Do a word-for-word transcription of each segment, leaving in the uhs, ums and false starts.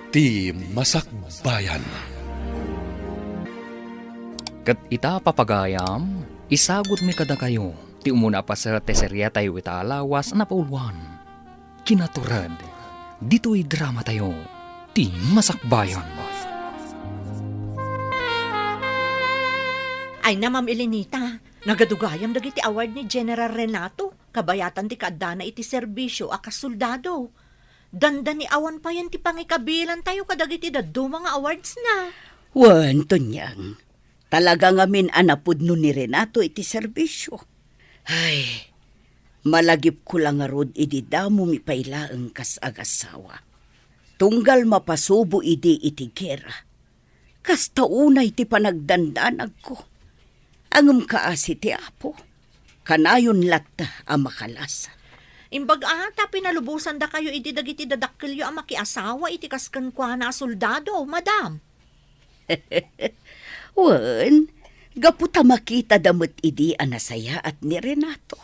Ti Masakbayan. Ket ita, papagayam, isagutmi kadakayo ti umuna a paset ti seriatayo ita a lawas a napauluan. Kinatured, ditoy dramatayo, Ti Masakbayan. Ay na, Ma'am Elenita, nagadugayam dagiti award ni General Renato, kabayatan ti kaaddana iti serbisio a kasoldado. Dandani awan payen ti pangikabilantayo kadagiti dadduma nga awards na. Wen, Tonyang, talaga ngamin a napudno ni Renato iti serbisio. Ay, malagipko la ngarud idi damomi pay laeng kas agasawa. Tunggal mapasubo idi iti gera. Kasta unay ti panagdandanagko. Ngem kaasi ti Apo, kanayon latta a makalasat. Imbag a, ta pinalubosandakayo idi dagiti dadakkelyo a makiasawa iti kas kenkuana a soldado, madam. Wen, gapu ta makitada met idi a nasayaat ni Renato,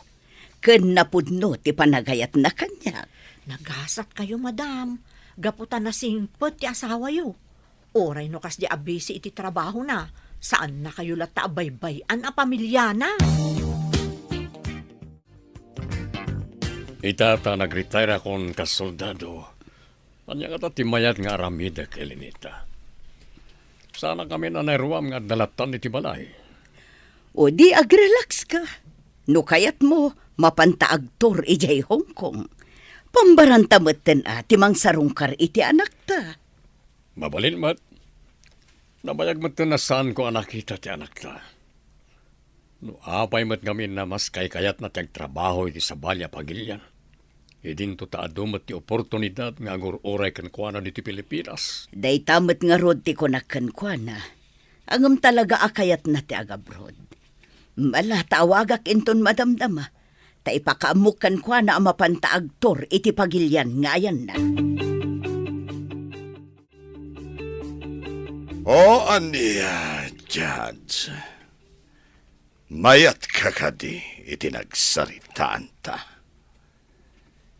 ken napudno ti panagayatna kaniak. Nagasatkayo, madam, gapu ta nasingpet ti asawayo. Uray no kasdi a busy iti trabahona, saannakayo latta a baybay-an a pamiliana. Ita ta nagretire akon kas soldado, ania ngata ti mayat nga aramidek, Elenita? Saanak ngamin a nairuam nga adda lattan iti balay. O di agrelax ka. No kayatmo, mapanta agtour idiay Hong Kong. Pambaranta metten a ti mangsarungkar iti anakta. Mabalin met. Nabayag metten a saanko a nakita ti anakta. No apay met ngamin a mas kaykayatna ti agtrabaho iti sabali a pagilian, idinto ta adu met ti oportunidad nga agur-uray kenkuana ditoy Pilipinas. Dayta met ngarud ti kunak kenkuana, ngem talaga a kayatna ti agabroad. Ala, ta awagak inton madamdama, ta ipakaammok kenkuana a mapanta agtour iti pagilian nga ayanna. O ania, Judge? Mayatka kadi iti nagsaritaanta?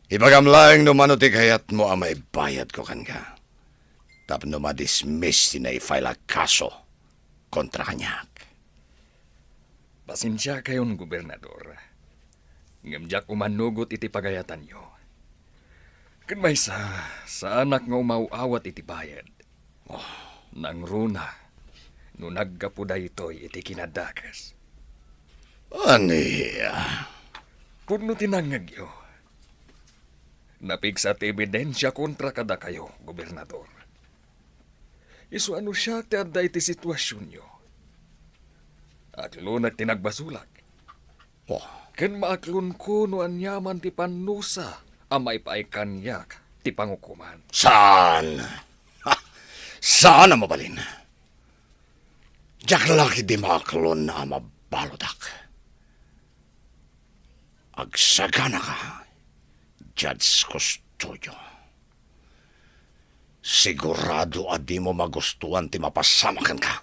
Ibagam laeng no mano ti kayatmo a maibayadko kenka, tapno ma-dismiss ti nai-file a kaso kontra kaniak. Pasensiakayon, Gobernador, ngem diak umanugot iti pagayatanyo. Ken maysa, saanak nga umaw-awat iti bayad. Oh. Nangruna no naggapu daytoy iti kinadakes. Ania? Pudno ti nangngegyo. Napigsa ti ebidensia kontra kadakayo, Gobernador. Isu a no siak ti adda iti situasionyo, aklonek ti nagbasolak. Oh. Ken maaklonko no aniaman ti pannusa a maipaay kaniak ti pangukoman. Saan? Ha! Saan a mabalin. Diak la ketdi maaklon a mabaludak. Agsaganaka, Judge Custodio. Sigurado a dimo magustuan ti mapasamak kenka.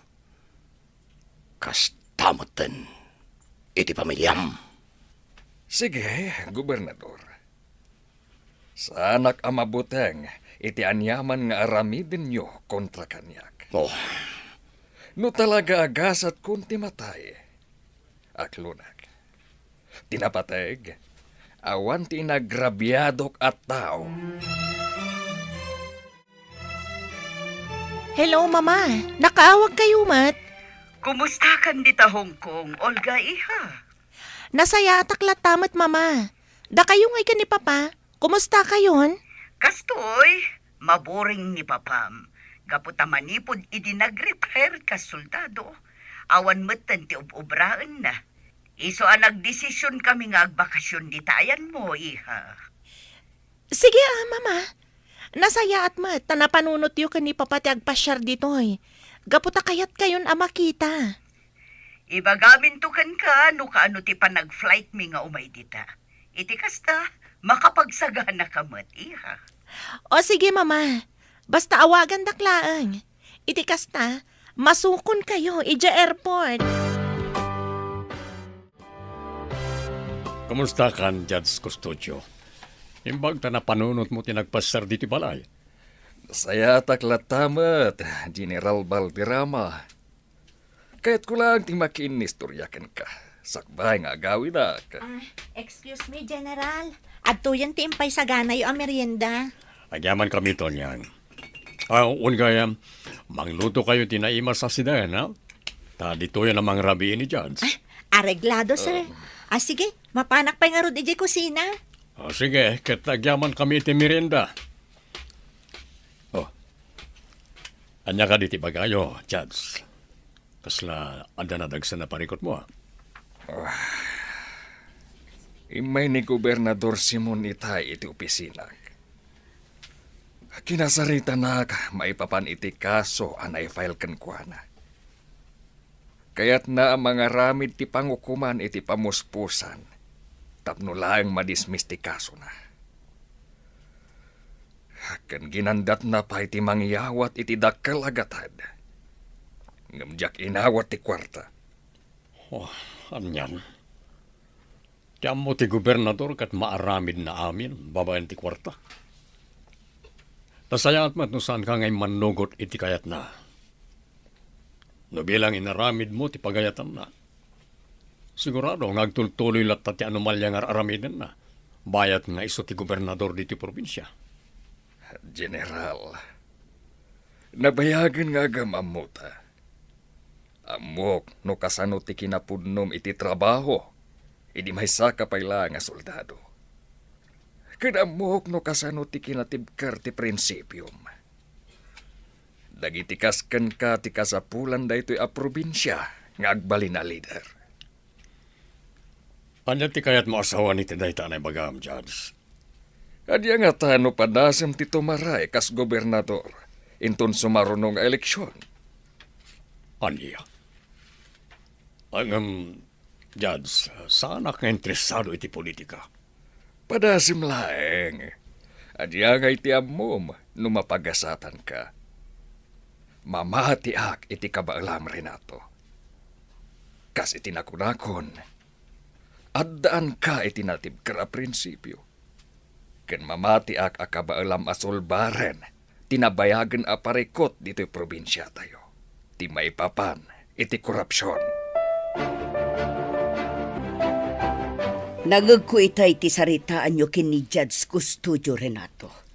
Kasta metten iti pamiliam. Sige, Gobernador. Saanak a mabuteng iti aniaman nga aramidenyo kontra kaniak. Oh. No talaga a gasatkon ti matay, aklonek. Ti napateg, awan ti inagrabiadok a tao. Hello, Mama. Nakaawagkayo met? Kumustakan dita Hong Kong, Olga, iha? Nasayaatak latta met, Mama. Dakayo ngay ken ni Papa, kumustakayon? Kastoy, maboring ni Papam. Gapu ta manipud idi nag-retire kas soldado, awan metten ti ob-obraenna. Isu a nagdesision kami nga agbakasyon dita ayanmo, iha. Sige a, Mama. Nasayaat met ta napanunotyo ken ni Papa ti agpasiar ditoy. Gapu ta kayatkayon a makita. Ibagaminto kenka no kaano ti panag-flight mi nga umay dita. Iti kasta, makapagsaganaka met, iha. O sige, Mama. Basta awagandak laeng. Iti kasta, masukonkayo idiay airport. Kumustakan, Judge Custodio? Imbag ta napanunotmo ti nagpasiar ditoy balay. Sayatak latta met, General Valderrama. Kayatko lang ti makiinnistorya kenka, sakbay nga agawidak. Ah, excuse me, General. Adtoyen ti impaysaganayo a merienda. Agyamankami, Tonyang. Ah, wen gayam, manglutokayo ti naimas a siden, ha? Ta ditoyen a mangrabii ni Judge. Ah, areglado, sir. Ah. Ah, sige, mapanak pay ngarud idiay kusina. Ah, sige, ket agyamankami iti merienda. Oh. Ania kadi ti ibagayo, Judge? Kasla adda nadagsen a parikutmo, a? Ah. Immay ni Gobernador Simon itay iti opisinak. Kinasaritanak maipapan iti kaso a naifile kenkuana. Kayatna a mangaramid ti pangukoman iti pamuspusan tapno laeng madismiss ti kasona. Ken ginandatna pay ti mangyawat iti dakkel a gatad. Ngem diak inawat ti kuarta. Oh, anian? Ti ammo ti gobernador ket maaramidna amin babaen ti kuarta. Nasayaat met no saanka nga immannugot iti kayatna. No bilang inaramidmo ti pagayatanna, sigurado nga agtultuloy latta ti anomalia nga ar-aramidenna, bayat nga isu ti gobernador ditoy probinsia. General, nabayagen nga agam-ammota. Ammok no kasano ti kinapudnom iti trabaho idi maysaka pay laeng a soldado. Ken ammok no kasano ti kinatibker ti prinsipiom. Dagiti kas kenka ti kasapulan daytoy a probinsia nga agbalin a lider. Ania ti kayatmo a sawen iti dayta a naibagam, Judge? Ania ngata no padasem ti tumaray kas gobernador inton sumaruno nga eleksion? Ania? Ngem, Judge, saanak nga interesado iti politika. Padasem laeng. Ania nga iti ammom no mapagasatanka? Mamatiak iti kabaelam, Renato. Kas iti nakunakon, addaanka iti natibker a prinsipio. Ken mamatiak a kabaelam a sulbaren ti nabayagen a parikut ditoy probinsiatayo, ti maipapan iti korupsion. Nangngegko itay ti saritaanyo ken ni Judge Custodio, Renato.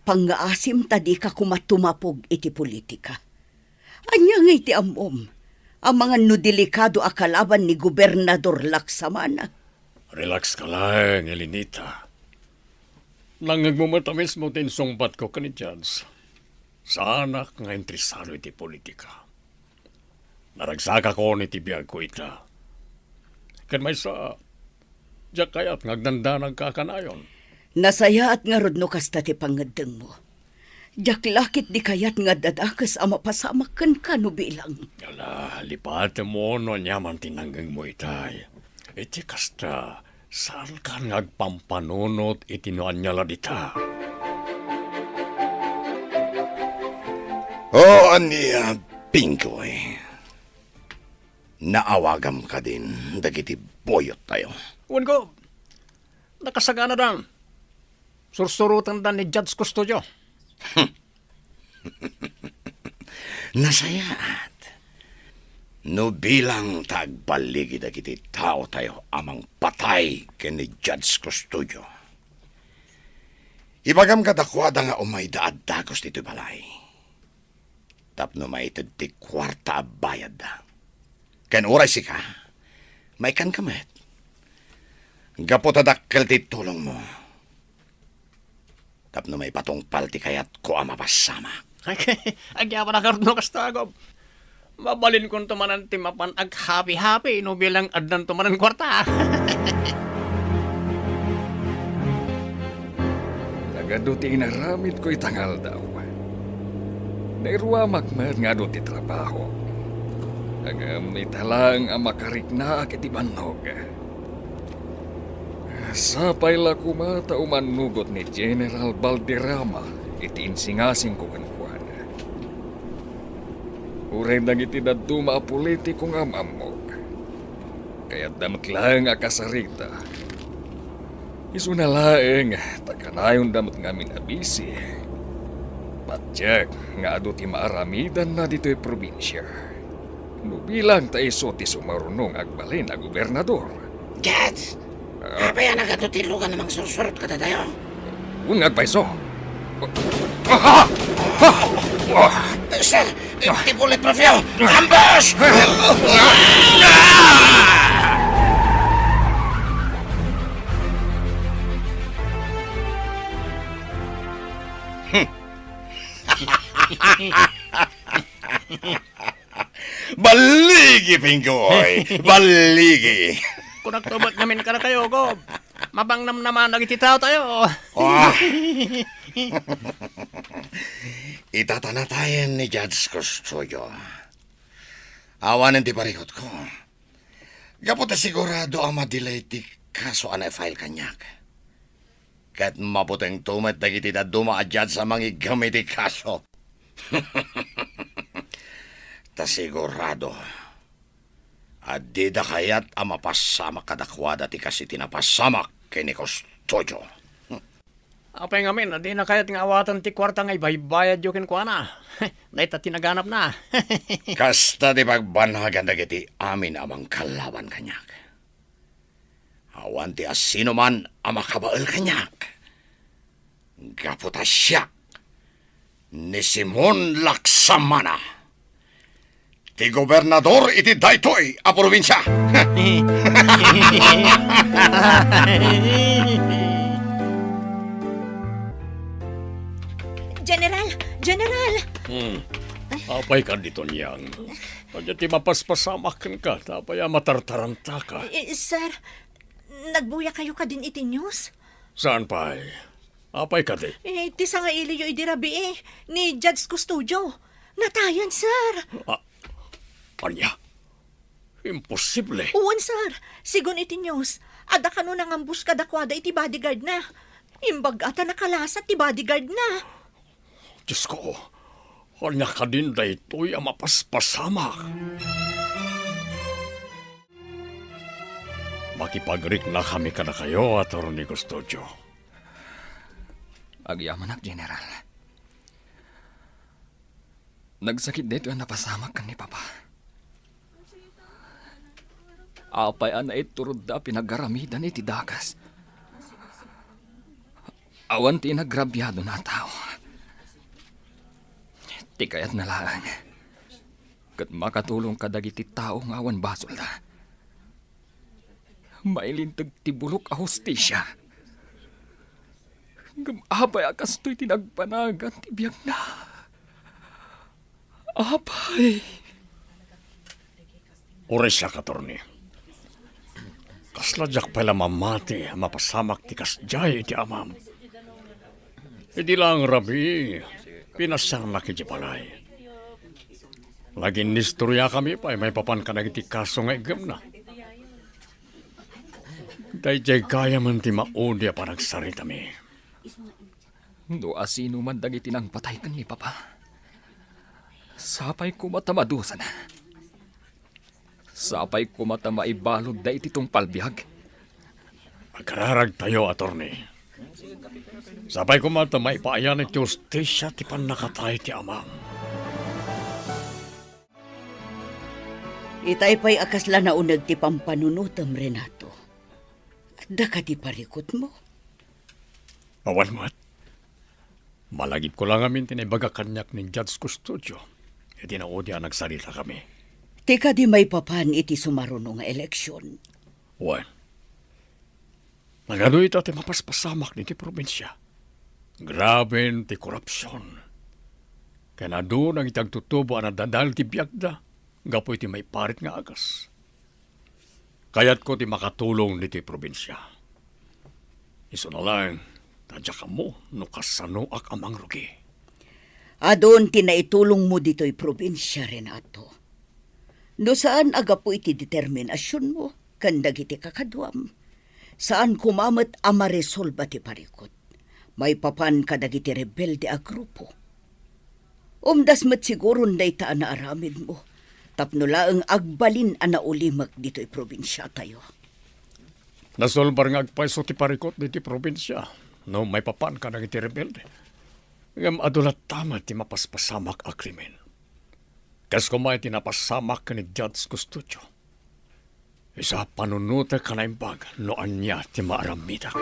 Pangngaasim ta dika koma tumapog iti politika. Ania nga iti ammom? Amangan no delikado a kalaban ni Gobernador Laksamana. Relax ka laeng, Elenita. Nangngegmo met a mismo ti insungbatko ken ni Judge. Saanak nga interesado iti politika. Naragsakakon iti biagko ita. Ken maysa, diak kayat nga agdandanagka a kanayon. Nasayaat ngarud no kasta ti pangngeddengmo. Diak la ketdi kayat nga adda dakes a mapasamak kenka no bilang. Ala, lipatemmo no ania man ti nangngegmo itay. Iti kasta, saankan nga agpampanunot iti no ania la dita. O ania, Pinggoy? Naawagam kadin dagiti buyottayo? Wen, Gob. Nakasaganada. Sursurotenda ni Judge Custodio. Nasayaat. No bilang ta agballigi dagiti taotayo a mangpatay ken ni Judge Custodio, ibagam kadakuada nga umayda a dagus ditoy balay tapno maited ti kuarta a bayadda. Ken uray sika, maikkanka met. Gapu ta dakkel ti tulongmo. Tapno maipatungpal ti kayatko a mapasamak. Agyamanak ngarud no kasta, Gob. Mabalinkonto manen ti mapan aghapi-hapi no bilang addanto manen kuarta. Nagadu ti inaramidko ita nga aldaw. Nairuamak met nga adu ti trabaho. Ngem ita laeng a makariknaak iti bannog. Sapay la koma ta umannugot ni General Valderrama iti insingasingko kenkuana. Uray dagiti dadduma a politiko nga am-ammok, kayatda met laeng a kasarita. Isuna laeng ta kanayonda met ngamin a bisi. Diak nga adu ti maaramidanna ditoy probinsia. No bilang ta isu ti sumaruno nga agbalin a gobernador. Judge, Ah. Apay a nagadu ti lugan a mangsursurot kadatayo? Wen nga agpayso. Ah! Ah! Ah! Sir, ti bulletproof yo! Ambush! Balligi, Pinggoy! Balligi! Kunak to met ngamin kadakayo, Gob. Mapangnamnama dagiti taotayo. Ah. Itatanatayen ni Judge Custodio. Awanen ti parikutko. Gapu ta sigurado a madelay ti kaso a na-file kaniak. Ket mabutengto met dagiti dadduma a judge a mangiggem iti kaso. Ta sigurado a dida kayat a mapasamak kadakuada ti kas iti napasamak ken ni Custodio. Apay ngamin a dina kayat nga awaten ti kuarta nga ibaybayadyo kenkuana? Dayta ti naganapna. Kasta ti pagbanagan dagiti amin a mangkalaban kaniak. Awan ti asinoman a makabael kaniak. Gapu ta siak ni Simon Laksamana, ti gobernador iti daytoy a probinsia. General! General! Hmm. Apay ka dito, Niang? Ania ti mapaspasamak kenka? Apay a matartarantaka? Eh, sir, nagbuya kayo kadin iti news? Saan pay? Apay kadi? Eh, ti sangailiyo idi rabii, ni Judge Custodio. Natayan, sir. Ah, ania? Imposible. Wen, sir. Sigun iti news, adda kano nangambush kadakuada iti bodyguard na. Imbag-a ta nakalasat ti bodyguard na. Diyos ko, ania kadin daytoy a mapaspasamak? Makipagriknakami kadakayo, Attorney Custodio. Agyamanak, General. Nagsakit daytoy a napasamak ken ni Papa. Apay a naiturodda a pinagaramidan iti dakes? Awan ti inagrabiadona a tao. Ti kayatna laeng, ket makatulong kadagiti tao nga awan basolda. Mailinteg ti bulok a hustisia. Ngem apay a kastoy ti nagbanagan ti biagna? Apay. Uray siak, Attorney. Kasla diak pay la mamati a mapasamak ti kasdiay iti amam. Idi laeng rabii, pinasiarnak idiay balay. Naginnistoriakami pay maipapan kadagiti kaso nga iggemna. Daydiay gayamen ti maudi a panagsaritami. No asinoman dagiti nangpatay ken ni Papa, sapay koma ta madusana. Sapay koma ta maibaludda iti tungpal biag. Agkararagtayo, Attorney. Sapay koma ta maipaayan iti hustisia ti pannakatay ti amam. Itay pay a kasla nauneg ti pampanunotem, Renato. Adda kadi parikutmo? Awan met. Malagipko la ngamin ti naibaga kaniak ni Judge Custodio iti naudi a nagsaritakami. Ti kadi maipapan iti sumaruno nga eleksion? Wen. Nagadu ita ti mapaspasamak ditoy probinsia. Graben ti korupsion. Ken adu dagiti agtutubo a nadadael ti biagda gapu iti maiparit nga agas. Kayatko ti makatulong ditoy probinsia. Isuna laeng ta diak ammo no kasanoak a mangrugi. Adun ti naitulongmo ditoy probinsia, Renato. No saan a gapu iti determinasionmo ken dagiti kakaduam, saan koma met a maresolba ti parikut maipapan kadagiti rebelde a grupo. Umdas met siguron dayta a naaramidmo tapno laeng agbalin a naulimek ditoy probinsiatayo. Nasulbar nga agpayso ti parikut ditoy probinsia no maipapan kadagiti rebelde. Ngem adu latta met ti mapaspasamak a krimen. Kas koma iti napasamak ken ni Judge Custodio. Isu a panunotek a naimbag no ania ti maaramidek.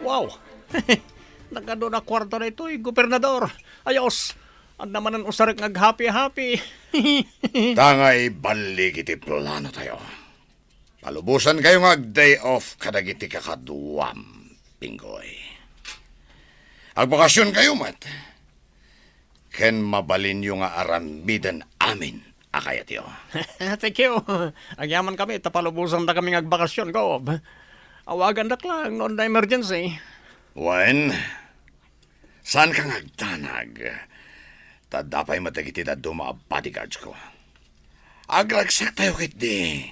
Wow! Nagadu a kuarta daytoy, Gobernador! Ayos! Adda manen usarek nga aghapi-hapi. Ta nga iballig iti plano tayo. Palubosankayo nga ag-day off kadagiti kakaduam, Pinggoy. Agbakasionkayo met, ken mabalinyo nga aramiden amin a kayatyo. Thank you. Agyamankami ta palubosandakami nga agbakasion, Gob. Awagandak lang no adda emergency. Wen, saanka nga agdanag. Ta adda pay met dagiti dadduma a bodyguards ko. Agragsaktayo ketdi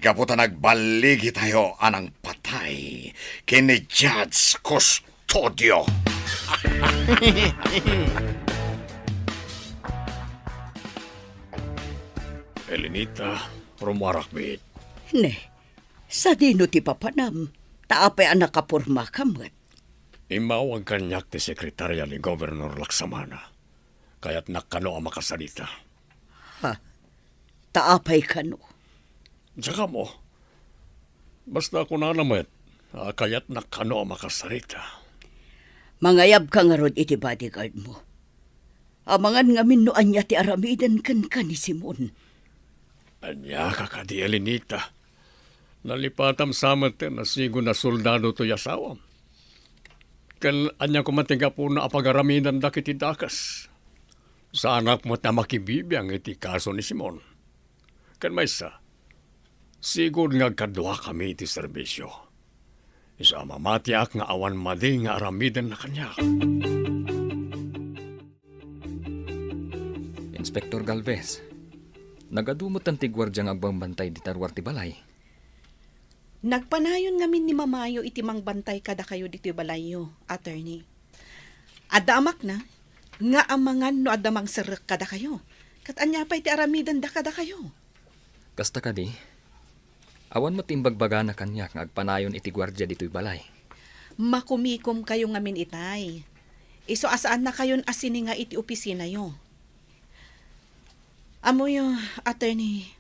gapu ta nagballigitayo a nangpatay ken ni Judge Custodio. Elenita, rumuarak met. Ne, sadino ti papanam? Ta apay a nakapormaka met? Immawag kaniak ti sekretarya ni Gobernador Laksamana. Kayatnak kano a makasarita. Ha? Ta apay kano? Diak ammo. Basta kunana met a kayatnak kano a makasarita. Mangayabka ngarud iti bodyguard mo. Amangan ngamin no ania ti aramiden kenka ni Simon. Ania ka kadi, Elenita? Nalipatam sa met a sigud a soldado toy asawam. Ken ania koma ti gapuna a pagaramidanda iti dakes? Saanak met a makibibiang iti kaso ni Simon. Ken maysa, sigud nga agkaduakami iti serbisio. Isu a mamatiak nga awan madi nga aramidenna kaniak. Inspector Galvez, nagadu metten ti guardia nga agbambantay dita ruar ti balay. Nagpanayon ngamin ni Mamayo iti mangbantay kadakayo ditoy balayyo, attorney. Adda amakna nga amangan no adda mangserrek kadakayo. Ket ania pay ti aramidenda kadakayo? Kasta kadi, awan met imbagbagana kaniak nga agpanayon iti guardia ditoy balay. Makumikomkayo ngamin itay. Isu a saannakayon a sininga iti opisinayo. Ammoyo, attorney,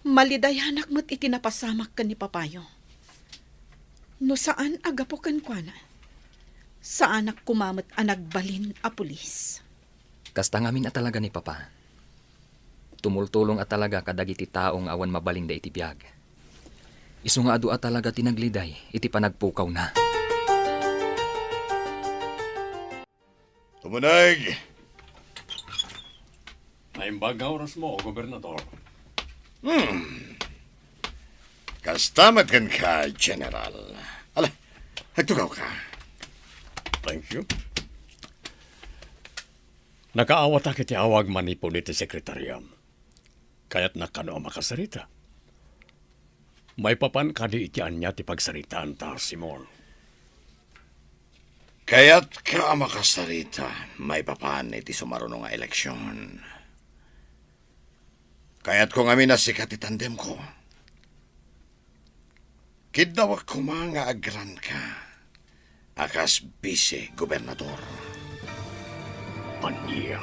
malidayanak met iti napasamak ken ni papayo. No saan a gapu kenkuana, saanak koma met a nagbalin a pulis. Kasta ngamin a talaga ni Papa. Tumultulong a talaga kadagiti tao nga awan mabalinda iti biag. Isu nga adu a talaga ti nagliday iti panagpukawna. Tumuneg! Naimbag nga orasmo, Gobernador. Hmm. Kasta met kenka, General. Ala, agtugawka. Thank you. Nakaawatak iti awag manipud iti sekretariam. Kayatnak kano a makasarita? Maipapan kadi iti ania ti pagsaritaanta, Simon? Kayatka a makasarita maipapan iti sumaruno nga eleksion. Kayatko ngamin a sika ti tandemko. Kiddawak koma nga agranka a kas bise-gobernador. Ania?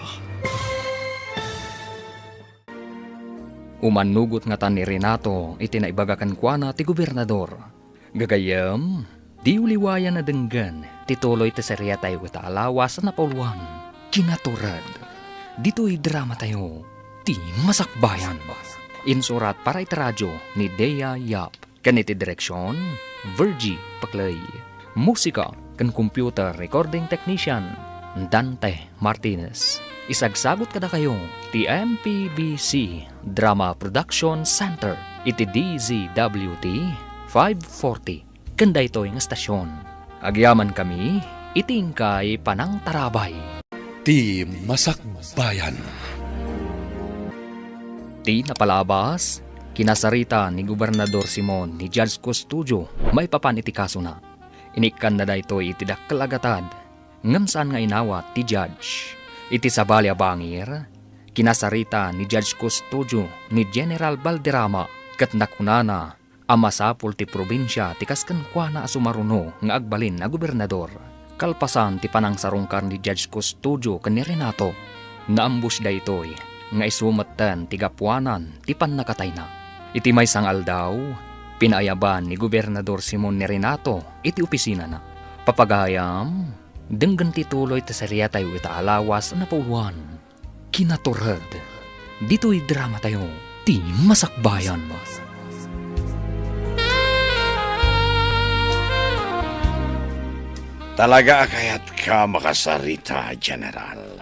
Umannugot ngata ni Renato iti naibaga kenkuana ti gobernador. Gagayyem, diyo liwayan a denggen ti tuloy ti seriatayo ita a lawas a napauluan, Kinatured. Ditoy dramatayo, Ti Masakbayan. Insurat para iti radyo ni Dea Yap. Ken iti direksion, Virgie Paclay. Musika ken computer recording technician, Dante Martinez. Isagsagut kadakayo ti M P B C Drama Production Center iti D Z W T five forty ken daytoy nga estasion. Agyamankami iti inkay panangtarabay. Ti Masakbayan. Ti napalabas, kinasarita ni Gobernador Simon ni Judge Custodio maipapan iti kasona. Inikkanna daytoy iti dakkel a gatad, ngem saan nga inawat ti judge. Iti sabali a bangir, kinasarita ni Judge Custodio ni General Valderrama ket nakunana a masapul ti probinsia ti kas kenkuana a sumaruno nga agbalin a gobernador. Kalpasan ti panangsarungkar ni Judge Custodio ken ni Renato, naambus daytoy nga isu metten ti gapuanan ti pannakatayna. Iti maysa nga aldaw, pinaayaban ni Gobernador Simon ni Renato iti opisinana. Papagayam, denggen ti tuloy ti seriatayo ita a lawas a napauluan. Kinatured, ditoy dramatayo, ti Masakbayan. Talaga a kayatka makasarita, General.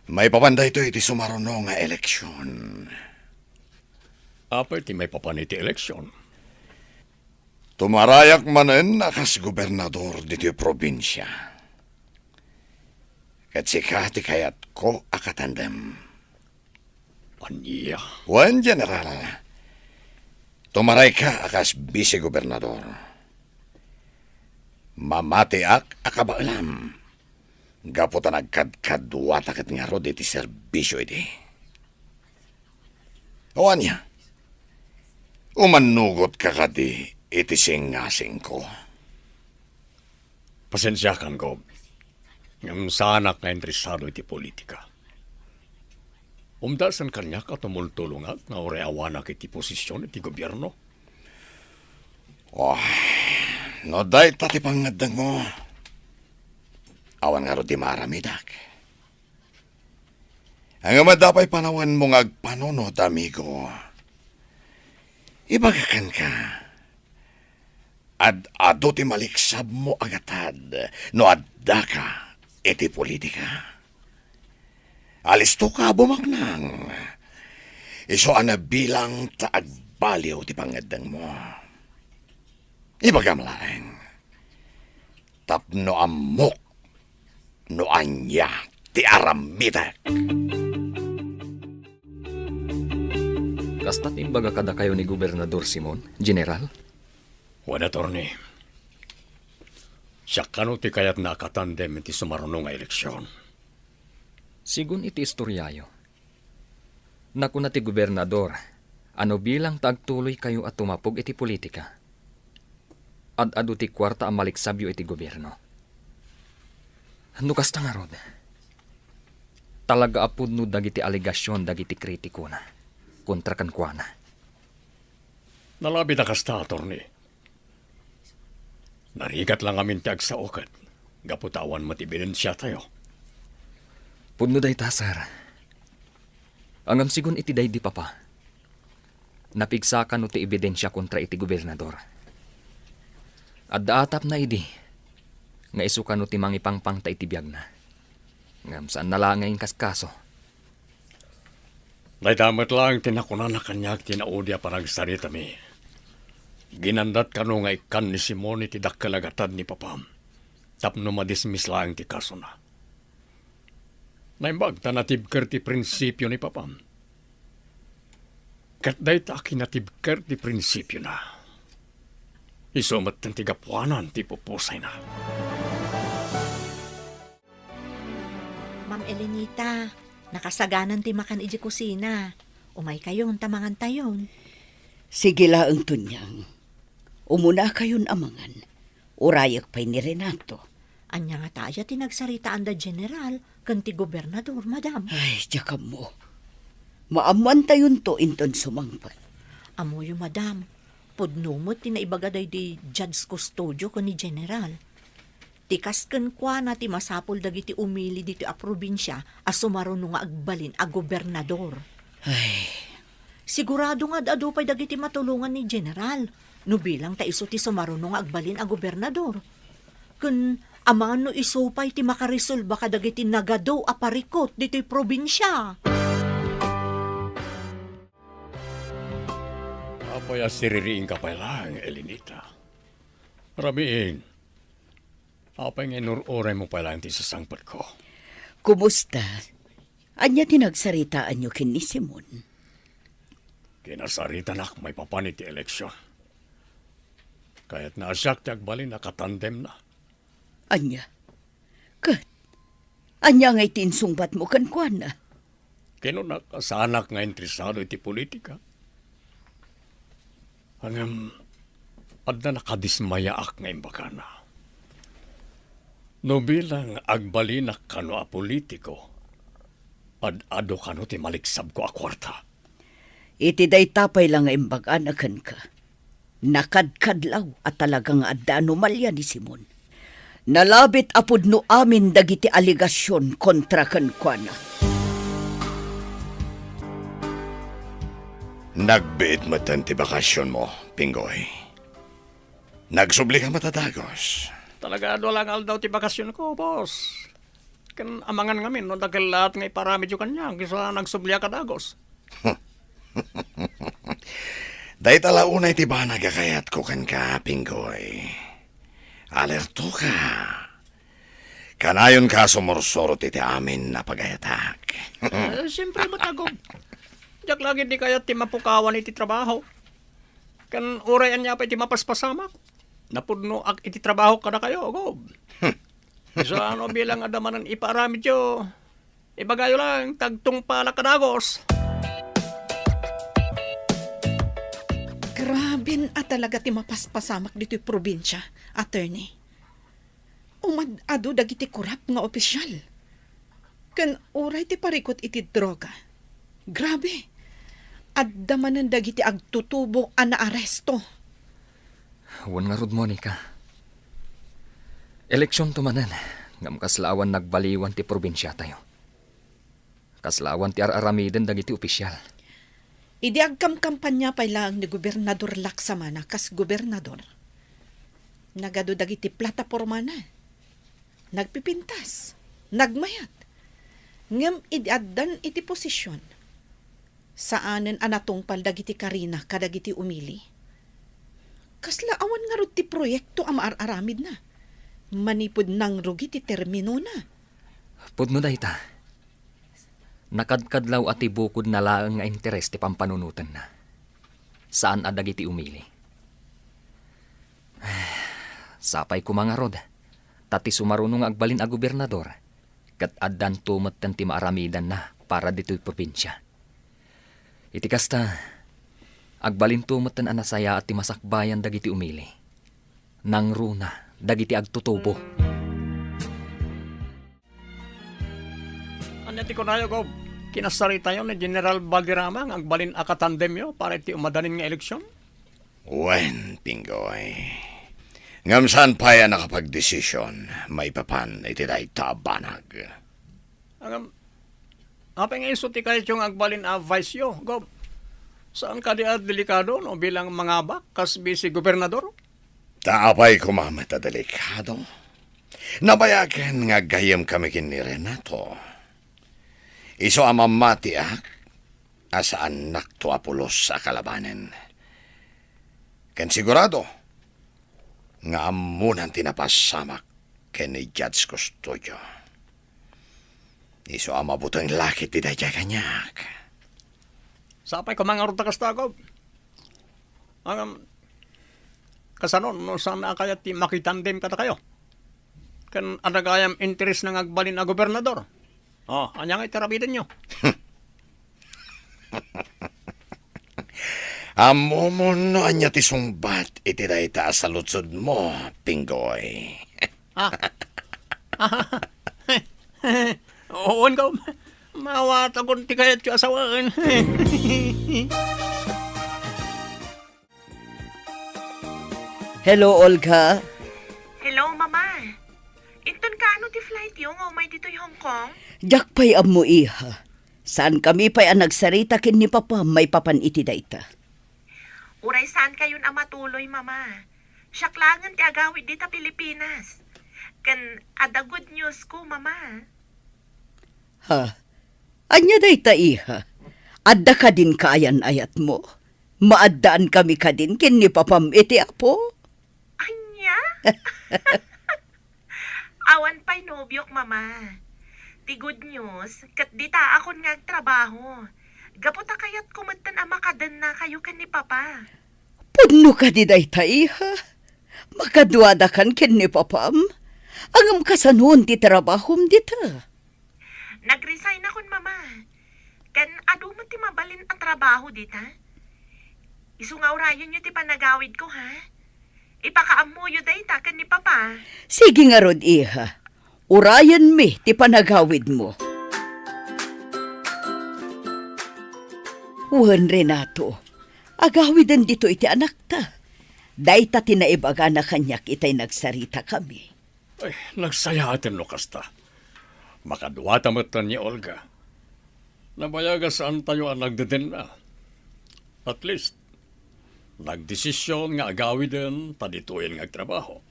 Maipapan daytoy iti sumaruno nga eleksion. Apay ti maipapan iti eleksion? Tumarayak manen a kas gobernador ditoy probinsia. Ket sika ti kayatko a katandem. Ania? Wen, General. Tumarayka a kas bise-gobernador. Mamatiak a kabaelam. Gapu ta nagkadkaduata ket ngarud iti serbisio idi. O ania? Umannugotka kadi iti singasingko? Pasensiakan, Gob. Ngem saanak nga interesado iti politika. Umdasen kaniak a tumultulongak nga uray awanak iti posisyon iti gobierno. Oh, no dayta ti pangngeddengmo, awan ngarud ti maaramidak. Ngem adda pay panawenmo nga agpanunot, amigo. Ibagak kenka, ad-adu ti maliksabmo a gatad no addaka iti politika. Alistoka a bumaknang. Isu a nabilang ta agbaliw ti pangngeddengmo. Ibagam laeng, tapno ammok no ania ti aramidek. Kasta ti imbaga kadakayo ni Gobernador Simon, General? Wen, Attorney. Siak kano ti kayatna a katandem iti sumaruno nga eleksion. Sigun iti istoriayo, nakuna ti gobernador a no bilang ta agtuloykayo a tumapog iti politika, ad-adu ti kuarta a maliksabyo iti gobierno. No kasta ngarud, talaga a pudno dagiti alegasion dagiti kritikona kontra kenkuana. Nalabit a kasta, Attorney. Narigat la ngamin ti agsao ket gapu ta awan met ebidensiatayo. Pudno dayta, sir. Ngem sigun iti daydi papa, napigsa kano ti ebidensia kontra iti gobernador. Adda atapna idi nga isu kano ti mangipangpangta iti biagna. Ngem saanna la nga inkaskaso. Dayta met laeng ti nakunana kaniak ti naudi a panagsaritami. Ginandat kano nga ikkan ni Simon iti dakkel a gatad ni papam tapno madismiss laeng ti kasona. Naimbag ta natibker ti prinsipio ni papam. Ket dayta a kinatibker ti prinsipiona, isu metten ti gapuanan ti pupusayna. Ma'am Elenita, nakasaganan ti makan idiay kusina. Umaykayon ta mangantayon. Sige laeng, Tonyang. Umunakayon a mangan. Urayek pay ni Renato. Ania ngata aya ti nagsaritaanda General ken ti gobernador, madam? Ay, diak ammo. Maammoantayonto inton sumangpet. Ammoyo, madam. Pudno met ti naibaga daydi Judge Custodio ken ni General. Ti kas kenkuana ti masapul dagiti umili ditoy a probinsia a sumaruno nga agbalin a gobernador. Ay. Sigurado nga ad-adu pay dagiti matulongan ni General no bilang ta isu ti sumaruno nga agbalin a gobernador. Ken amangan no isu pay ti makaresolba kadagiti nagadu a parikut ditoy probinsia. Apay a siririingka pay laeng, Elenita? Rabiin, apay nga inur-uraymo pay laeng ti sasangpetko? Kumusta? Ania ti nagsaritaanyo ken ni Simon? Kinasaritanak maipapan iti eleksion. Kayatna a siak ti agbalin a katandemna. Ania? Ket ania ngay ti insungbatmo kenkuana? Kinunak a saanak nga interesado iti politika. Ngem, adda nakadismayaak nga imbagana. No bilang agbalinak kano a politiko, ad-adu kano ti maligsabko a kuarta. Iti dayta pay la nga imbagana kenka, nakadkadlaw a talaga nga adda anomalia ni Simon. Nalabit a pudno amin dagiti alegasion kontra kenkuana. Nagbiit metten ti bakasionmo, Pinggoy. Nagsublika met a dagus. Talaga, dua la nga aldaw ti bakasionko, boss. Ken amangan ngamin no dakkel laat nga ipaaramidyo kaniak isu a nagsubliak a dagus. Dayta la unay ti banag a kayatko kenka, Pinggoy. Alertoka. Kanayonka a sumursurot iti amin a pagayatak. Eh, siyempre met, Gob. Diak la ketdi kayat ti mapukawan iti trabaho. Ken uray ania pay ti mapaspasamak, napudnoak iti trabaho kadakayo, Gob. Isu a no bilang adda manen ipaaramidyo, ibagayo lang, tagtungpalak a dagus. Graben a talaga ti mapaspasamak ditoy probinsia, attorney. Umad-adu dagiti korap nga opisyal. Ken uray ti parikut iti droga. Grabe! Adda manen dagiti agtutubo a naaresto. Wen ngarud, Monica. Eleksionto manen, ngem kasla awan nagbaliwan ti probinsiatayo. Kasla awan ti ar-aramiden dagiti opisyal. Idi agkamkampania pay laeng ni Gobernador Laksamana kas gobernador, nagadu dagiti platapormana. Nagpipintas, nagmayat. Ngem idi addan iti posision, saanen a natungpal dagiti karina kadagiti umili. Kasla awan ngarud ti proyekto a maar-aramidna manipud nangrugi ti terminona. Pudno dayta. Nakadkadlaw a ti bukodna laeng nga interes ti pampanunotenna. Saan a dagiti umili. Sapay koma ngarud, ta ti sumaruno nga agbalin a gobernador, ket addanto metten ti maaramidanna para ditoy probinsia. Iti kasta, agbalinto metten a nasayaat ti masakbayan dagiti umili. Nangruna dagiti agtutubo. Ania ti kunayo, Gob? Kinasaritayo ni General Valderrama nga agbalin a katandemyo para iti umadanin nga eleksion? Wen, Pinggoy. Ngem saan pay a nakapagdesision maipapan iti dayta a banag. Ngem, apay nga isu ti kayatyo nga agbalin a vice-yo, Gob? Saan kadi a delikado no bilang mangabak kas bisi gobernador? Ta apay koma met a delikado? Nabayagen nga aggayyemkami ken ni Renato. Isu a mamatiak a saannakto a pulos a kalabanen. Ken sigurado nga ammonan ti napasamak ken ni Judge Custodio. Isu a mabuteng la ketdi daydiay kaniak. Sapay koma ngarud ta kasta, Gob. Ngem, kasano no saan a kayat ti makitandem kadakayo? Ken adda gayam interesna nga agbalin a gobernador? Oh, ania nga iti aramidenyo? Ammomon no ania ti sungbat iti dayta a saludsodmo, Pinggoy. Ah. Wen, Gob. Maawatakon ti kayatyo a sawen. Hello, Olga. Hello, Mama. Inton kaano ti flightyo nga umay ditoy Hong Kong? Diak pay ammo, iha. Saankami pay a nagsarita ken ni Papa maipapan iti dayta. Uray saankayon a matuloy, Mama. Siak laengen ti agawid dita Pilipinas. Ken adda good news ko, Mama. Ha? Ania dayta, iha? Adda kadin kaayan-ayatmo? Maaddaan kami kadin ken ni Papam iti Apo? Ania? Awan pay nobiok, Mama. Ti good news, ket ditaakon nga agtrabaho. Gapu ta kayatko metten a makadennakayo ken ni Papa. Pudno kadi dayta, iha? Makaduadakan ken ni Papam? Ngem kasanoon ti trabahom dita? Nag-resignakon, Mama. Ken adu met ti mabalin a trabaho dita. Isu nga urayenyo ti panagawidko, ha? Ipakaammoyo dayta ken ni Papa. Sige ngarud, iha. Urayenmi ti panagawidmo. Wen, Renato, agawiden ditoy ti anakta. Dayta ti naibagana kaniak itay nagsaritakami. Ay, nagsayaaten no kasta. Makaduata met ni Olga. Nabayag a saantayo a nagdedenna. At least, nagdesisyon nga agawiden ta ditoyen nga agtrabaho.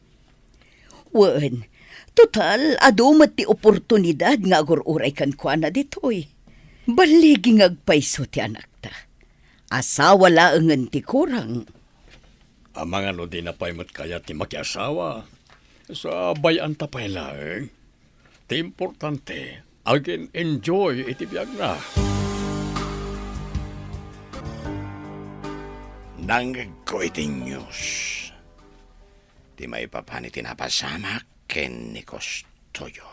Wen, total, adu met ti oportunidad nga agur-uray kenkuana ditoy. Balligi nga agpayso ti anakta. Asawa laengen ti kurang. Amangan no dina pay met kayat ti makiasawa, sa bay-anta pay laeng. Ti importante, agin-enjoy iti biagna. Nangngegko iti news ti maipapan iti napasamak ken ni Custodio.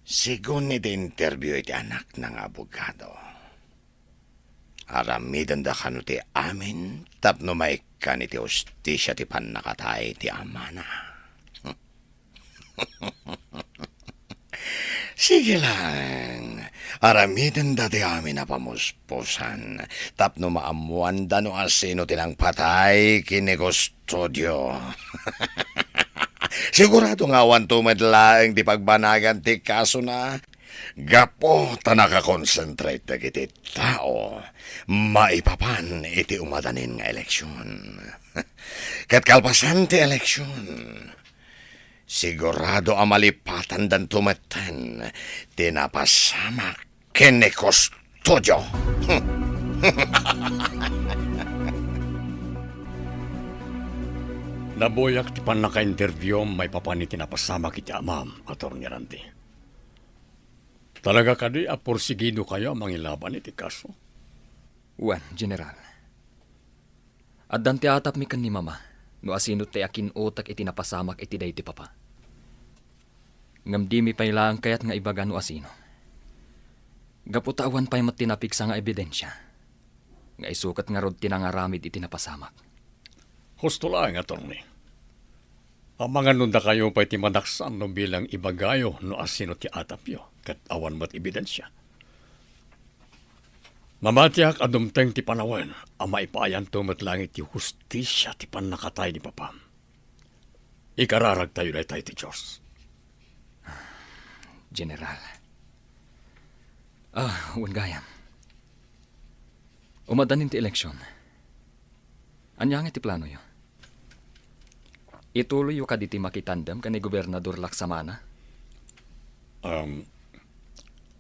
Segun iti interview iti anakna nga abogado, aramidenda kano ti amin tapno maikkan iti hustisia ti pannakatay ti amana. Sige lang, aramidenda ti amin a pamuspusan tapno maammoanda no asino ti nangpatay ken ni Custodio. Sigurado nga awanto met laeng ti pagbanagan ti kasona. Gapu ta nakakonsentrate dagiti tao maipapan iti umadanin nga eleksion. Ket kalpasan ti eleksion, sigurado a malipatandanto metten ti napasamak ken ni Custodio. Nabuyak ti pannakainterviewam maipapan iti napasamak iti amam, Attorney Randy. Talaga kadi a porsigidokayo a mangilaban iti kaso? Wen, General. Addan ti atapmi ken ni Mama no asino ti akin-utek iti napasamak iti daydi Papa. Ngem dimi pay laeng kayat nga ibaga no asino. Gapu ta awan pay met ti napigsa nga ebidensia nga isu ket ngarud ti nangaramid iti napasamak. Husto laeng, Attorney. Amangan no dakayo pay ti madaksan no bilang ibagayo no asino ti atapyo, ket awan met ebidensia. Mamatiak a dumteng ti panawen a maipaayanto met laeng iti hustisia ti pannakatay ni Papam. Ikararagtayo dayta iti Dios. General. Ah, wen gayam. Umadanin ti eleksion. Ania nga ti planoyo? Ituloyyo kadi ti makitandem ken ni Gobernador Laksamana? Um,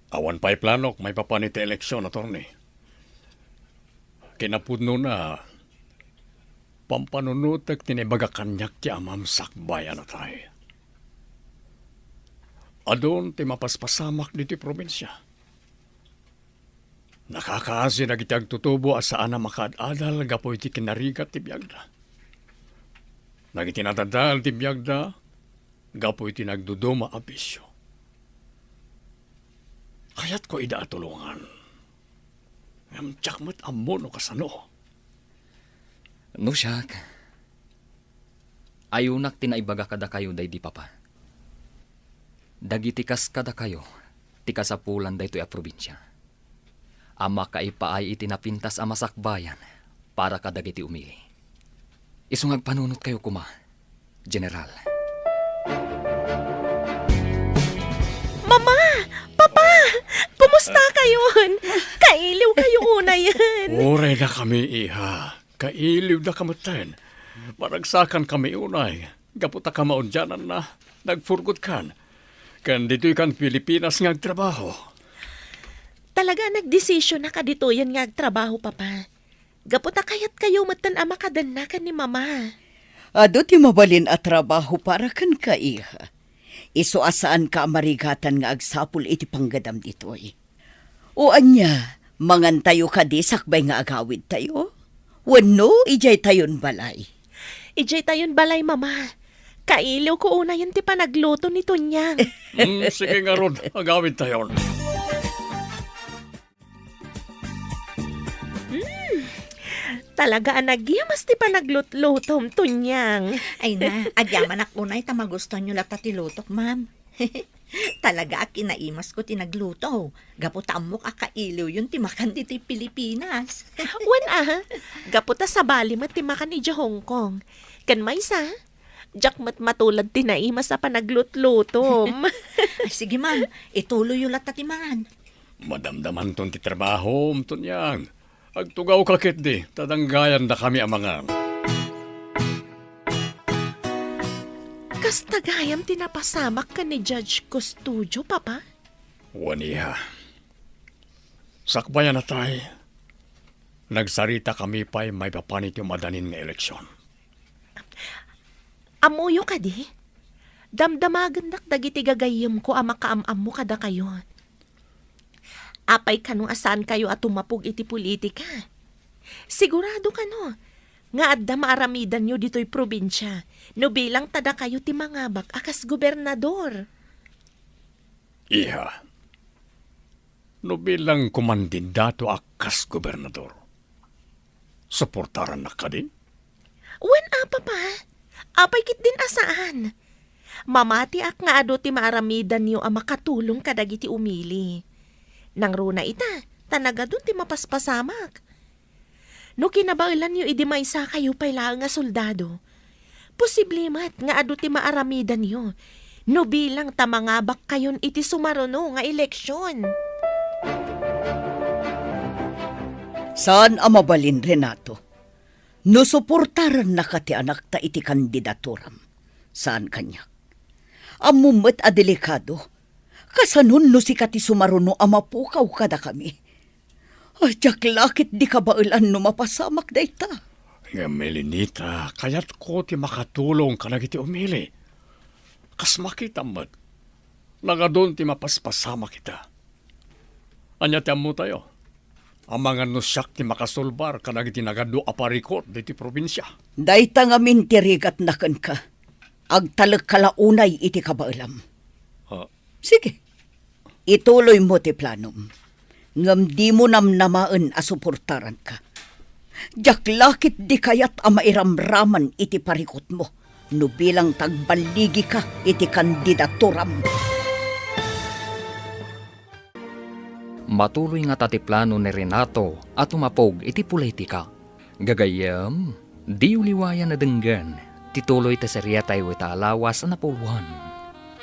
awan pay planok maipapan iti eleksion, Attorney. Kinapudnona, pampanunotek ti naibaga kaniak ti amam sakbay a natay. Adun ti mapaspasamak ditoy probinsia. Nakakaasi dagiti agtutubo a saan a makaad-adal gapu iti kinarigat ti biagda. Dagiti nadadael ti biagda gapu iti nagduduma a bisio. Kayatko ida a tulongan. Ngem diak met ammo no kasano. No siak, ayunak ti naibaga kadakayo daydi Papa. Dagiti kas kadakayo ti kasapulan daytoy a probinsia a makaipaay iti napintas a masakbayan para kadagiti umili. Isu nga agpanunotkayo koma, General. Mama! Papa! Kumusta kayon? Kailiw kayo unayen. Uray na kami, iha. Kailiw da kametten. Maragsakankami unay. Gapu ta kamaudiananna, nagpurgotkan. Ken ditoy kan Pilipinas nga agtrabaho. Talaga a nagdesisyon a kaditoyen nga agtrabaho, Papa. Gapu ta kayatkayo metten a makadenna ken ni Mama. Adu ti mabalin a trabaho para kenka, iha. Isu a saanka a marigatan nga agsapul iti panggadam ditoy. O ania, mangantayo kadi sakbay nga agawidtayo? Wenno, idiay tayon balay? Idiay tayon balay, Mama. Kailiwko unayen ti panagluto ni Tonyang. Mm, sige ngarud, agawidtayon. Mm, Talaga a nagyamas ti panaglutlutom, Tonyang. Ay na, agyamanak unay ta magustuanyo latta ti lutok, ma'am. Talaga a kinaimasko ti nagluto. Gapu ta ammok a kailiwyon ti makan ditoy Pilipinas. Wen a, gapu ta sabali met ti makan idiay Hong Kong. Ken maysa, diak met matulad ti naimas a panaglutlutom. Ay, sige, ma'am. Ituloyyo latta ti mangan. Madamdamanton ti trabahom, Tonyang. Agtugawka ketdi, ta danggayandakami a mangan. Kasta gayam ti napasamak ken ni Judge Custodio, Papa? Wen, iha. Sakbayan a tay, nagsaritakami pay maipapan iti umadanin nga eleksion. Ammoyo kadi? Damdamagendak dagiti gagayyemko a makaam-ammo kadakayo. Apay kano a saankayo a tumapog iti politika? Sigurado kano nga adda maaramidanyo ditoy probinsia no bilang ta dakayo ti mangabak a kas gobernador? Iha, no bilang kumandidato a kas gobernador, suportarannak kadi? Wen a, Papa. Apay ketdin a saan? Mamatiak nga adu ti maaramidanyo a makatulong kadagiti umili. Nangruna ita, ta nagadun ti mapaspasamak. No kinabaelanyo idi maysakayo pay laeng a soldado, posible met nga adu ti maaramidanyo no bilang ta mangabakkayon iti sumaruno nga eleksion. Saan a mabalin, Renato. No suportarannaka ti anakta iti kandidaturam, saan kaniak. Ammom met a delikado. Kasanon no sika ti sumaruno a mapukaw kadakami? Ay, diak la ketdi kabaelan no mapasamak dayta. Ngem, Elenita, kayatko ti makatulong kadagiti umili. Kas makitam met, nagadun ti mapaspasamak ita. Ania ti ammotayo? Amangan no siak ti makasulbar kadagiti nagadu a parikut ditoy probinsia. Dayta ngamin ti rigatna kenka. Agtalekka la unay iti kabaelam. Ha? Sige. Ituloymo ti planom. Ngem dimo namnamaen a suportaranka. Diak la ketdi kayat a mairamraman iti parikutmo no bilang ta agballigika iti kandidaturam. Matuloy ngata ti plano ni Renato a tumapog iti politika. Gagayyem, diyo liwayan a denggen ti tuloy ti seriatayo ita a lawas a napuloan.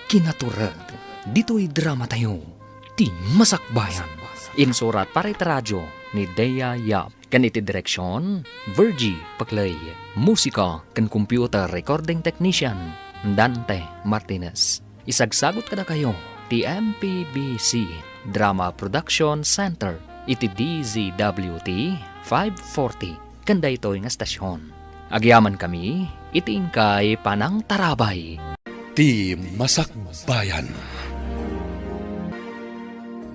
Kinatured, ditoy dramatayo, Ti Masakbayan. Insurat para iti radio ni Dea Yap. Ken iti direksion, Virgie Paclay. Musika ken computer recording technician, Dante Martinez. Isagsagut kadakayo ti M P B C Drama Production Center iti D Z W T five forty ken daytoy nga estasion. Agyamankami iti inkay panangtarabay. Ti Masakbayan.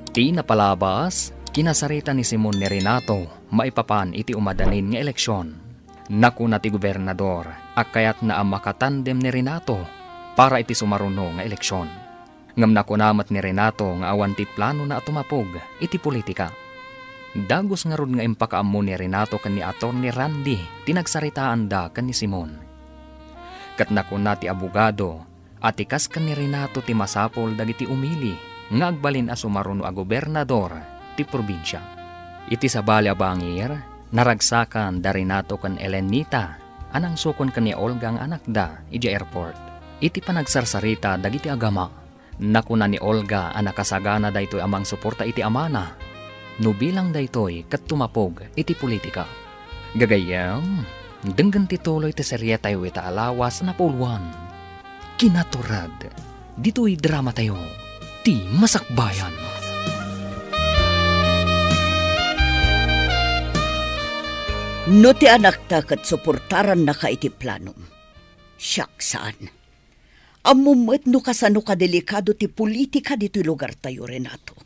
Ti napalabas, kinasarita ni Simon ni Renato maipapan iti umadanin nga eleksion. Nakuna ti gobernador a kayatna a makatandem ni Renato para iti sumaruno nga eleksion. Ngem nakuna met ni Renato nga awan ti planona a tumapog iti politika. Dagus ngarud nga impakaammo ni Renato ken ni Attorney Randy ti nagsaritaanda ken ni Simon. Ket nakuna ti abogado a ti kas ken ni Renato ti masapul dagiti umili nga agbalin a sumaruno a gobernador ti probinsia. Iti sabali a bangir, naragsakan da Renato ken Elenita a nangsukon ken ni Olga nga anakda idiay airport. Iti panagsarsarita dagiti agama, nakuna ni Olga a nakasagana daytoy a mangsuporta iti amana no bilang daytoy ket tumapog iti politika. Gagayyem, denggen ti tuloy ti serietayo ita a lawas a napuloan. Kinatured, ditoy dramatayo, Ti Masakbayan. No ti anakta ket suportarannaka iti planom, siak saan. Ammom met no kasano kadelikado ti politika ditoy lugartayo, Renato.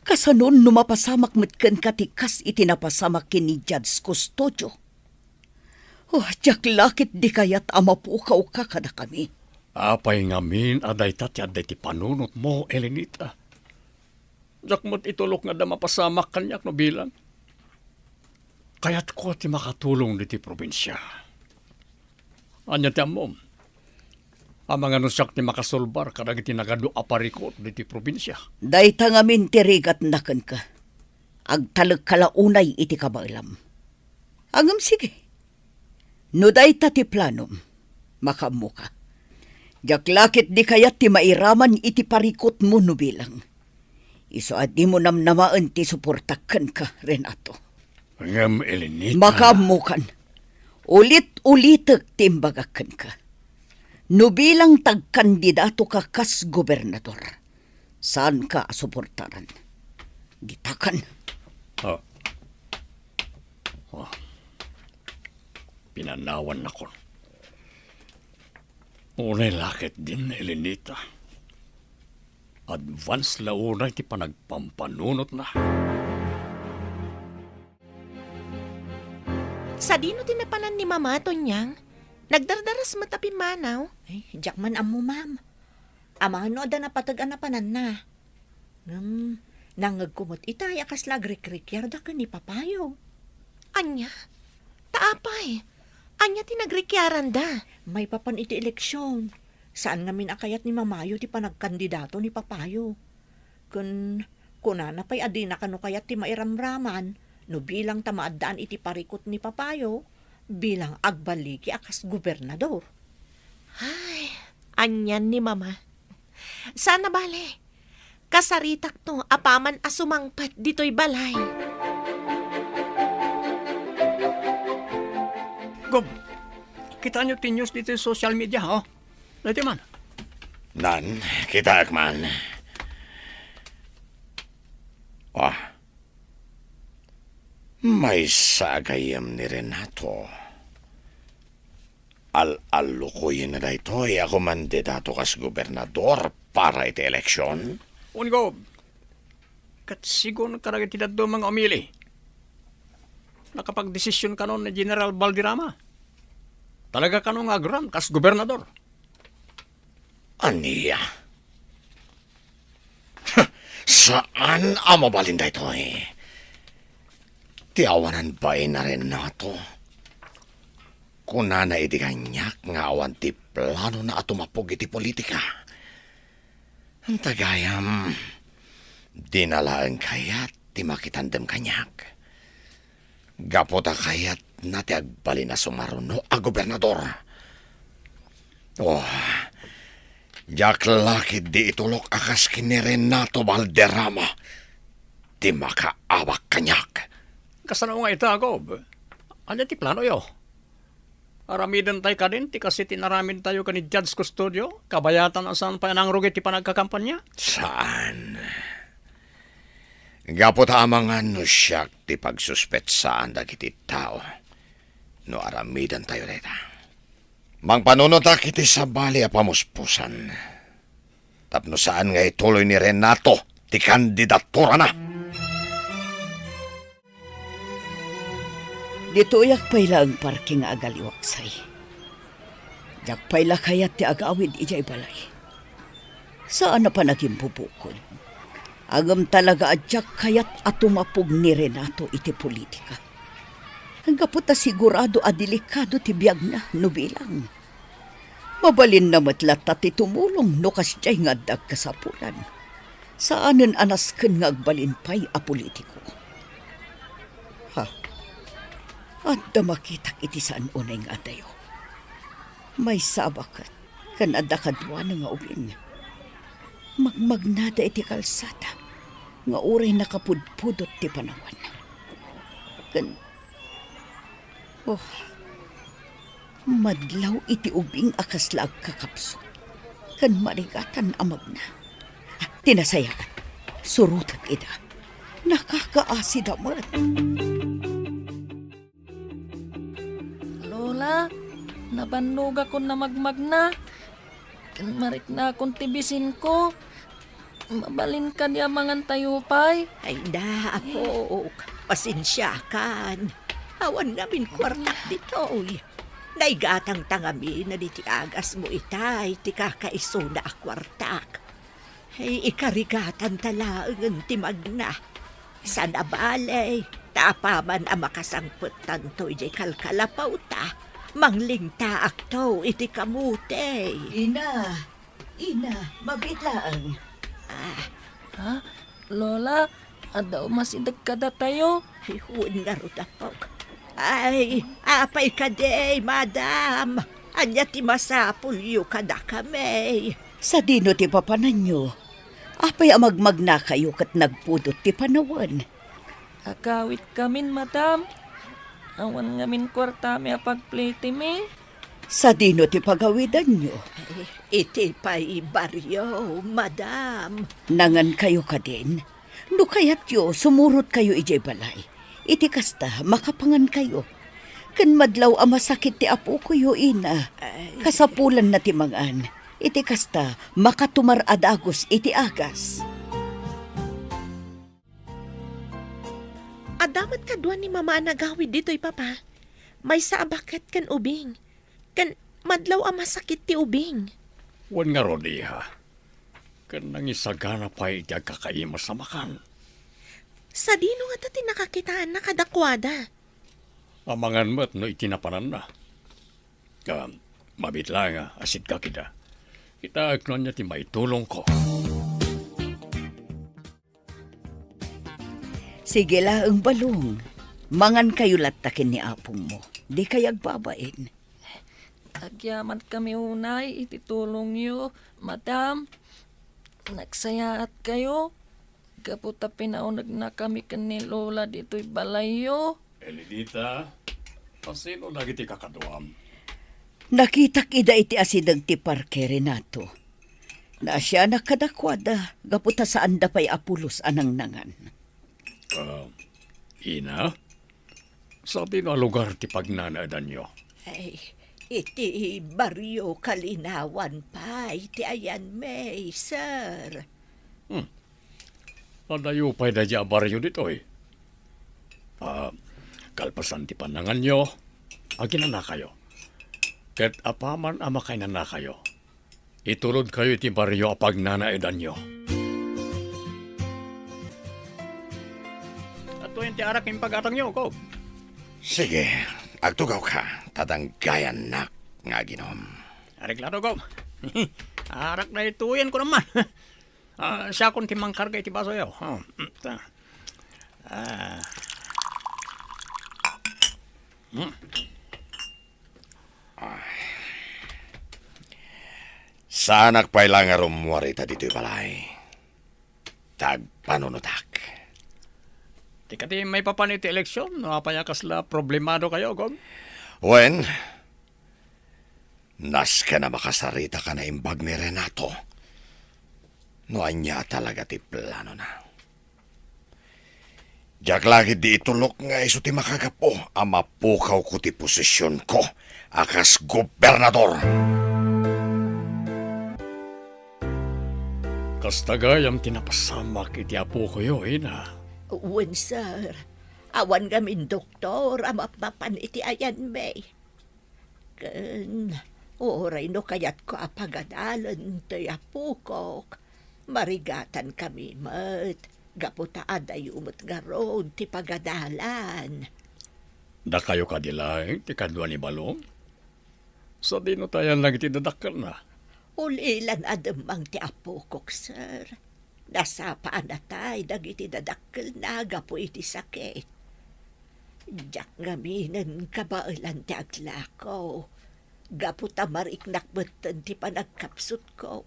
Kasanon no mapasamak met kenka ti kas iti napasamak ken ni Judge Custodio? Oh, diak la ketdi kayat a mapukawka kadakami. Apay ngamin a dayta ti adda iti panunotmo, Elenita? Diak met itulok nga adda mapasamak kaniak no bilang. Kayatko ti makatulong ditoy probinsia. Ania ti ammom? Amangan no siak ti makasulbar kadagiti nagadu a parikut ditoy probinsia. Dayta ngamin ti rigatna kenka. Agtalekka la unay iti kabaelam. Ngem sige. No dayta ti planom, makaammoka. Diak la ketdi kayat ti mairaman iti parikutmo no bilang. Isu a dimo namnamaen ti suportak kenka, Renato. Ngem, Elenita. Makaammokan. Ulit-ulitek ti imbagak kenka. No bilang ti agkandidatoka kas gobernador, saanka a suportaran. Ditakan. Ah. Ah. Pinanawannakon. Unay la ketdin, Elenita. Advance la unay ti panagpampanunotna. Sadino ti napanan ni Mama, Tonyang? Nagdardaras met a pimmanaw. Ay, diak man ammo, ma'am. Amangan no adda napateg a napananna. Ngem, nangngegko met itay a kasla agrikrikiarda ken ni Papayo. Ania? Ta apay, ania ti nagrikrikiaranda? Maipapan iti eleksyon, saan ngamin a kayat ni Mamayo ti panagkandidato ni Papayo. Ken kunana pay a dina kano kayat ti mairamraman no bilang ta maaddaan iti parikut ni Papayo bilang agbaligi a kas gobernador. Ay, anian ni Mama. Saan a bale. Kasaritakto apaman a sumangpet ditoy balay. Gob, kitaenyo ti news ditoy social media, oh. Daytoy man. Nan, kitaek man. Ah. Maysa a gayyem ni Renato. Al-allukoyenna daytoy a kumandidato kas gobernador para iti eleksyon? Wen, Gob. Ket sigun kadagiti dadduma nga umili, nakapagdesisyon kano ni General Valderrama. Talaga kano nga agraman kas gobernador. Ania? Saan a mabalin daytoy. Ti awanan bain a Renato. Kunana iti kaniak nga awan ti planona a tumapog iti politika. Anta gayam, dina laeng kayat ti makitandem kaniak. Gapu ta kayatna ti agbalin a sumaruno a gobernador. Oh, diak la ketdi itulok a kas ken ni Renato Valderrama ti makaawak kaniak. Kasano nga ita, Gob? Ania ti planoyo? Aramidentayo kadin ti kas iti inaramidtayo ken ni Judge Custodio, kabayatan a saan pay a nangrugi ti panagkakampanya? Saan. Gapu ta amangan no siak ti pagsuspetsaan dagiti tao no aramidentayo dayta. Mangpanunotak iti sabali a pamuspusan tapno saan nga ituloy ni Renato ti kandidaturana. Ditoyak pay laeng parke nga agaliwaksay. Diak pay la kayat ti agawid idiay balay. Saan a panagimbubukod. Ngem talaga a diak kayat a tumapog ni Renato iti politika. Gapu ta sigurado a delikado ti biagna no bilang. Mabalinna met latta ti tumulong no kasdiay nga adda agkasapulan. Saanen a nasken nga agbalin pay a politiko. Ha? Adda makitak iti saan unay nga adayo. Maysa a baket ken adda kaduana nga ubing. Magmagnada iti kalsada nga uray nakapudpudot ti panawan. Ken, oh, madlaw iti ubing a kasla agkakapsut ken marigatan a magna. Ti nasayaat, surotek ida. Nakakaasida met. Lola, nabannogakon a magmagna. Ken mariknakon ti bisinko. Mabalin kadi a mangantayo pay? Ay na, apok. Pasensiakan. Awan ngamin kuartak ditoy. Naigatangta ngamin a ditoy agasmo itay ti kakaisuna a kuartak. Ay, ikarigatanta laengen ti magna. Saan a bale, ta apaman a makasangpettanto idiay kalkalapawta, manglingtaakto iti kamote. Ina, ina, mabiit laeng. Ah. Ha? Lola, adda umasideg kadatayo? Ay, wen ngarud, apok. Ay, apay kadi, madam? Ania ti masapulyo kadakami? Sadino ti papananyo? Apay a magmagnakayo ket nagpudot ti panawen? Agawidkamin, madam. Awan ngamin kuartami a pagplitimi. Sadino ti pagawidanyo? Iti pay barrio, madam. Nangankayo kadin? No kayatyo, sumurotkayo idiay balay. Iti kasta, makapangankayo. Ken madlaw a masakit ti apokoyo, ina. Ay. Kasapulanna ti mangan. Iti kasta, makatumar a dagus iti agas. Adda met kadua ni Mama a nagawid ditoy, Papa. Maysa a baket ken ubing. Ken madlaw a masakit ti ubing. Wen ngarud, iha. Ken nangisagana pay iti agkakaimas a makan. Sadino ngata ti nakakitaanna kadakuada? Amangan met no iti napananna. Ngem, mabiit laeng a asiddek ida. Kitaek no ania ti maitulongko. Sige laeng, Balong. Mangankayo latta ken ni apongmo. Dikay agbabain. Agyamankami unay iti tulongyo, madam. Nagsayaatkayo gapu ta pinaunegnakami ken ni Lola ditoy balayyo. Elinita, kasino dagiti kakaduam? Nakitak ida iti asideg ti parke, Renato. Naasianak kadakuada gapu ta saanda pay a pulos a nangnangan. Ah, ina? Sadino a lugar ti pagnanaedanyo? Ay, iti barrio Kalinawan pay ti ayanmi, sir. Hmm. Adayo pay daydi a barrio ditoy. Ah, kalpasan ti pannanganyo, aginanakayo. Ket apaman a makainanakayo, itulodkayo iti barrio a pagnanaedanyo. Adtoyen ti arak nga impagatangyo, Gob. Sige, agtugawka, ta danggayannak nga aginom. Areglado, Gob. Arak daytoyen, kunam man. Ah, siakon ti mangkarga iti basoyo. Oh, mm, ta. Ah. Hmm. Saanak pay la nga rummuar ita ditoy balay. Ta agpanunotak. Di kadi maipapan iti eleksion no apay a kasla problemadokayo, Gob? Wen, nasken a makasarita ka naimbag ni Renato. No ania talaga ti planona? Diak la ketdi itulok nga isu ti makagapu a mapukawko ti posisionko a kas gobernador. Kasta gayam ti napasamak iti apokoyo, ina. Wen, sir. Awan ngamin doktor a mapmapan iti ayanmi. Ken uray no kayatko a pagadalen ti apokok, marigatankami met gapu ta adayo met ngarud ti pagadalan. Dakayo kadi laeng ti kadua ni Balong? Sadino ti ayan dagiti dadakkelna? Ulilan a demmang ti apokok, sir. Nasapa a natay dagiti dadakkelna gapu iti sakit. Diak ngaminen kabaelan ti aglako, gapu ta mariknak metten ti panagkapsutko.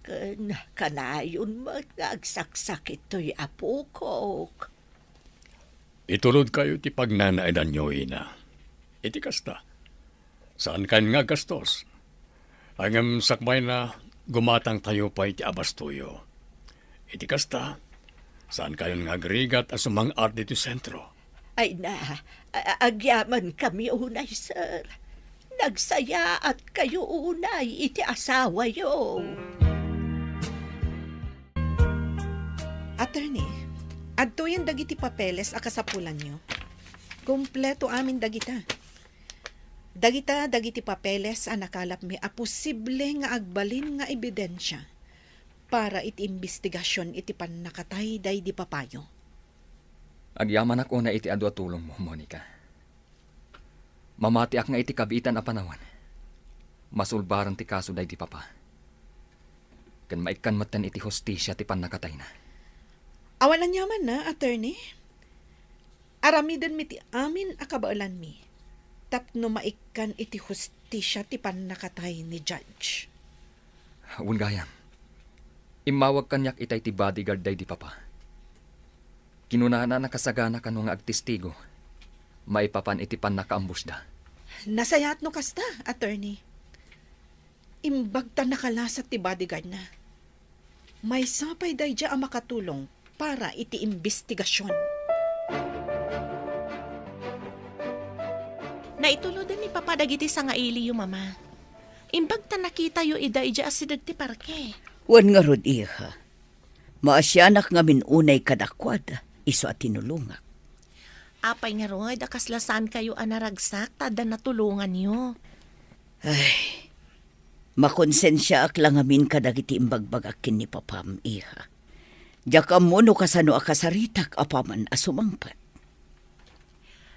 Ken kanayon met nga agsaksakit toy apokok. Itulodkayo ti pagnanaedanyo, ina. Iti kasta, saankayon nga aggastos. Ngem sakbayna, gumatangtayo pay ti abastoyo. Iti kasta, saankayon nga agrigat a sumang-at ditoy sentro. Ay na, a-, agyamankami unay, sir. Nagsayaatkayo unay iti asawayo. Attorney, adtoyen dagiti papeles a kasapulanyo. Kompleto amin dagita. Dagita dagiti papeles a nakalapmi a posible nga agbalin nga ebidensia para iti imbestigasion iti pannakatay daydi papayo. Agyamanak unay iti adu a tulongmo, Monica. Mamatiak nga iti kabiitan a panawen, masulbaren ti kaso daydi papa. Ken maikkan metten iti hustisia ti pannakatayna. Awan aniamanna, attorney. Aramidenmi ti amin a kabaelanmi tapno maikkan iti hustisia ti pannakatay ni Judge. Wen gayam, immawag kaniak itay ti bodyguard daydi papa. Kinunana a nakasagana kano nga agtestigo maipapan iti pannakaambusda. Nasayaat no kasta, attorney. Imbag ta nakalasat ti bodyguardna. Maysa pay daydiay a makatulong para iti imbestigasion. Naituloden ni Papa dagiti sangailiyo, Mama. Imbag ta nakitayo ida idiay asideg ti parke. Wen ngarud, iha. Maasianak ngamin unay kadakuada, isu a tinulongak. Apay ngarud a kasla saankayo a naragsak ta adda natulonganyo? Ay, makonsensiaak la ngamin kadagiti imbagbagak ken ni papam, iha. Diak ammo no kasano a kasaritak apaman a sumangpet.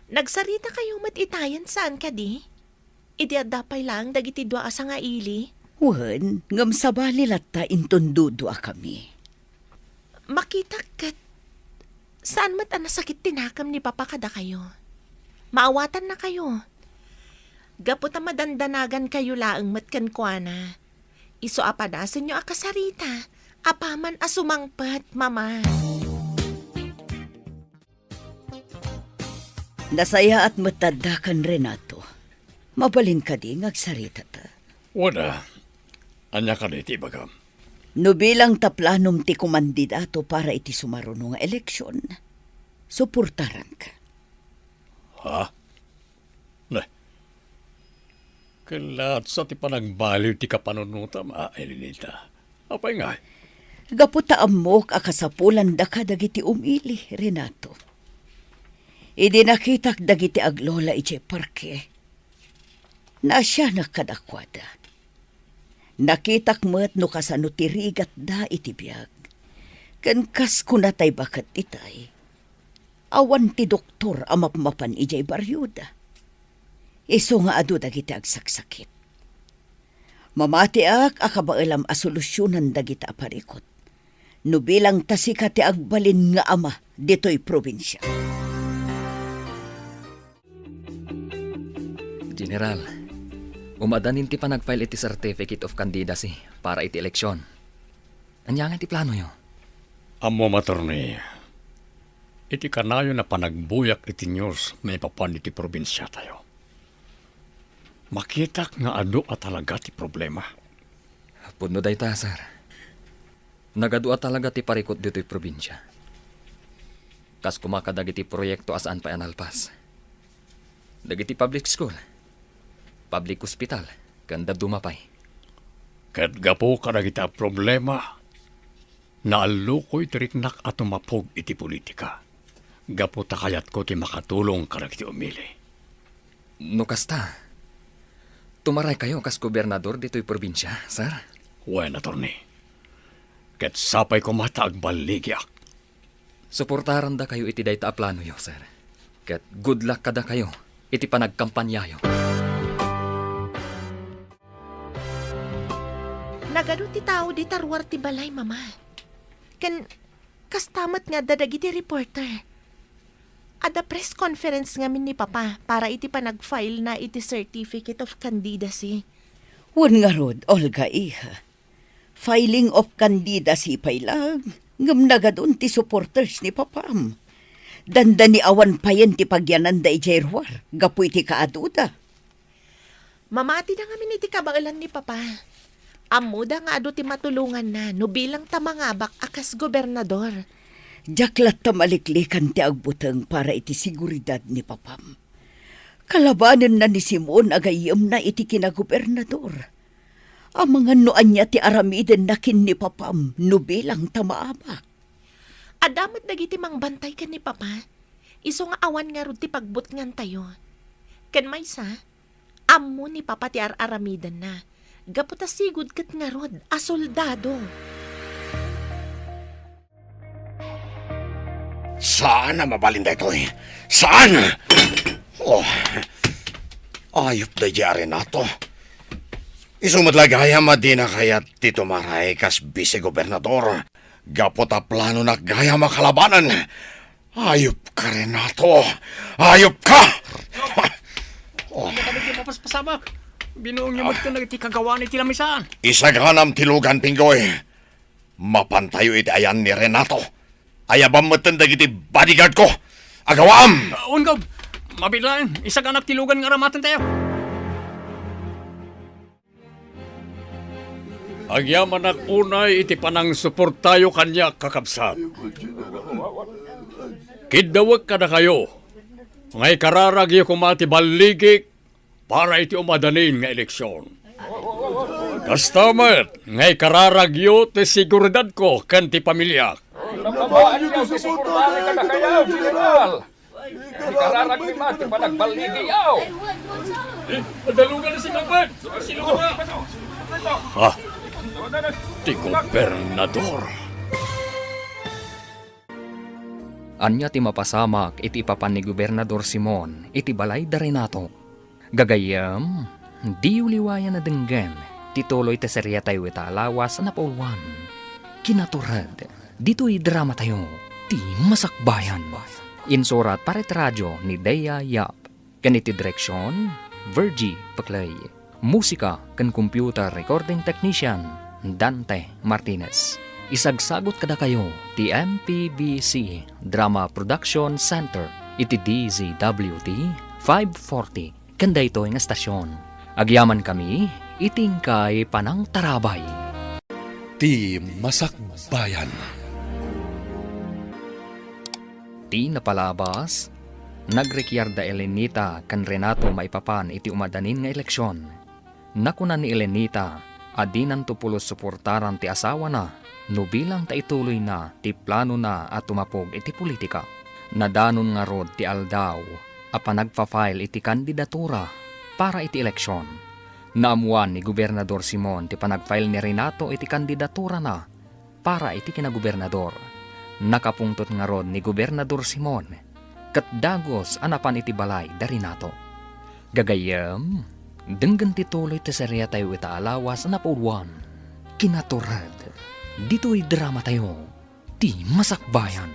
Nagsaritakayo met itayen saan kadi? Idi adda pay laeng dagiti dua a sangaili? Wen, ngem sabali latta inton duduakami. Makitak ket saan met a nasakit ti nakemna ni Papa kadakayo. Maawatannakayo. Gapu ta madandanagankayo laeng met kenkuana, isu a padasenyo a kasarita apaman a sumangpet, Mama. Nasayaat met adda ken Renato. Mabalin kadi nga agsaritata? Wen a, ania kadi ti ibagam? No bilang ta planom ti kumandidato para iti sumaruno nga eleksion, suportaranka. Ha? Ne. Ket laatsa ti panagbaliw ti kapanunotam, a Elenita. Apay ngay? Gapu ta ammok a kasapulandaka dagiti umili, Renato. Idi nakitak dagiti aglola idiay parke, naasianak kadakuada. Nakitak met no kasano ti rigatda iti biag. Ken kas kuna tay baket itay, awan ti doktor a mapmapan idiay barioda. Isu nga adu dagiti agsaksakit. Mamatiak a kabaelam a solusionan dagita a parikut. No bilang ta sika ti agbalin nga ama ditoy probinsia. General, umadanin ti panagfile iti Certificate of Candidacy para iti eleksyon. Ania ngay ti planoyo? Ammom, attorney, iti kanayon a panagbuyak iti news maipapan iti probinsiatayo, makitak nga adu a talaga ti problema. Pudno dayta, sir. Nagadu a talaga ti parikut ditoy probinsia. Kas koma kadagiti proyekto a saan pay a nalpas. Dagiti public school, public hospital, ken dadduma pay. Ket gapu kadagita a problema, naallukoy ti riknak a tumapog iti politika. Gapu ta kayatko ti makatulong kadagiti umili. No kasta, tumaraykayo kas gobernador ditoy probinsia, sir? Wen, attorney. Ket sapay koma ta agballigiak. Suportarandakayo iti dayta a planoyo, sir. Ket good luck kadakayo iti panagkampanyayo. Nagadu ti tao dita ruar ti balay, Mama. Ken kasta met nga adda dagiti reporter. Adda press conference ngamin ni Papa para iti panag-file na iti Certificate of Candidacy. Wen ngarud, Olga, iha. Filing of candidacy pay laeng, ngem nagadun ti supporters ni Papam. Dandani awan payen ti pagyananda idiay ruar gapu iti kaaduda. Mamatida ngamin iti kabaelan ni Papa. Ammoda nga adu ti matulonganna no bilang ta mangabak a kas gobernador. Diak latta maliklikan ti agbuteng para iti seguridad ni Papam. Kalabanenna ni Simon a gayyemna iti kinagobernador. Amangan no ania ti aramidenna ken ni Papam no bilang ta maabak. Adda met dagiti mangbantay ken ni Papa. Isu nga awan ngarud ti pagbutngantayo. Ken maysa, ammo ni Papa ti ar-aramidenna. Gapu ta sigud ket ngarud a soldado. Saan a mabalin daytoy? Saan? Oh. Ayup daydiay a Renato. Isu met la gayam a dina kayat ti tumaray kas bise-gobernador. Gapu ta planonak gayam a kalabanen. Ayup ka, Renato. Ayup ka! Oh. Ania kadagiti mapaspasamak? Binuongyo met ken dagiti kagawaan iti lamisaan. Isaganam ti lugan, Pinggoy. Mapantayo iti ayan ni Renato. Ayabam metten dagiti bodyguard ko. Agawaam! Ah, wen, Gob. Mabiit laeng, isaganak ti lugan nga aramatentayo. Agyamanak unay iti panangsuportayo kaniak, kakabsat. Kiddawek kadakayo nga ikararagyo koma ti balligik para iti umadanin nga eleksion. Kasta met nga ikararagyo ti seguridadko ken ti pamiliak. Napabaanyo ti suportami kadakayo, General. Ikararagmi man ti panagballigiyo. Eh, nadalugan na si Kapag. Sino ka ba? Ah, ti gobernador. Ania ti mapasamak iti ipapan ni Gobernador Simon iti balay da Renato? Gagayyem, diyo liwayan a denggen ti tuloy ti seriatayo ita a lawas a napauluan. Kinatured, ditoy dramatayo, ti Masakbayan. Insurat para iti radio ni Dea Yap. Ken iti direksion, Virgie Peclay. Musika ken computer recording technician, Dante Martinez. Isagsagut kadakayo ti M P B C Drama Production Center iti D Z W T five forty ken daytoy nga estasion. Agyamankami iti inkay panangtarabay. Ti Masakbayan. Ti napalabas, nagrekiar da Elenita ken Renato maipapan iti umadanin nga eleksion. Nakuna ni Elenita a dinanto pulos suportaran ti asawana no bilang ta ituloyna ti planona a tumapog iti politika. Nadanon ngarud ti aldaw a panagpa-file iti kandidatura para iti eleksion. Naammoan ni Gobernador Simon ti panag-file ni Renato iti kandidaturana para iti kinagobernador. Nakapungtot ngarud ni Gobernador Simon ket dagus a napan iti balay da Renato. Gagayyem, denggen ti tuloy ti seriatayo ita a lawas a napauluan. Kinatured, ditoy dramatayo, ti Masakbayan.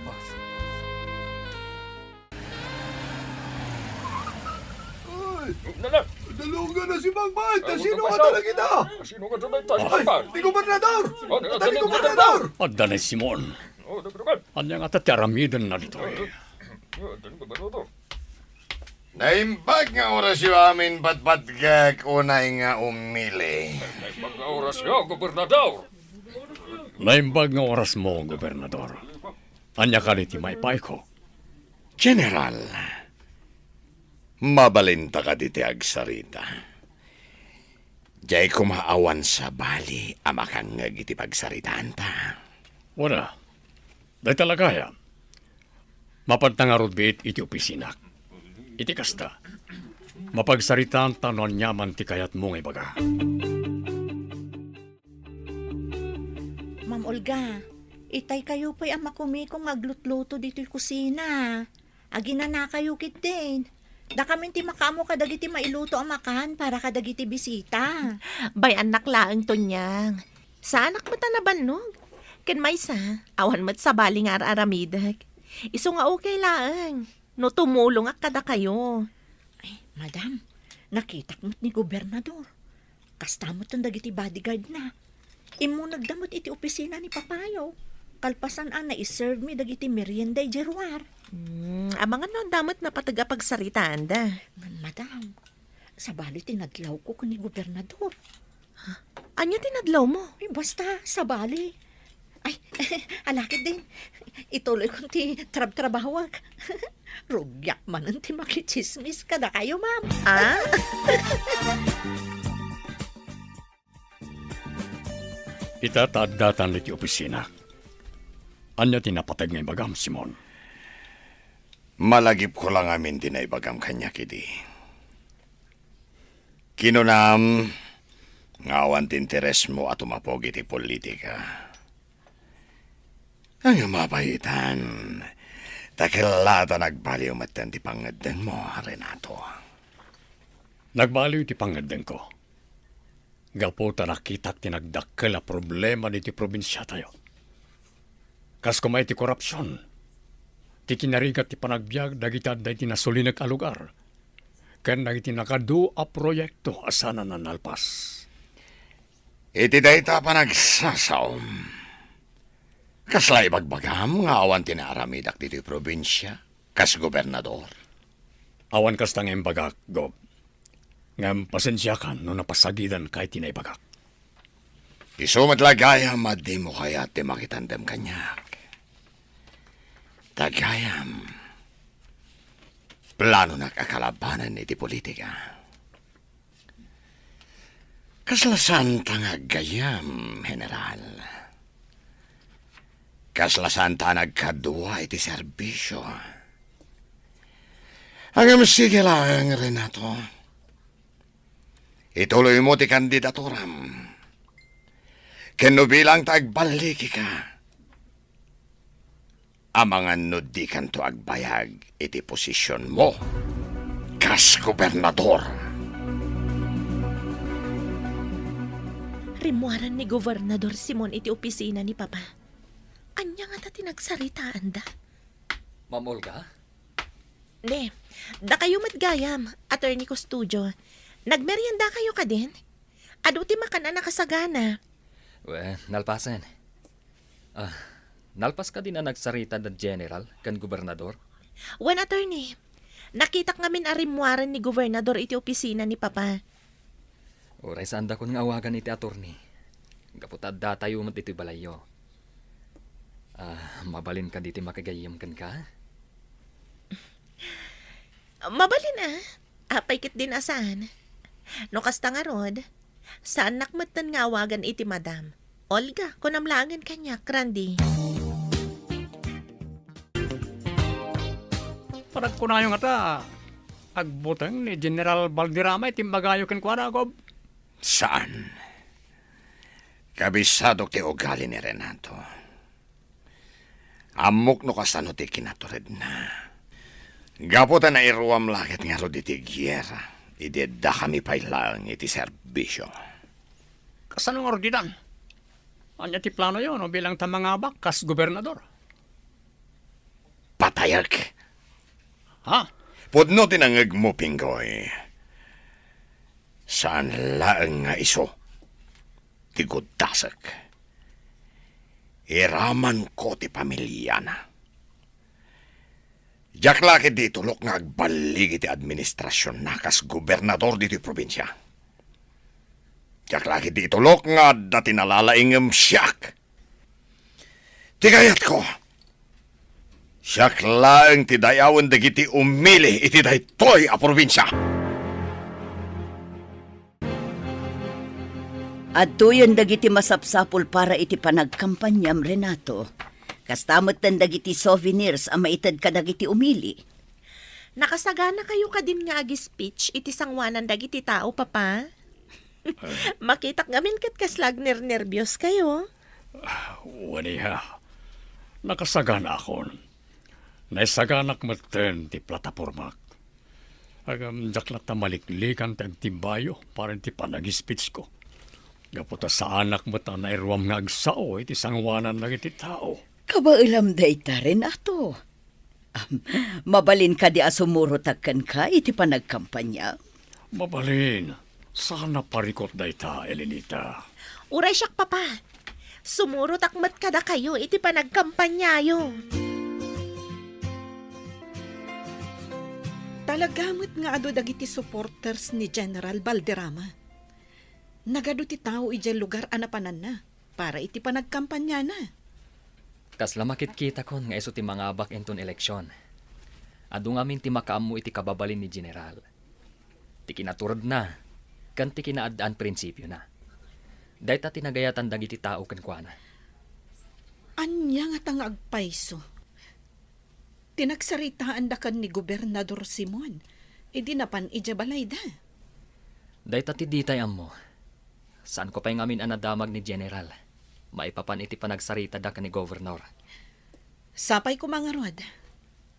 Ay! Nana! Dalugan na si Bangban! Ta sino nga talaga ita? Sino nga talaga ita? Ay, ti gobernador! Adda ni gobernador! Adda ni Simon. Ania ngata ti aramidenna ditoy? Naimbag nga orasyo amin, patpatgek, unay nga umili. Naimbag nga orasyo, gobernador. Naimbag nga orasmo, gobernador. Ania kadi ti maipaayko? General, mabalinta kadi ti agsarita? Diay koma awan sabali a makangngeg iti pagsaritaanta. Wen a, dayta la gayam. Mapanta ngarud biit iti opisinak. Iti kasta, mapagsaritaanta no aniaman ti kayatmo nga ibaga. Ma'am Olga, itaykayo pay a makumikong nga aglutluto ditoy kusina. Aginanakayo ketdin. Dakamin ti makaammo kadagiti mailuto a makan para kadagiti bisita. Bay-annak laeng, Tonyang. Saanak met a nabannog. Ken maysa, awan met sabali nga ar-aramidek. Isu nga okay laeng no tumulongak kadakayo. Ay, madam, nakitak met ni gobernador. Kasta met dagiti bodyguard na. Immunegda met iti opisina ni Papayo. Kalpasan a naiserve mi dagiti merienda idiay ruar. Hmm, amangan no adda met napateg a pagsaritaanda. Ngem, madam, sabali ti nadlawko ken ni gobernador. Ania ti nadlawmo? Ay, basta, sabali. Ay, ala ketdin. Ituloykon ti trabtrabahok. Rugiak manen ti makitsismis kadakayo, ma'am. Ah? Ita ta addatan iti opisina. Ania ti napateg nga ibagam, Simon? Malagipko la ngamin ti naibagam kaniak idi. Kinunam nga awan ti interesmo a tumapog iti politika. Ay, mabayitan. Ta kella ta nagbaliw metten ti pangngeddengmo, Renato. Nagbaliw ti pangngeddengko. Gapu ta nakitak ti nagdakkel a problema ditoy probinsiatayo. Kas koma iti korupsion, ti kinarigat ti panagbiag dagiti adda iti nasulinek a lugar, ken dagiti nakadu a proyekto a saan a nalpas. Iti dayta a panagsasaom, kasla ibagbagam nga awan ti naaramidak ditoy probinsia kas gobernador? Awan kasta nga imbagak, Gob. Ngem pasensiakan no napasagidanka iti naibagak. Isu met la gayam a dimo kayat ti makitandem kaniak. Ta gayam, planonak a kalabanen iti politika. Kasla saanta nga aggayam, General. Kasla saanta a nagkadua iti serbisio. Ngem sige laeng, Renato. Ituloymo ti kandidaturam. Ken no bilang ta agballigika, amangan no dikanto agbayag iti posisionmo kas gobernador. Rimmuaran ni Gobernador Simon iti opisina ni Papa. Ania ngata ti nagsaritaanda? Ma'am Olga? Ne, dakayo met gayam, Attorney Custodio. Nagmeriendakayo kadin? Adu ti makan a nakasagana. Wen, nalpasen. Ah, nalpas kadin a nagsarita da General ken Gobernador? Wen, Attorney. Nakitak ngamin a rimmuaren ni Gobernador iti opisina ni Papa. Uray saandakon nga awagan iti attorney. Gapu ta addatayo met ditoy balayyo. Ah, mabalin kadi ti makagayyem kenka? Mabalin a. Apay ketdin a saan? No kasta ngarud, saannak metten nga awagan iti Madam. Olga, kunam laengen kaniak, Randy. Panagkunayo ngata, agbuteng ni General Valderrama iti imbagayo kenkuana, Gob? Saan. Kabisadok ti ugali ni Renato. Ammok no kasano ti kinaturedna. Gapu ta nairuam la ket ngarud iti giyera, idi addakami pay laeng iti serbisio. Kasano ngarud ditan? Ania ti planoyo no bilang ta mangabak kas gobernador? Patayek! Ha? Pudno ti nangngegmo, Pinggoy. Saan laeng nga isu ti guddasek. Iramanko ti pamiliana. Diak la ketdi itulok nga agballig iti administrasionna kas gobernador ditoy probinsia. Diak la ketdi itulok nga adda ti nalalaing ngem siak. Ti kayatko, siak laeng ti dayawen dagiti umili iti daytoy a probinsia. Adtoyen dagiti masapsapul para iti panagkampaniam, Renato. Kasta metten dagiti souvenirs a maited kadagiti umili. Nakasaganakayo kadin nga ag-speech iti sangoanan dagiti tao, Papa? Makitak ngamin ket kasla agnernerbios-kayo. Ah, wen, iha. Nakasaganaakon. Naisaganak metten ti platapormak. Ngem diak latta maliklikan ti agtimbayo para iti panag-speech-ko. Gapu ta saanak met a nairuam nga agsao iti sangoanan dagiti tao. Kabaelam dayta, Renato. Am, mabalin kadi a sumurotak kenka iti panagkampania? Mabalin. Saan a parikut dayta, Elenita. Uray siak, Papa. Sumurotak met kadakayo iti panagkampaniayo. Talaga met nga adu dagiti supporters ni General Valderrama. Nagadu ti tao idiay lugar a napananna para iti panagkampaniana. Kasla makitkitakon nga isu ti mangabak inton eleksion. Adu ngamin ti makaammo iti kababalin ni General, ti kinaturedna, ken ti kinaaddaan prinsipiona. Dayta ti nagayatan dagiti tao kenkuana. Ania ngata nga agpayso ti nagsaritaanda ken ni Gobernador Simon idi napan idiay balayda? Dayta ti ditay ammo. Saanko pay ngamin a nadamag ni General maipapan iti panagsaritada ken ni Governor. Sapay koma ngarud.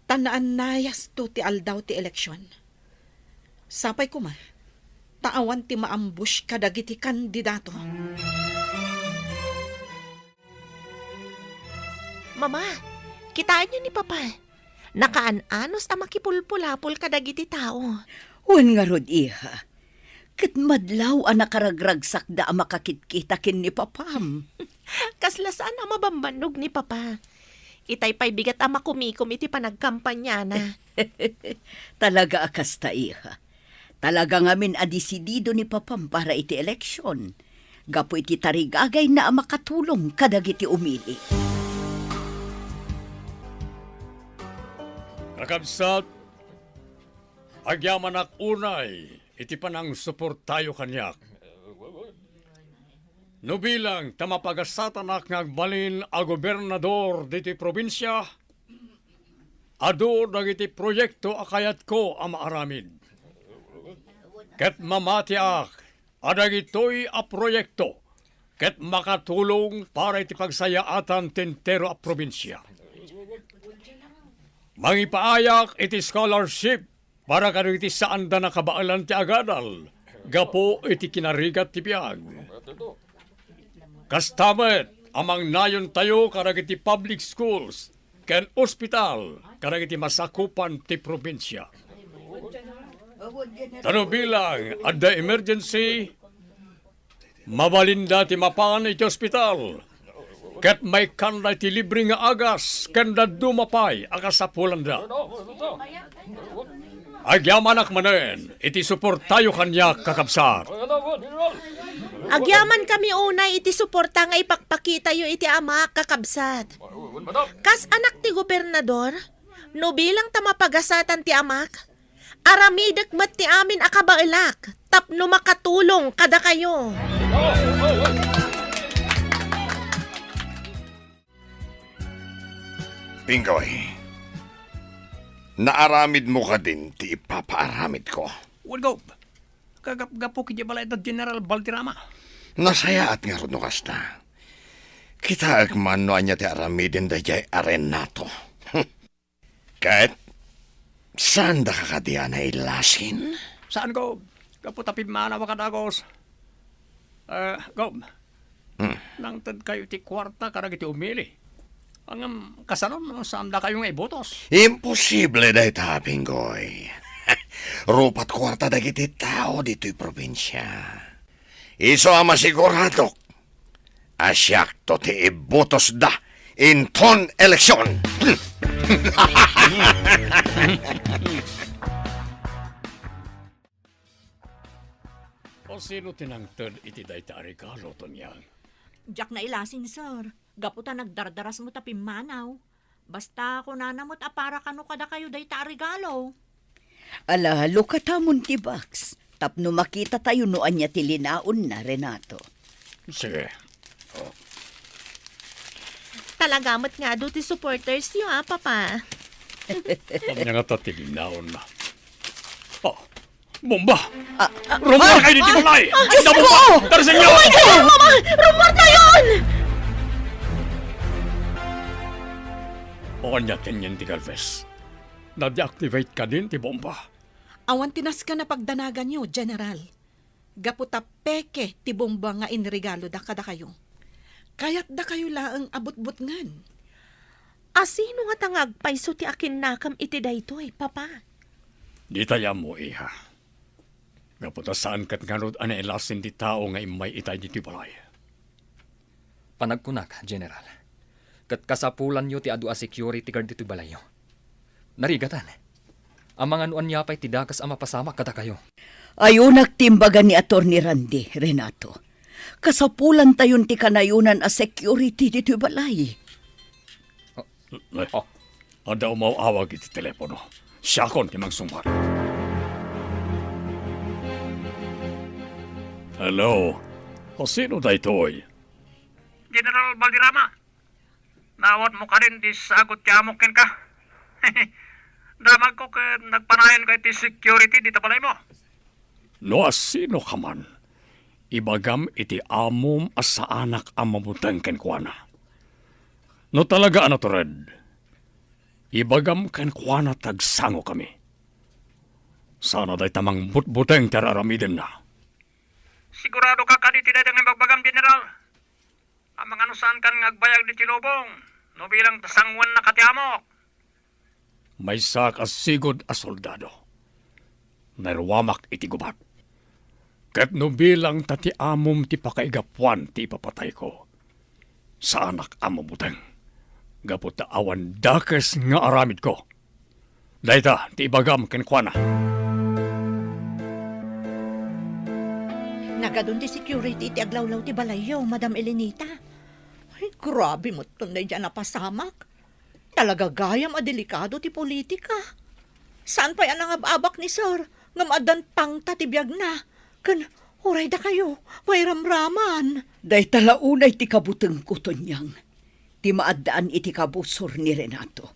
Ta naannayasto ti aldaw ti eleksion. Sapay koma, ta awan ti maambush kadagiti kandidato. Mama, kitaenyo ni Papa. Nakaan-anos a makipulpulapol kadagiti tao. Wen ngarud, iha. Ket madlaw a nakaragragsakda a makakitkita ken ni Papam. Kasla saan a mabambannog ni Papa. Itay pay bigat a makumikom iti panagkampanyana. Talaga a kasta, iha. Talaga ngamin a desidido ni Papam para iti eleksion, gapu iti tarigagayna a makatulong kadagiti umili. Kakabsat, agyamanak unay iti panangsuportayo kaniak. No bilang ta mapagasatanak nga agbalin a gobernador ditoy probinsia, adu dagiti proyekto a kayatko a maaramid. Ket mamatiak a dagitoy a proyekto ket makatulong para iti pagsayaatan ti entero a probinsia. Mangipaayak iti scholarship para kadagiti saanda nakabaelan ti agadal gapu iti kinarigat ti biag. Kasta met a mangnayontayo kadagiti public schools ken ospital kadagiti masakupan ti probinsia. Ta no bilang adda emergency, mabalinda ti mapan iti ospital, ket maikkanda iti libre nga agas ken dadduma pay a kasapulanda. Agyamanak manen iti suportayo kaniak, kakabsat. Agyamankami unay iti suporta nga ipakpakitayo iti Amak, kakabsat. Kas anak ti gobernador, no bilang ta mapagasatan ti Amak, aramidek met ti amin a kabaelak tapno makatulong kadakayo. Pinggoy, naaramidmo kadin ti ipapaaramidko? Wen, Gob. Kagapgapo iti balay da General Valderrama. Nasayaat ngarud no kasta. Kitaek man no ania ti aramiden daydiay a Renato. Ket, saandaka kadi a nailasin? Saan, Gob. Gapu ta pimmanaw a kadagos. Eh, Gob, hmm, nangtedkayo ti kuarta kadagiti umili. Ngem kasano no saandakayo nga ibotos? Imposible dayta, Pinggoy. Rupat kuarta dagiti tao ditoy probinsia. Isu a masiguradok a siakto ti ibutosda inton eleksion. O sino ti nangted iti dayta a regalo, Tonyang? Diak nailasin, sir. Gapu ta nagdardarasmo ta pimmanaw. Basta kunana met a para kano kadakayo dayta a regalo. Ala, lukatamon ti box tapno makitatayo no ania ti linaonna, Renato. Sige. Talaga met nga adu ti supporters yo, a, Papa. Ania ngata ti linaonna? Oh, bomba! Ah, ah, rummuar kayo ditoy balay! Ah, Diyos ko! Bomba! Tara sa inyo! Oh my God! Mama! Rummuar tayon! O ania ti yen ti Galvez? Na-deactivate kadin ti bomba? Awan ti nasken a pagdanaganyo, General. Gapu ta peke ti bomba nga inregaloda kadakayo. Kayatdakayo laeng a butbutngen. A sino ngata nga agpayso ti akinnakam iti daytoy, Papa? Ditay ammo, iha. Gapu ta saan ket ngarud a nailasin ti tao nga immay itay ditoy balay. Panagkunak, General, ket kasapulanyo ti adu a security guard ditoy balayyo. Narigatan. Amangan no ania pay ti dakes a mapasamak kadakayo. Ayonak ti imbaga ni Attorney Randy, Renato. Kasapulantayon ti kanayonan a security ditoy balay. Ay, oh, adda umaw-awag iti telepono. Siakon ti mangsungbat. Hello? O, sino daytoy? General Valderrama, naawatmo kadin ti sagut ti amok kenka? Damagko ket nagpanayon ka iti security dita balaymo. No asino ka man, ibagam iti amom a saanak a mabuteng kenkuana. No talaga a natured, Ibagam kenkuana ta agsangokami. Saan a dayta mangbutbuteng ti ar-aramidenna. Sigurado ka kadi ti dayta nga ibagbagam, General? Amangan no saankan nga agbayag ditoy lubong, no bilang ta sangoannak ti amok. Maysaak a sigud a soldado. Naruamak iti gubat. Ket no bilang ta ti amom ti pakaigapuan ti ipapatayko, saanak a mabuteng, gapu ta awan dakes nga aramidko. Dayta ti ibagam kenkuana. Nagadun ti security iti aglawlaw ti balayyo, Madam Elenita. Ay, grabe met ton daydi a napasamak. Talaga gayam a delikado ti politika. Saan pay a nangab-abak ni Sir, ngem addan pangta ti biagna. Ken uray dakayo, mairamraman. Dayta la unay ti kabutengko, Tonyang. Ti maaddaan iti kabusor ni Renato.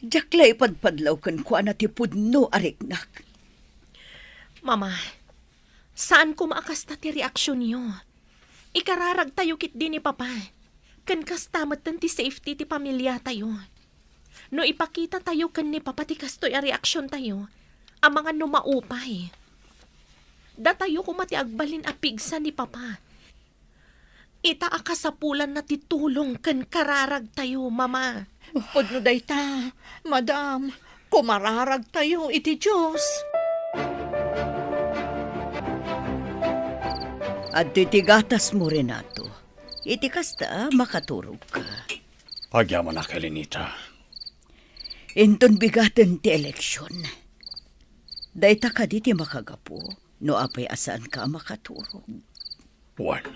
Diak la ipadpadlaw kenkuana ti pudno a riknak. Mama, saan koma a kasta ti reaksionyo. Ikararagtayo ketdi ni Papa. Ken kasta metten ti safety ti pamiliatayo. No ipakitatayo ken ni Papa ti kastoy a reaksiontayo, amangan no maupay. Datayo koma ti agbalin a pigsa ni Papa. Ita a kasapulanna ti tulong ken kararagtayo, Mama. Pudno dayta, Madam. Kumararagtayo iti Dios. Adtoy ti gatasmo, Renato. Iti kasta, makaturogka. Agyamanak, Elenita. Inton bigaten ti eleksion, dayta kadi ti makagapu no apay a saanka a makaturog? Wen,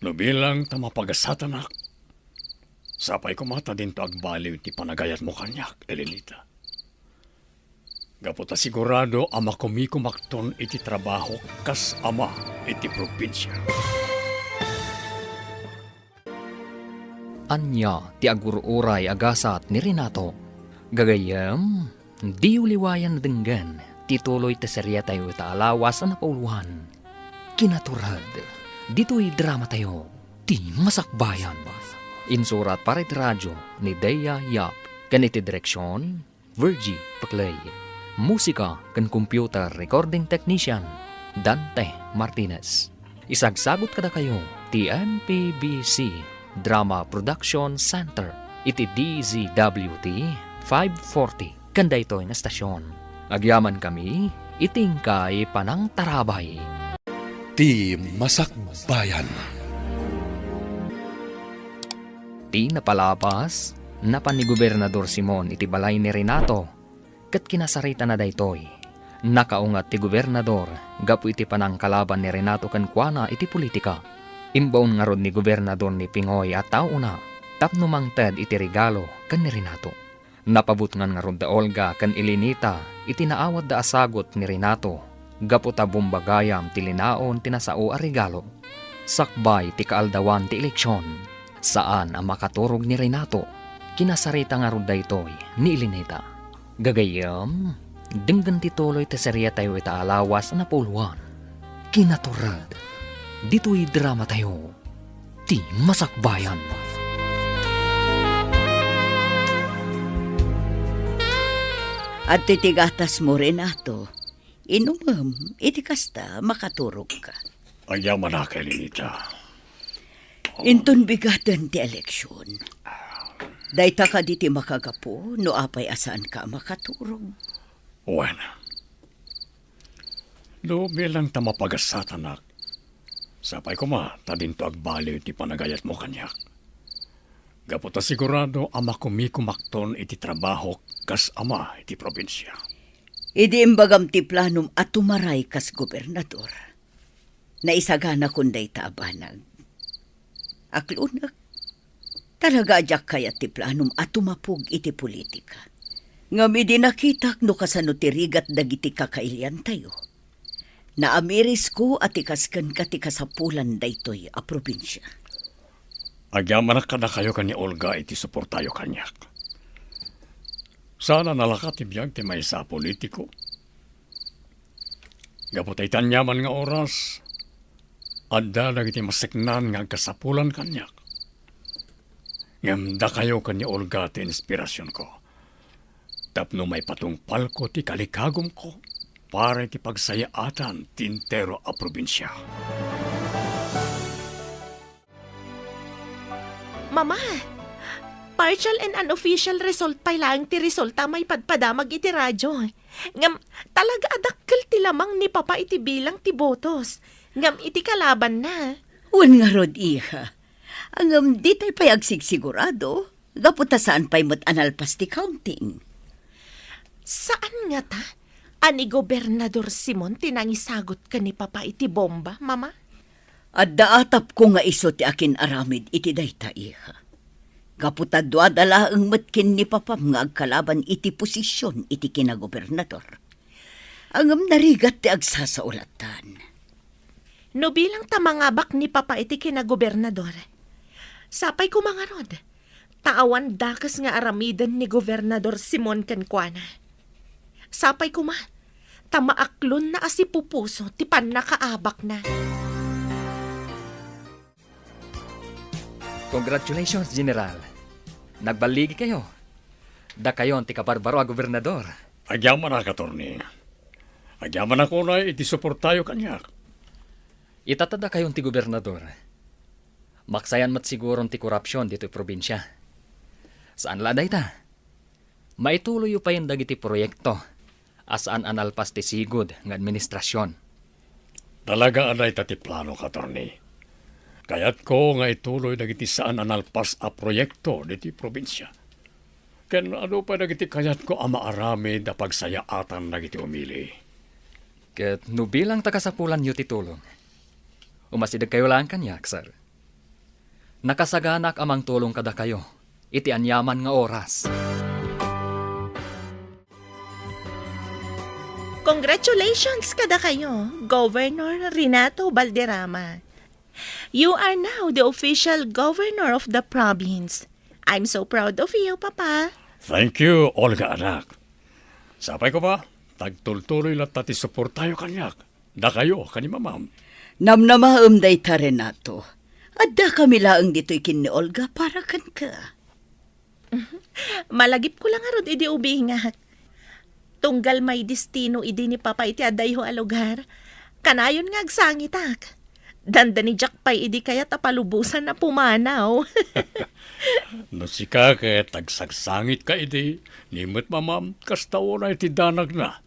no bilang ta mapagasatanak, sapay koma ta dinto agbaliw ti panagayatmo kaniak, Elenita. Gapu ta sigurado a makumikumakton iti trabahok kas ama iti probinsia. Ania ti agur-uray a gasat ni Renato? Gagayyem, diyo liwayan a denggen ti tuloy ti seriatayo ita a lawas a napauluan. Kinaturod, ditoy dramatayo, Ti Masakbayan. Insurat para iti radio ni Dea Yap ken iti direksion, Virgie Paclay. Musika ken computer recording technician, Dante Martinez. Isagsagut kadakayo ti M P B C Drama Production Center iti D Z W T five forty ken daytoy nga estasion. Agyamankami iti inkay panangtarabay. Ti Masakbayan. Ti napalabas, napan ni Gobernador Simon iti balay ni Renato, ket kinasaritana daytoy. Nakaungat ti gobernador gapu iti panangkalaban ni Renato kenkuana iti politika. Imbaon ngarud ni Gobernador ni Pingoy a taona tapno mangted iti regalo ken ni Renato. Napabutngan ngarud da Olga ken Elenita iti naawatda a sagut ni Renato gapu ta bomba gayam ti linaon ti nasao a regalo. Sakbay ti kaaldawan ti eleksion, saan a makaturog ni Renato. Kinasarita ngarud daytoy ni Elenita. Gagayyem, denggen ti tuloy ti seriatayo ita a lawas a napauluan. Kinaturod, ditoy dramatayo, Ti Masakbayan. Adtoy ti gatasmo, Renato. Inumem, iti kasta, makaturogka. Agyamanak, Elenita. Inton bigaten ti eleksion, dayta kadi ti makagapu no apay a saanka a makaturog? Wen, no bilang ta mapagasatanak, sapay koma ta dinto agbaliw ti panagayatmo kaniak. Gapu ta sigurado a makumikumakton iti trabahok kas ama iti probinsia. Idi imbagam ti planom a tumaray kas gobernador, naisaganakon dayta a banag. Aklonek, talaga a diak kayat ti planom a tumapog iti politika. Ngem idi nakitak no kasano ti rigat dagiti kakailiantayo, naamirisko a ti kas kenka ti kasapulan daytoy a probinsia. Agyamanak kadakayo ken ni Olga iti suportayo kaniak. Saan a nalaka ti biag ti maysa a politiko. Gapu ta iti aniaman nga oras, adda dagiti maseknan nga agkasapulan kaniak. Ngem dakayo ken ni Olga ti inspirasionko. Tapno maipatungpalko ti kalikagumko para iti pagsayaatan ti entero a probinsia. Mama, partial and unofficial result pay laeng ti resulta a maipadpadamag iti radio. Ngem, talaga a dakkel ti lamang ni Papa iti bilang ti botos. Ngem iti kalabanna. Wen ngarud, iha. Ngem, ditay pay agsigsigurado. Gapu ta saan pay met a nalpas ti counting. Saan ngata a ni Gobernador Simon ti nangisagut ken ni Papa iti bomba, Mama? Adda atapko nga isu ti akin-aramid iti dayta, iha. Gapu ta duada laeng met ken ni Papam nga agkalaban iti posision iti kinagobernador. Ngem narigat ti agsasaulatan. No bilang ta mangabak ni Papa iti kinagobernador, sapay koma ngarud, ta awan dakes nga aramiden ni Gobernador Simon kenkuana. Sapay koma, ta maaklonna a sipupuso ti pannakaabakna. Congratulations, General. Nagballigikayo. Dakayon ti kabarbaro a gobernador. Agyamanak, Attorney. Agyamanak unay iti suportayo kaniak. Ita ta dakayon ti gobernador. Maksayan met siguron ti korupsion ditoy probinsia. Saan la dayta. Maituloyyo payen dagiti proyekto a saan a nalpas ti sigud nga administrasion. Talaga a dayta ti planok, Attorney. Kayatko nga ituloy dagiti saan a nalpas a proyekto ditoy probinsia. Ken adu pay dagiti kayatko a maaramid a pagsayaatan dagiti umili. Ket no bilang ta kasapulanyo ti tulong, umasidegkayo laeng kaniak, sir. Nakasaganak a mangtulong kadakayo iti aniaman nga oras. Congratulations kadakayo, Governor Renato Balderrama. You are now the official governor of the province. I'm so proud of you, Papa. Thank you, Olga anak. Sapay koma, agtultuloy latta ti suportayo kaniak. Dakayo ken ni Mamam. Namnamaem dayta, Renato. Addakami laeng ditoy ken ni Olga para kenka. Malagipko la ngarud idi ubingak. Tunggal maidestino idi ni Papa iti adayho a lugar, kanayon nga agsangitak. Dandani diak pay idi kayat a palubosan a pumanaw. No sika ket agsangsangitka idi, ni met Mamam, kasta unay ti danagna.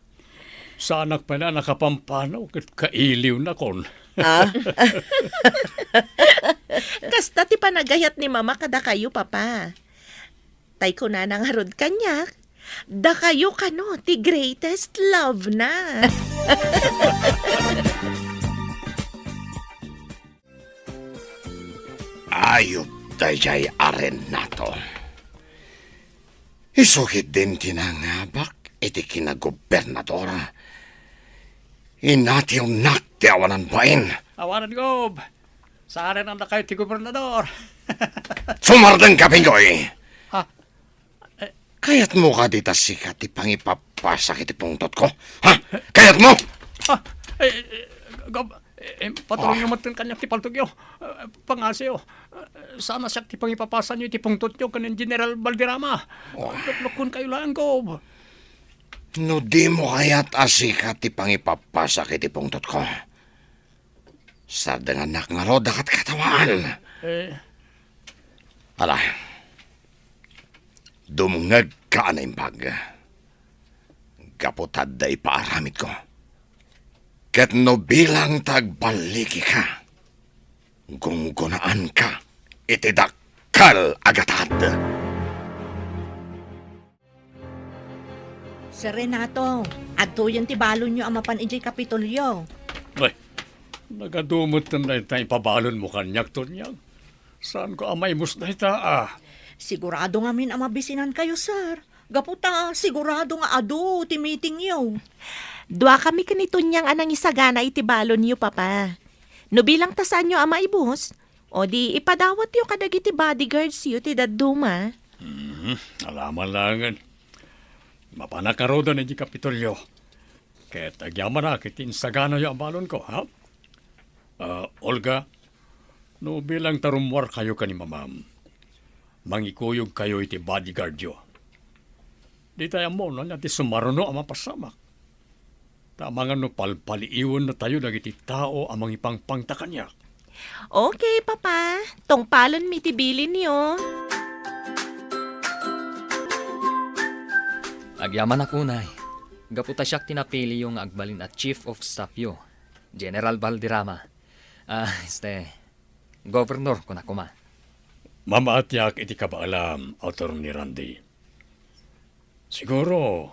Saanak pay a nakapampanaw ket kailiwnakon. Ah? Kasta ti panagayat ni Mama kadakayo, Papa. Tay kunana ngarud kaniak, dakayo kano ti greatest love na. Ayup daydiay a Renato. Isu ketdin ti nangabak iti kinagobernador. Inatiwnak ti awanan bain. Awanan, Gob. Saanennakay ti gobernador. Sumardengka, Pindoy. Ha? Eh. Kayatmo kadi ta sika ti pangipapasak iti pungtotko? Ha? Kayatmo? Ah, eh, eh, Gob, eh, eh, patulongyo metten kaniak ti paltogyo. Eh, pangasiyo. Eh, saan a siak ti pangipapasanyo iti pungtotyo ken ni General Valderrama. Oh. Luklukonkayo laeng, Gob. No dimo kayat a sika ti pangipapasak iti pungtotko, sardengannak ngarud a katkatawaan. Eh. Ala, dumngegka a naimbag. Gapu ta adda ipaaramidko. Ket no bilang ta agballigika, gunggonaanka iti dakkel a gatad. Sir Renato, adtoyen ti balonyo a mapan idiay Kapitolyo. Ay, nagadu metten dayta ipabalonmo kaniak, Tonyang. Saanko a maimus dayta, ah. Sigurado ngamin a mabisinankayo, sir. Gapu ta sigurado nga adu ti meetingyo. Duakami ken ni Tonyang a nangisagana iti balonyo, Papa. No bilang ta saanyo a maibus, o di ipadawatyo kadagiti bodyguardsyo ti dadduma. Mhm, alaman laengen. Mapanak ngaruden idiay Kapitolyo. Ket agyamanak iti insaganayo a balonko, ha? Ah, Olga, no bilang ta rummuarkayo ken ni Mamam, mangikuyogkayo iti bodyguardyo. Ditay ammo no ania ti sumaruno a mapasamak. Ta amangan no palpaliiwennatayo dagiti tao a mangipangpangta kaniak. Okay, Papa. Tungpalenmi ti bilinyo. Agyamanak unay, gapu ta siak ti napiliyo nga agbalin a chief of staffyo, General Valderrama. Ah, este, Governor, kuna koma. Mamaatiak iti kabaelam, Attorney Randy. Siguro,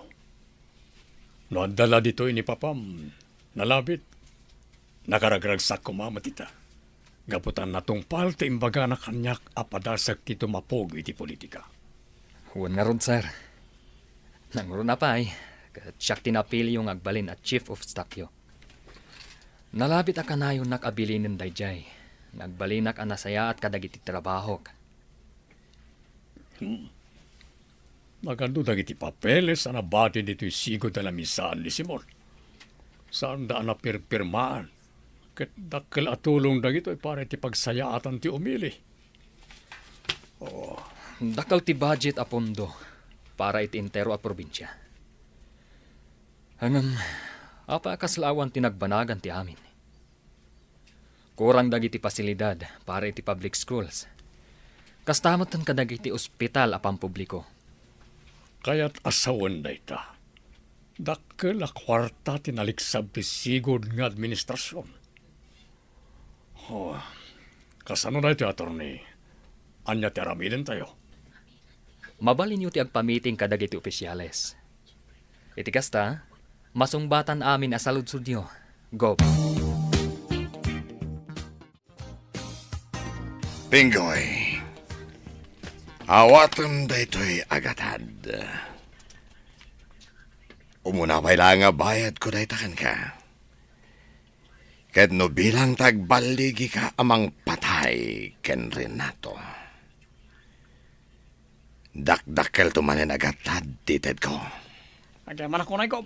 no adda la ditoy ni Papam, nalabit, nakaragragsak koma met ita. Gapu ta natungpal ti imbagana kaniak a padasek ti tumapog iti politika. Wen ngarud, sir. Nangruna pay, ket siak ti napiliyo nga agbalin a chief of staffyo. Nalabit a kanayonnak a bilinen daydiay nga agbalinak a nasayaat kadagiti trabahok. Hmm. Nagano dagiti papeles a nabati ditoy sigud a namisan ni Simon? Saanda a napirpirmaan, ket dakkel a tulong dagitoy para iti pagsayaatan ti umili. Oh. Dakkel ti budget a pondo para iti entero a probinsia. Ngem, apay a kasla awan ti nagbanagan ti amin? Kurang dagiti pasilidad para iti public schools. Kasta metten kadagiti ospital a pampubliko. Kayat a sawen dayta. Dakkel a kuarta ti naliksab ti sigud nga administrasion. Oh, kasano daytoy, Attorney? Ania ti aramidentayo? Mabalinyo ti agpamiting kadagiti ofisiales. Iti kasta, masungbatan amin a saludsodyo, Gov. Pinggoy, awatem daytoy a gatad. Umuna pay laeng a bayadko dayta kenka. Ket no bilang ta agballigika a mangpatay ken Renato, dakdakkelto manen a gatad ti itedko. Agyamanak unay, Gov.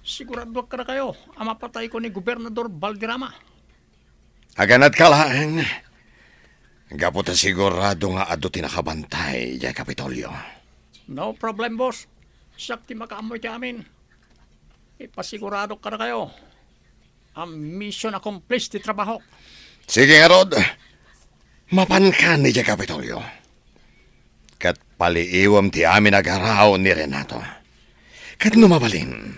Siguradoak kadakayo a mapatayko ni Gobernador Valderrama. Aganadka laeng, gapu ta sigurado nga adu ti nakabantay idiay Kapitolyo. No problem, boss. Siak ti makaammo iti amin. Ipasiguradok kadakayo a mission accomplished ti trabahok. Sige ngarud, mapankan idiay Kapitolyo. Ket paliiwem ti amin a garaw ni Renato. Ket no mabalin,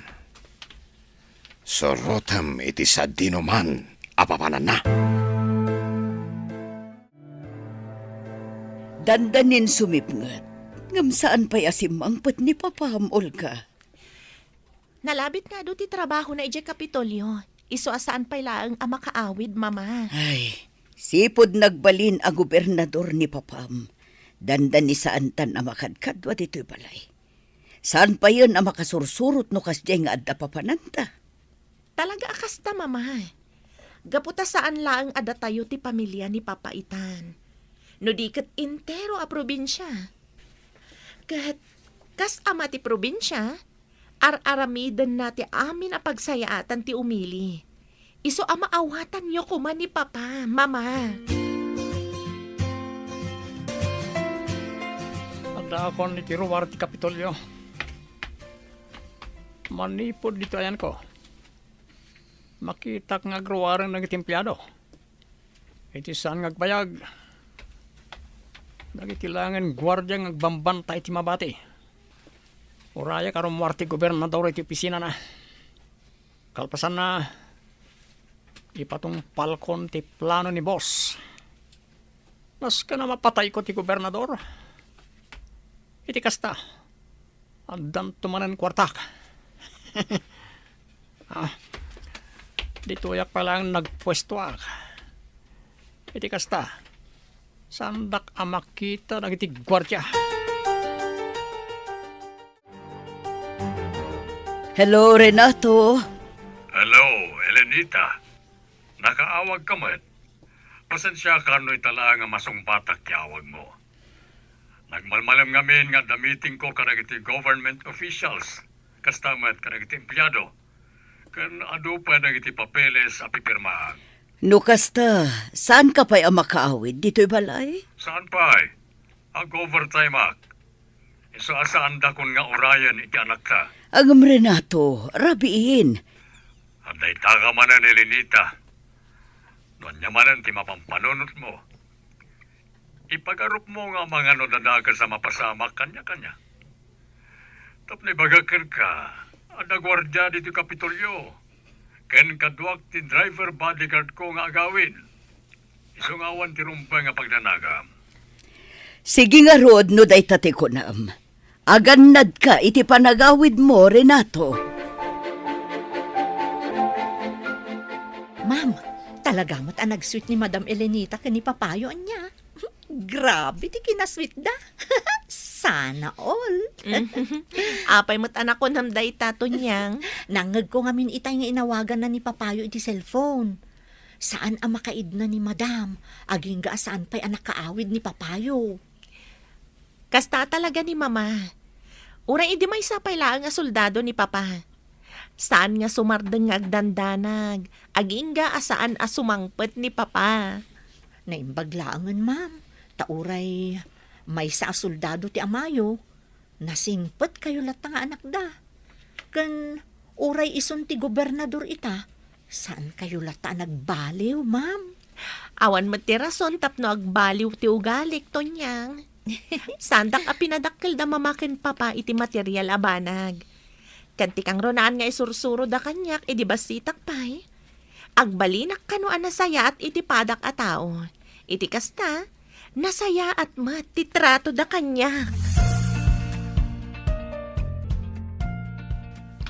surotem iti sadinoman a papananna. Dandanin sumipnget, ngem saan pay a simmangpet ni Papam, Olga. Nalabit nga adu ti trabahona idiay Kapitolyo, isu a saan pay laeng a makaawid, Mama. Ay, sipud nagbalin a gobernador ni Papam, dandani saantan a makadkadua ditoy balay. Saan payen a makasursurot no kasdiay nga adda papananta. Talaga a kasta, Mama. Gapu ta saan laeng a datayo ti pamilia ni Papa itan, no di ket entero a probinsia. Ket kas ama ti probinsia, ar-aramidenna ti amin a pagsayaatan ti umili. Isu a maawatanyo koma ni Papa, Mama. Addaakon iti ruar ti Kapitolyo. Manipud ditoy ayanko, makitak nga agruaren dagiti empleado. Iti saan nga agbayag, dagiti laengen guardia nga agbambantay iti mabati. Urayak a rummuar ti gobernador iti opisinana. Kalpasanna, ipatungpalkon ti plano ni boss. Nasken a mapatayko ti gobernador. Iti kasta, addanto manen kuartak. Ah, ditoyak pay laeng nagpuestoak. Iti kasta, saandak a makita dagiti guardia. Hello, Renato. Hello, Elenita. Nakaawagka met. Pasensiaka no ita laeng a masungbatak ti awagmo. Nagmalmalem ngamin nga adda meetingko kadagiti government officials, kasta met kadagiti empleado. Ken adu pay dagiti papeles a pipirmaan. No kasta, saanka pay a makaawid ditoy balay? Saan pay? Ag-overtime-ak. Isu a saandakon nga urayen iti anakta. Ngem Renato, rabiin. Adda itaka manen, Elenita. No ania manen ti mapampanunotmo, ipagarupmo nga amangan no adda dakes a mapasamak kaniak. Tapno ibagak kenka, adda guardia ditoy Kapitolyo, ken kaduak ti driver bodyguard ko nga agawid. Isu nga awan ti rumbeng a pagdanagam. Sige ngarud no dayta ti kunam. Agannadka iti panagawidmo, Renato. Ma'am, talaga met a nag-sweet ni Madam Elenita ken ni Papayo ania. Grabe ti kinasweetda. Sana all. Apay met a nakunam dayta, Tonyang? Nangngegko ngamin itay nga inawaganna ni Papayo iti cellphone. Saan a makaidna ni Madam, agingga a saan pay a nakaawid ni Papayo. Kasta talaga ni Mama. Uray idi maysa pay laeng a soldado ni Papa. Saan nga sumardeng nga agdandanag, agingga a saan a sumangpet ni Papa. Naimbag laengen, ma'am, ta uray maysa a soldado ti amayo, nasingpetkayo latta nga anakda. Ken uray isun ti gobernador ita, saankayo latta a nagbaliw, ma'am. Awan met ti rason tapno agbaliw ti ugalik, Tonyang. Saandak a pinadakkel da Mama ken Papa iti material a banag. Ket ti kangrunaan nga isursuroda kaniak idi bassitak pay, agbalinak kano a nasayaat iti padak a tao. Iti kasta, nasayaat met ti tratoda kaniak.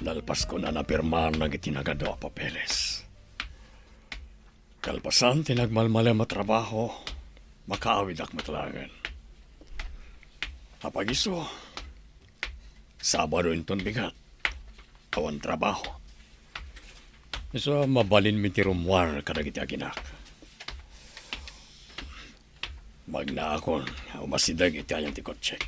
Nalpaskon a napirmaan dagiti nagadu a papeles. Kalpasan ti nagmalmalem a trabaho, makaawidak met laengen. Apay isu, Sabado inton bigat, awan trabaho. Isu a mabalinmi ti rummuar kadagiti aginak. Magnaakon a umasideg iti ayan ti kotsek.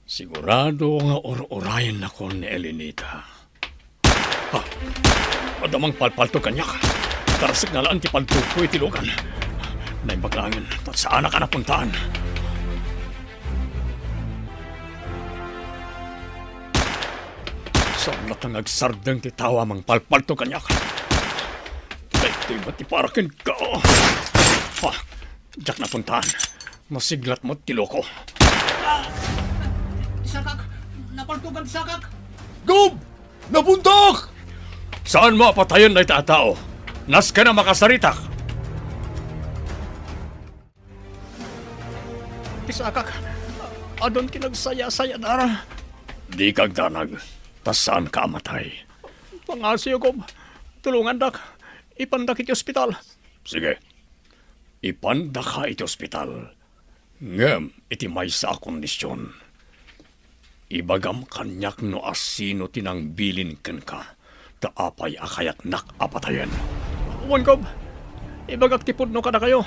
Sigurado nga ur-urayennakon ni Elenita. Ah! Adda mangpalpaltog kaniak. Tarasek na laeng ti pagtugko iti lugan. Naimbag laengen, ta saanak a napuntaan. Saan latta nga agsardeng ti tao a mangpalpaltog kaniak. Daytoy met ti para kenka. Ah! Diak napuntaan. Masiglat met ti loko. Sakak! Napaltogan sakak! Gob! Napuntak! Saanmo a patayen dayta a tao? Nasken a makasaritak! Ti sakak, adun ti nagsayasayadara. Dika agdanag, ta saanka a matay. Pangasiyo, Gob. Tulongandak. Ipandak iti ospital. Sige. Ipandaka iti ospital. Ngem iti maysa a kondision, ibagam kaniak no asino ti nangbilin kenka, ta apay a kayatnak a patayen. Wen, Gob, ibagak ti pudno kadakayo.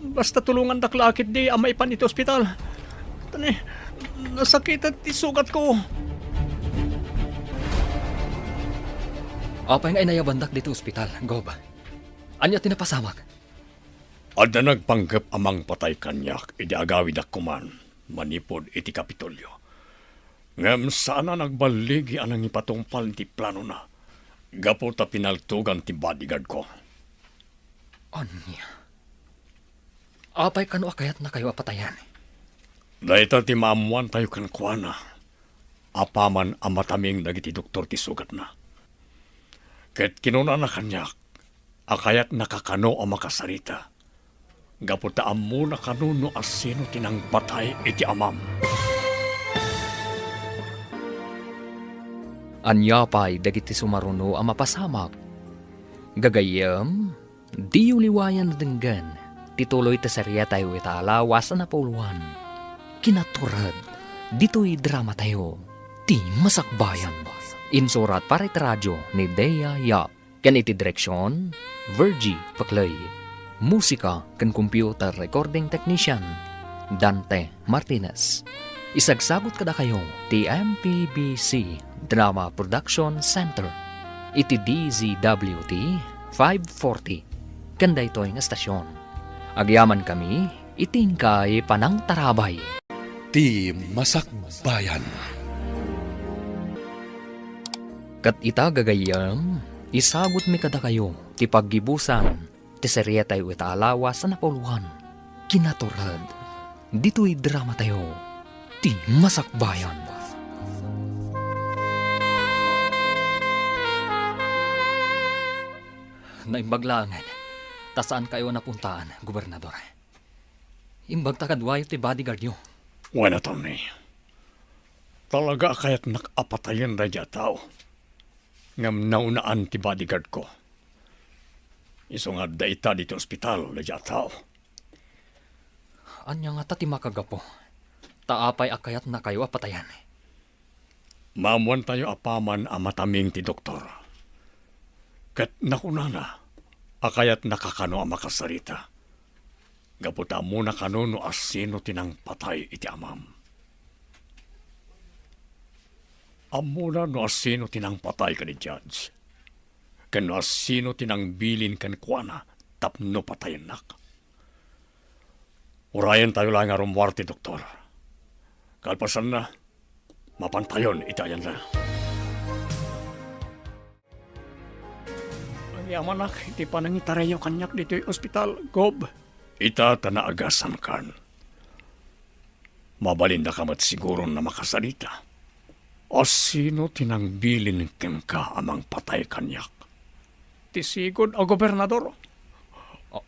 Basta tulongandak la ketdi a maipan iti ospital. Tani, nasakitan ti sugatko. Apay nga inayabandak ditoy ospital, Gob? Ania ti napasamak? Adda nagpanggep a mangpatay kaniak idi agawidak koman manipud iti Kapitolyo. Ngem saan a nagballigi a nangipatungpal iti planona gapu ta pinaltogan ti bodyguard ko. Ania? Apay kano a kayatnakayo a patayen? Dayta ti maammoantayo kenkuana apaman a mataming dagiti doktor ti sugatna. Ket kinunana kaniak, a kayatnaka kano a makasarita, gapu ta ammona kano no asino ti nangpatay iti amam. Ania pay dagiti sumaruno a mapasamak? Gagayyem, diyo liwayan a denggen ti tuloy ti serietayo ita a lawas a napauluan. Kinatured ditoy dramatayo, Ti Masakbayan. Insurat para iti radio ni Dea Yap. Ken iti direksion, Virgie Paclay. Musika ken computer recording technician, Dante Martinez. Isagsagut kadakayo ti M P B C Drama Production Center iti D Z W T five forty ken daytoy nga estasion. Agyamankami iti inkay panangtarabay. Ti Masakbayan. Ket ita, gagayyem, isagutmi kadakayo ti paggibusan ti serietayo ita a lawas a napauluan, Kinatured, ditoy dramatayo, Ti Masakbayan. Naimbag laengen ta saankayo a napuntaan, Gobernador. Imbag ta kaduayo ti bodyguardyo. Wen, attorney. Talaga a kayatnak a patayen daydiay a tao. Ngem naunaan ti bodyguardko. Isu nga adda ita ditoy ospital daydiay a tao. Ania ngata ti makagapu? Ta apay a kayatnakayo a patayen? Maammoantayo apaman a mataming ti doktor. Ket nakunana a kayatnaka kano a makasarita. Gapu ta ammona kano no asino ti nangpatay iti amam. Ammona no asino ti nangpatay kadi Judge, ken no asino ti nangbilin kenkuana tapno patayennak. Urayentayo laeng a rummuar ti doktor. Kalpasanna, mapantayon iti ayanna. Agyamanak iti panangitarayyo kaniak ditoy ospital, Gob. Ita ta naagasankan. Mabalindaka met siguron a makasarita. Asino ti nangbilin kenka a mangpatay kaniak? Ti sigud a gobernador. A-,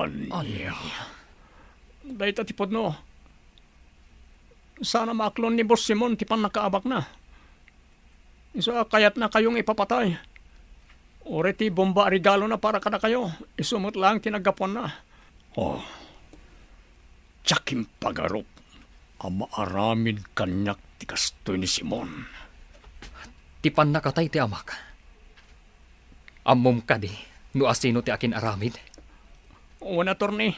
ania? Ania? Dayta ti pudno. Saan a maaklon ni Boss Simon ti pannakaabakna. Isu a kayatnakayo nga ipapatay. Uray ti bomba a regalona para kadakayo, isu met laeng ti naggapuanna. Oh, diak impagarup a maaramid kaniak ti kastoy ni Simon. Ti pannakatay ti amak. Ammom kadi no asino ti akin-aramid? Wen, attorney.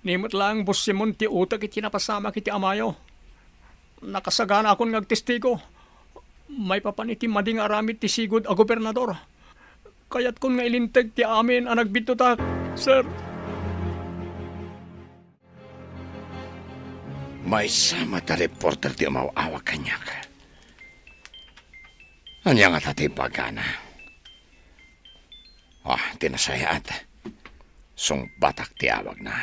Ni met laeng Boss Simon ti utek iti napasamak iti amayo. Nakasaganakon nga agtestigo. Maipapan iti madi nga aramid ti sigud a gobernador. Kayatkon nga ilinteg ti amin a nagbiddutak, sir. Maysa met a reporter ti umaw-awag kaniak. Ania ngata ti ibagana? Ah, ti nasayaat. Sungbatak ti awagna.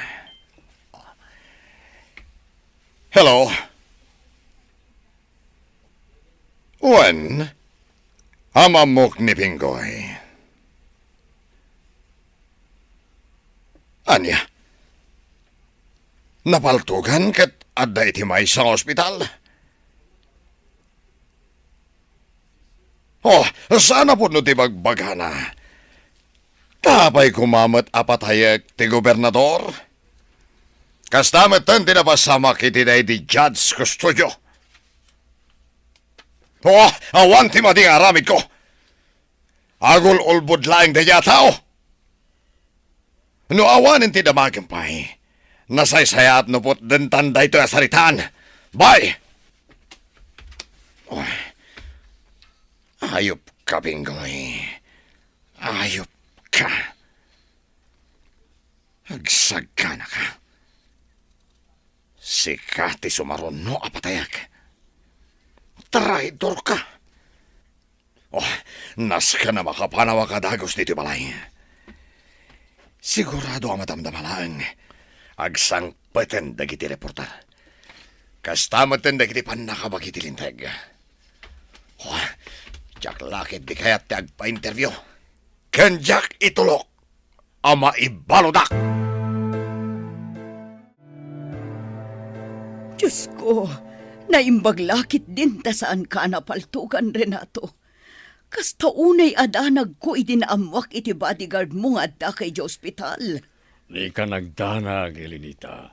Hello? Wen, amammok ni Pinggoy. Ania? Napaltogan ket adda iti maysa nga ospital? Oh, saan a pudno ti bagbagana? Ta apay koma met a patayek ti gobernador? Kasta metten ti napasamak iti daydi Judge Custodio. Oh, awan ti madi nga aramidko. Agul-ulbod laeng daydiay a tao. No awanen ti damagem pay, nasaysayaat no putdentan daytoy a saritaan. Bye! Oh, ayupka, Pinggoy. Ayupka. Agsaganaka. Sika ti sumaruno a patayek. Traidorka. Oh, nasken a makapanaw a kadagus ditoy balay. Sigurado a madamdama laeng. Agsangpeten dagiti reporter. Kasta metten dagiti pannakabagi ti linteg. Oh, diak la ketdi kayat ti agpa-interview. Ken diak itulok a maibaludak. Diosko, naimbag la ketdin ta saanka a napaltogan, Renato. Kasta unay a danagko idi naammoak iti bodyguardmo nga addaka idiay ospital. Dika nagdanag, Elenita.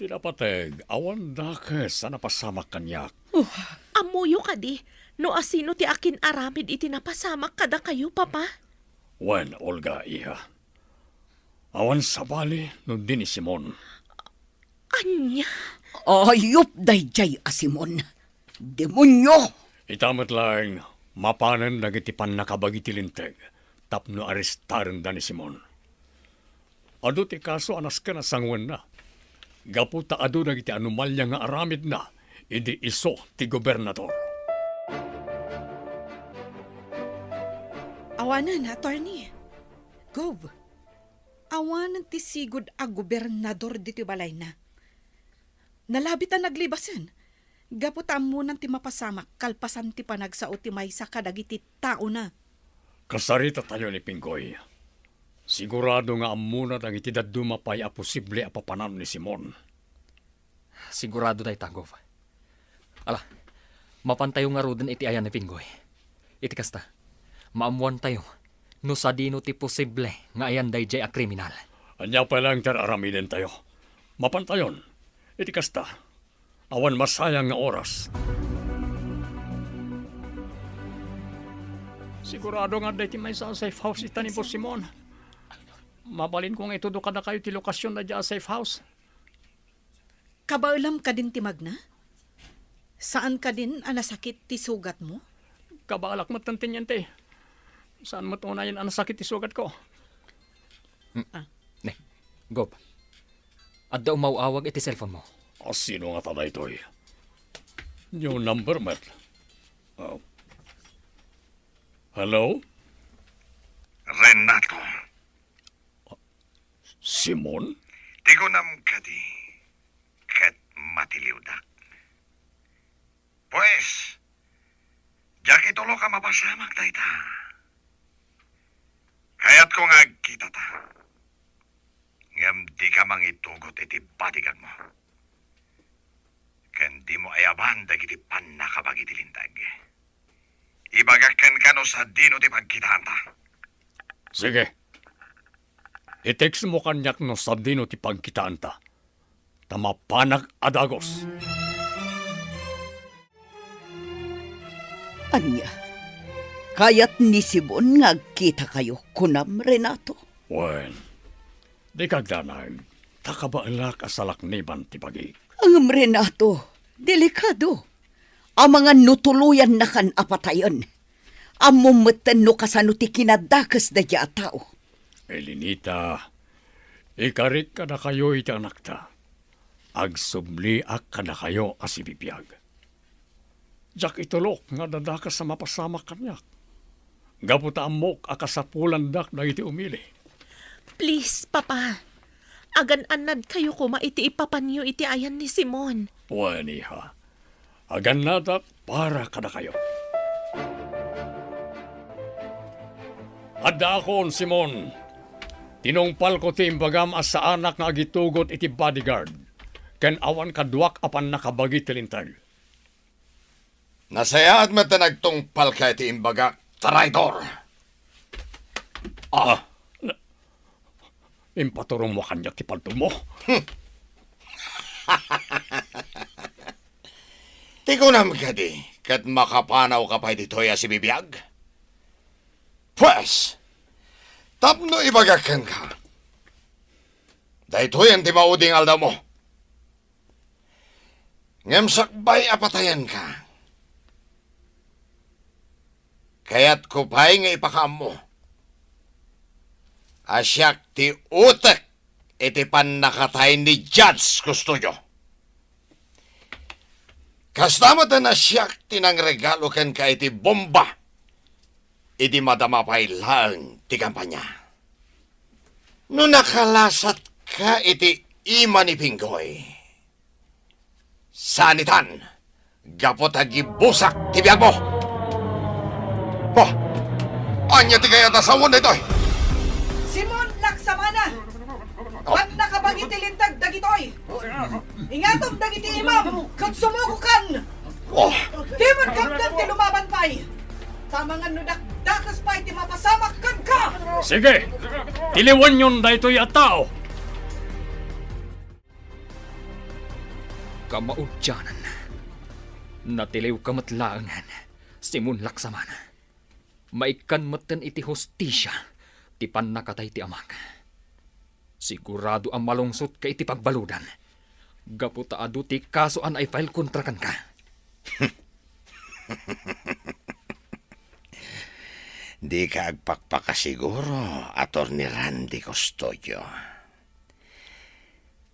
Ti napateg, awan dakes a napasamak kaniak. Oh. Ammoyo kadi no asino ti akin-aramid iti napasamak kadakayo, Papa? Wen, Olga, iha. Awan sabali no di ni Simon. Ania? Ayup daydiay a Simon. Demonio! Ita met laeng, mapanen dagiti pannakabagi ti linteg tapno arestarenda ni Simon. Adu ti kaso a nasken a sanguenna, gapu ta adu dagiti anomalia nga aramidna idi isu ti gobernador. Awanen, attorney. Gov, awanen ti sigud a gobernador ditoy balayna. Nalabit a naglibasen. Gapu ta ammonan ti mapasamak kalpasan ti panagsao ti maysa kadagiti taona. Kasarita tayo ni Pinggoy. Sigurado nga ammona dagiti dadduma pay a posible a papanan ni Simon. Sigurado dayta, Gov. Ala, mapantayo ngaruden iti ayan ni Pinggoy. Iti kasta, maammuantayo no sadino ti posible nga ayan daydiay a kriminal. Ania pay laeng ti ar-aramidentayo? Mapantayon. Iti kasta, awan masayang nga oras. Sigurado nga adda iti maysa a safe house ita ni Boss Simon. Mabalinko nga itudo kadakayo ti lokasion daydiay a safe house. Kabaelam kadin ti magna? Saan kadin a nasakit ti sugatmo? Kabaelak met, Teniente. Saan met unayen a nasakit ti sugatko. Ne, Gov. Adda umaw-awag iti cellphone mo. A, sino ngata daytoy? New number met. Oh. Hello? Renato, Simon? Ti kunam kadi, ket matiliwdak. Pues, diak itulok a mapasamak dayta. Kayatko nga agkitata. Ngem dika mangitugot iti bodyguardmo. Ken dimo ayaban dagiti pannakabagi ti linteg. Ibagak kenka no sadino ti pagkitaanta. Sige. I-text mo kaniak no sadino ti pagkitaanta. Ta mapanak a dagus. Ania? Kayat ni Simon nga agkitakayo, kunam, Renato? Wen, dika agdanag, ta kabaelak a salakniban ti bagik. Ngem, Renato, delikado. Amangan no tuloyannakan a patayen. Ammom metten no kasano ti kinadakes daydiay a tao. Elinita, ikarik kadakayo iti anakta. Agsubliak kadakayo a sibibiag. Diak itulok nga adda dakes a mapasamak kaniak. Gapu ta ammok a kasapulandak dagiti umili. Please, Papa. Agan-annadkayo koma iti ipapanyo iti ayan ni Simon. Wen, iha. Agannadak para kadakayo. Addaakon, Simon. Tinungpalko ti imbagam a saanak nga agitugot iti bodyguard, ken awan kaduak a pannakabagi ti linteg. Nasayaat met ta nagtungpalka iti imbagak, traidor! Ah, na, impaturongmo kaniak ti paltogmo? Ti kunam kadi, ket makapanawka pay ditoy a sibibiag? Pues, tapno ibagak kenka, daytoyen ti maudi nga aldawmo. Ngem sakbay a patayenka, kayatko pay nga ipakaammo a siak ti utek iti pannakatay ni Judge Custodio. Kasta met a siak ti nangregalo kenka iti bomba idi madama pay laeng ti kampanya. No nakalasatka iti ima ni Pinggoy, saanitan, gapu ta gibusak ti biagmo. Bah, ania ti kayat a sawen daytoy? Simon Laksamana, pannakabagi ti linteg dagitoy. Ingatom dagiti imam ket sumugokan. Oh. Dimon kamdan ti lumaban pay. Tamangan no dakdakes pay ti mapasamak kenka. Sige, tiliwenyon daytoy a tao. Kamaudianan, natiliwka met laengen, Simon Laksamana. Maikkan metten iti hustisia ti pannakatay ti amak. Sigurado a malungsotka iti pagbaludan, gapu ta adu ti kaso a nai-file kontra kenka. Dika agpakpakasiguro, Attorney Randy Custodio.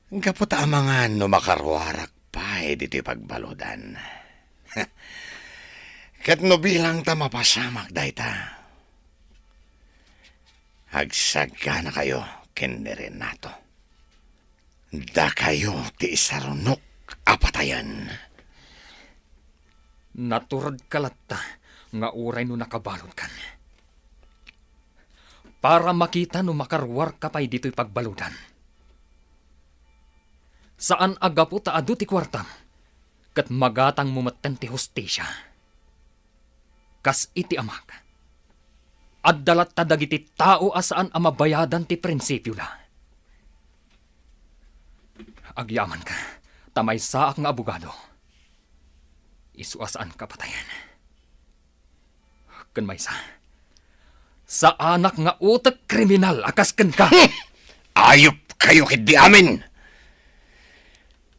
Gapu ta amangan no makaruarak pay ditoy pagbaludan. Ket no bilang ta mapasamak dayta, agsagganakayo ken ni Renato. Dakayo ti isarunok a patayen. Naturedka latta nga uray no nakabaludkan. Para makita no makaruarka pay ditoy pagbaludan. Saan a gapu ta adu ti kuartam, ket magatangmo metten ti hustisia. Kas iti amak, adda latta dagiti tao a saan a mabayadan ti prinsipioda. Agyamanka, ta maysaak nga abogado. Isu a saanka patayen. Ken maysa, saanak nga utek kriminal a kas kenka. Hmm! Ayupkayo ketdi amin!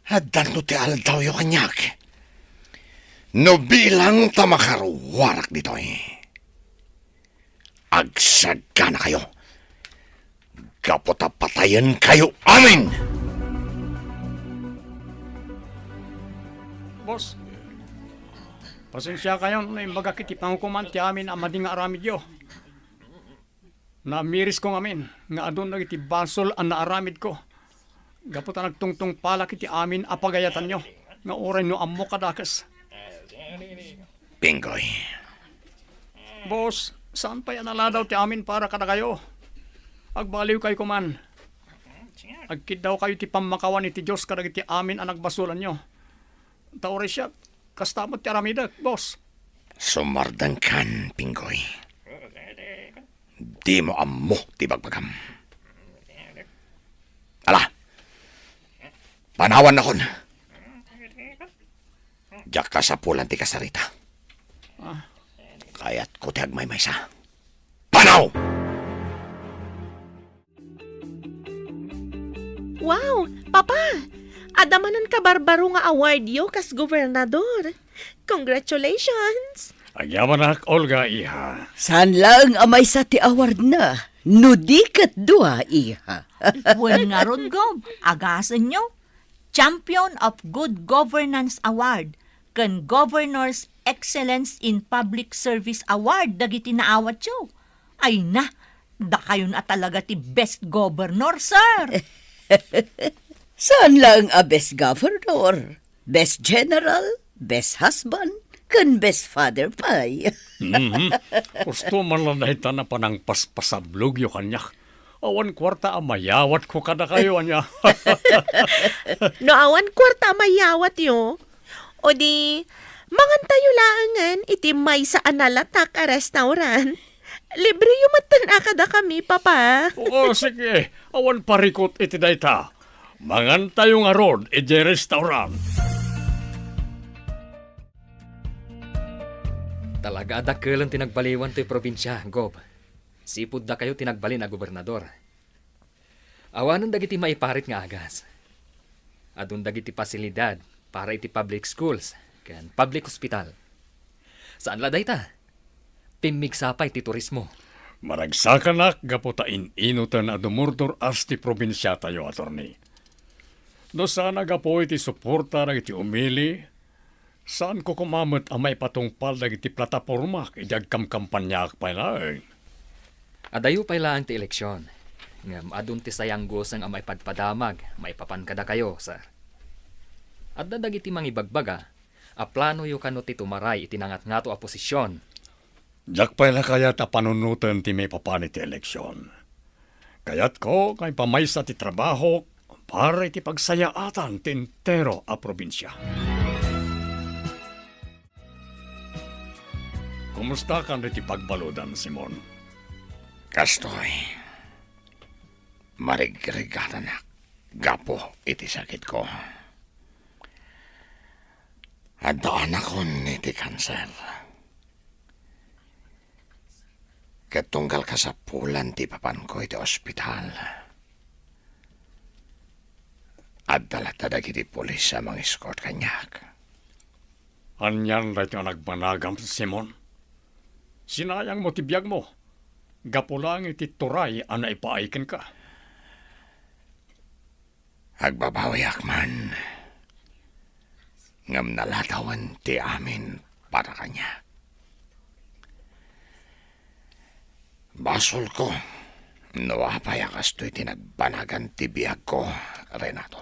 Addanto ti aldawyo kaniak. No bilang ta makaruarak ditoy, agsagganakayo gapu ta patayenkayo amin! Boss, pasensiakayon no imbagak iti pangukoman ti amin a madi nga aramidyo. Naamirisko ngamin nga adun dagiti basol a naaramidko. Gapu ta nagtungtungpalak iti amin a pagayatanyo nga uray no ammok a dakes. Pinggoy. Boss, saan pay a naladaw ti amin para kadakayo. Agbaliwkayo koman. Agkiddawkayo ti pammakawan iti Dios kadagiti amin a nagbasolanyo. Ta uray siak, kasta met ti aramidek, boss. Sumardengkan, Pinggoy. Dimo ammo ti bagbagam. Ala, panawannakon. Diak kasapulan ti kasarita. Ah. Kayatko ti agmaymaysa. Panaw! Wow! Papa! Adda manen kabarbaro nga awardyo kas gobernador. Congratulations! Agyamanak, Olga, iha. Saan laeng a maysa ti awardna, no di ket dua, iha. Wen ngarud, Gob, agasenyo. Champion of Good Governance Award ken Governor's Excellence in Public Service Award dagiti naawatyo. Ay na, dakayon a talaga ti best governor, sir. Saan laeng a best governor, best general, best husband, ken best father pay. Mhm. Husto man la dayta a panangpaspasablogyo kaniak. Awan kuarta a mayawatko kadakayo, ania? No awan kuarta a mayawatyo, o di, mangantayo laengen iti maysa a nalatak a restaurant. Libreyo metten a kadakami, Papa. Oo, sige. Awan parikut iti dayta. Mangantayo ngarud idiay restaurant. Talaga a dakelen ti nagbaliwan toy probinsia, Gob. Sipud dakayo ti nagbalin a gobernador. Awanen dagiti maiparit nga agas. Adun dagiti pasilidad para iti public schools ken public hospital. Saan la dayta? Pimmigsa pay ti turismo. Maragsakanak gapu ta in-inoten a dumurdur-as ti probinsiatayo, attorney. No saan a gapu iti suporta dagiti umili, saanko koma met a maipatungpal dagiti platapormak idi agkamkampanyaak pay laeng. Adayo pay laeng ti eleksion, ngem adun ti sayangguseng a maipadpadamag maipapan kadakayo, sir. Adda dagiti mangibagbaga a planoyo kano ti tumaray iti nangatngato a posisyon. Diak pay la kayat a panunoten ti maipapan iti eleksion. Kayatko nga ipamaysa ti trabahok para iti pagsayaatan ti entero a probinsia. Kumusta kan iti pagbaludan, Simon? Kastoy, marigrigatanak gapu iti sakitko. Adda anakon iti kanser. Ket tunggal kasapulan ti ipapanko iti ospital, adda latta dagiti pulis a mangiskort kaniak. Anian daytoy a nagbanagam, Simon? Sinayangmo ti biagmo gapu laeng iti turay a naipaay kenka. Agbabawiak man, ngem nalatawen ti amin para kaniak. Basolko no apay a kastoy ti nagbanagan ti biagko, Renato.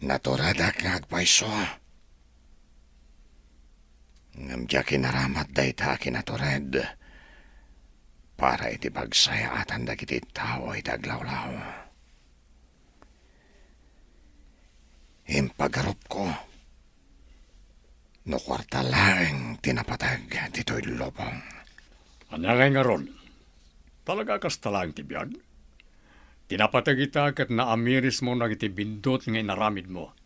Naturedak nga agpayso. Ngem diak inaramid dayta a kinatured para iti pagsayaatan dagiti tao iti aglawlaw. Impagarupko no kuarta laeng ti napateg ditoy lubong. Ania ngay ngarud? Talaga kasta laeng ti biag? Ti napateg ita ket naamirismo dagiti biddut nga inaramidmo.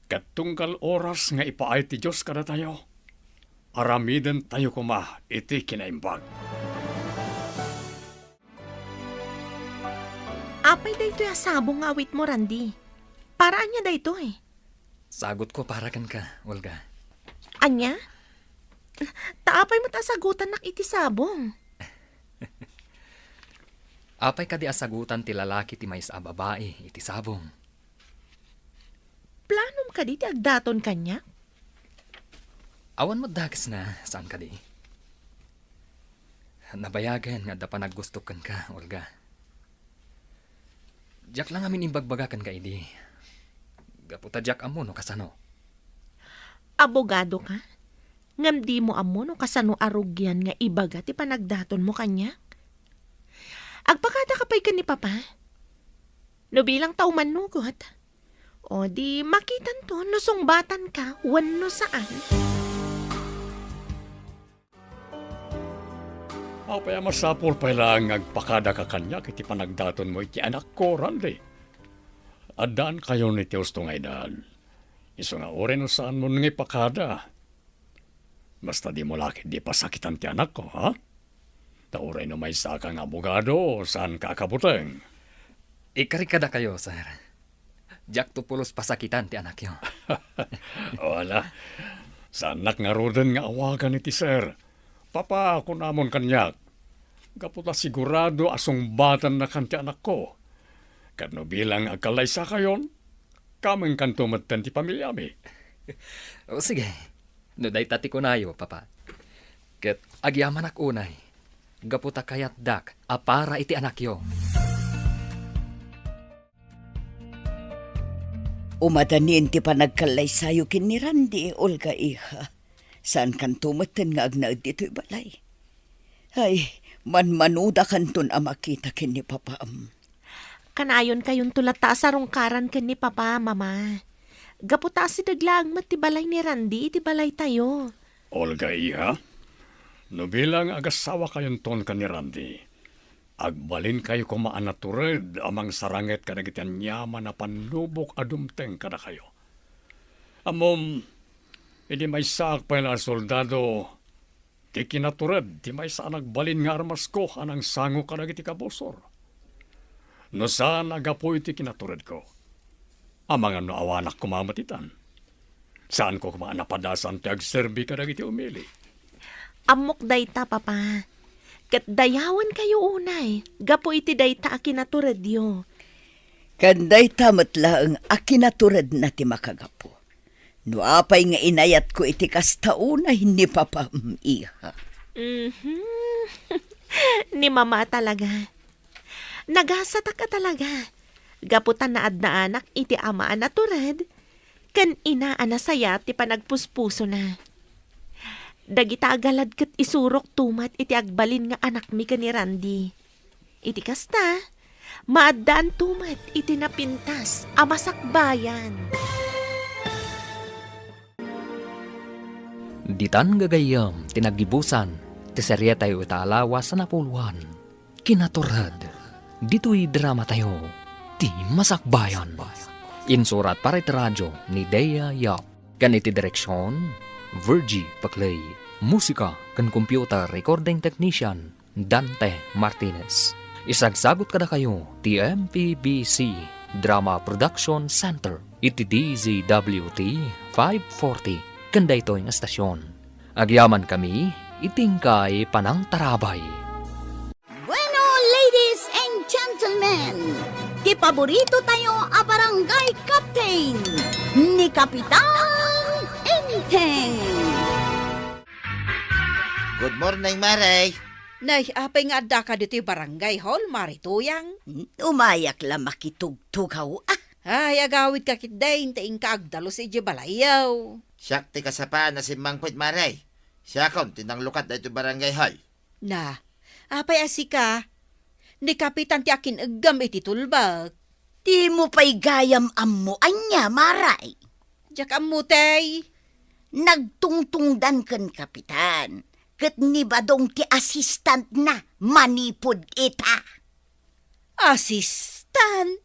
Ket tunggal oras nga ipaay ti Dios kadatayo, aramidentayo koma iti kinaimbag. Apay daytoy a sabong nga awitmo, Randy? Para ania daytoy? Sagutko para kenka, Olga. Ania? Ta apay met a sagutannak iti sabong? Apay kadi a sagutan ti lalaki ti maysa a babai iti sabong? Planom kadi ti agdaton kaniak? Awan met dakesna, saan kadi? Nabayagen nga adda panaggustok kenka, Olga. Diak la ngamin imbagbaga kenka idi, gapu ta diak ammo no kasano. Abogado ka? Ngem dimo ammo no kasano a rugian nga ibaga ti panagdatonmo kaniak? Agpakadaka pay ken ni Papa? No bilang ta umannugot, o di makitanto no sungbatanka wenno saan. Apay a masapul pay laeng nga agpakadaka kaniak iti panagdatonmo iti anakko, Randy? Addaankayon iti husto nga edad. Isu nga uray no saanmon nga ipakada, basta dimo la ketdi pasakitan ti anakko, ha? Ta uray no maysaka nga abogado, saanka a kabuteng. Ikari kadakayo, sir. Diakto pulos pasakitan ti anakyo. Wala. Saannak ngaruden nga awagan iti sir. Papa, kunamon kaniak. Gapu ta sigurado a sungbatannakan ti anakko. Ket no bilang agkallaysakayon, kamengkanto metten ti pamiliami. O, sige. No dayta ti kunayo, Papa. Ket agyamanak unay, gapu ta kayatdak a para iti anakyo. Umadanin ti panagkallaysayo ken ni Randy, Olga, iha. Saankanto metten nga agnaed ditoy balay. Ay, manmanudakanton a makita ken ni Papaam. Kanayonkayonto latta a sarungkaran ken ni Papa, Mama. Gapu ta asideg laeng met ti balay ni Randy iti balaytayo. Olga, iha, no bilang agasawakayonton ken ni Randy, agbalinkayo koma a natured a mangsaranget kadagiti aniaman a pannubok a dumteng kadakayo. Ammom, idi maysaak pay la a soldado, ti kinatured ti maysa a nagbalin nga armasko a nangsango kadagiti kabusor. No saan a gapu iti kinaturedko, amangan no awanak koma met itan. Saanko koma a napadasan ti agserbi kadagiti umili. Ammok dayta, Papa. Ket dayawenkayo unay gapu iti dayta a kinaturedyo. Ken dayta met laeng a kinaturedna ti makagapu. No apay nga inayatko iti kasta unay ni Papam, iha. Mhm. Ni Mama talaga. Nagasatak a talaga. Gapu ta naadnaanak iti ama a natured, ken ina a nasayaat ti panagpuspusona. Dagita a galad ket isurokto met iti agbalin nga anakmi ken ni Randy. Iti kasta, maaddaanto met iti napintas a masakbayan. Ditan gagayyem ti naggibusan ti serietayo ita a lawas a napuloan, Kinatured, ditoy dramatayo, Ti Masakbayan. Insurat para iti radio ni Dea Yap, ken iti direksion, Virgie Paclay. Musika ken computer recording technician, Dante Martinez. Isagsagut kadakayo ti M P B C Drama Production Center iti D Z W T five forty ken daytoy nga estasion. Agyamankami iti inkay panangtarabay. Bueno, ladies and gentlemen, Paborito tayo a barangay captain, ni Kapitan Enteng. Good morning, Mare. Nay, apay nga addaka ditoy barangay hall, Mare Tuyang? Hmm, umayak la makitugtugaw, ah. Ay, agawidka ketdi, ta inka agdalus idiay balayyo. Siak ti kasapaan a simmangpet, Mare. Siakon ti nanglukat daytoy barangay hall. Na, apay a sika? Ni Kapitan ti akin-eggam iti tulbek. Dimo pay gayam ammo ania, Mare? Diak ammo, tay. Nagtungtungdan ken Kapitan, ket ni Badong ti assistantna manipud ita. Assistant?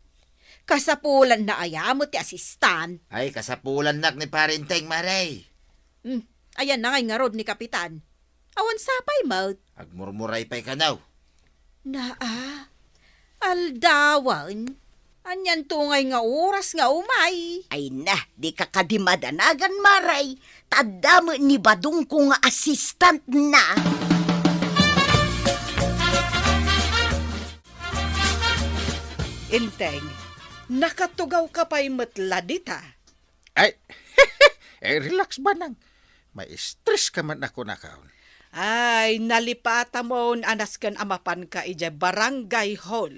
Kasapulanna aya met ti assistant? Ay, kasapulannak ni Pare Enteng, Mare. Hmm, ayanna ngay ngarud ni Kapitan? Awan sapay met. Agmurmuray pay kano. Naa, aldawen. Anianto ngay nga oras nga umay? Ay na, dika kadi madanagan, Mare. Ta adda met ni Badongko nga assistantna. Enteng, nakatugawka pay met la dita? Ay, eh, relax, Banang. Maistres ka man ako nakaon. Ay, nalipatamon a nasken a mapanka idiay barangay hall.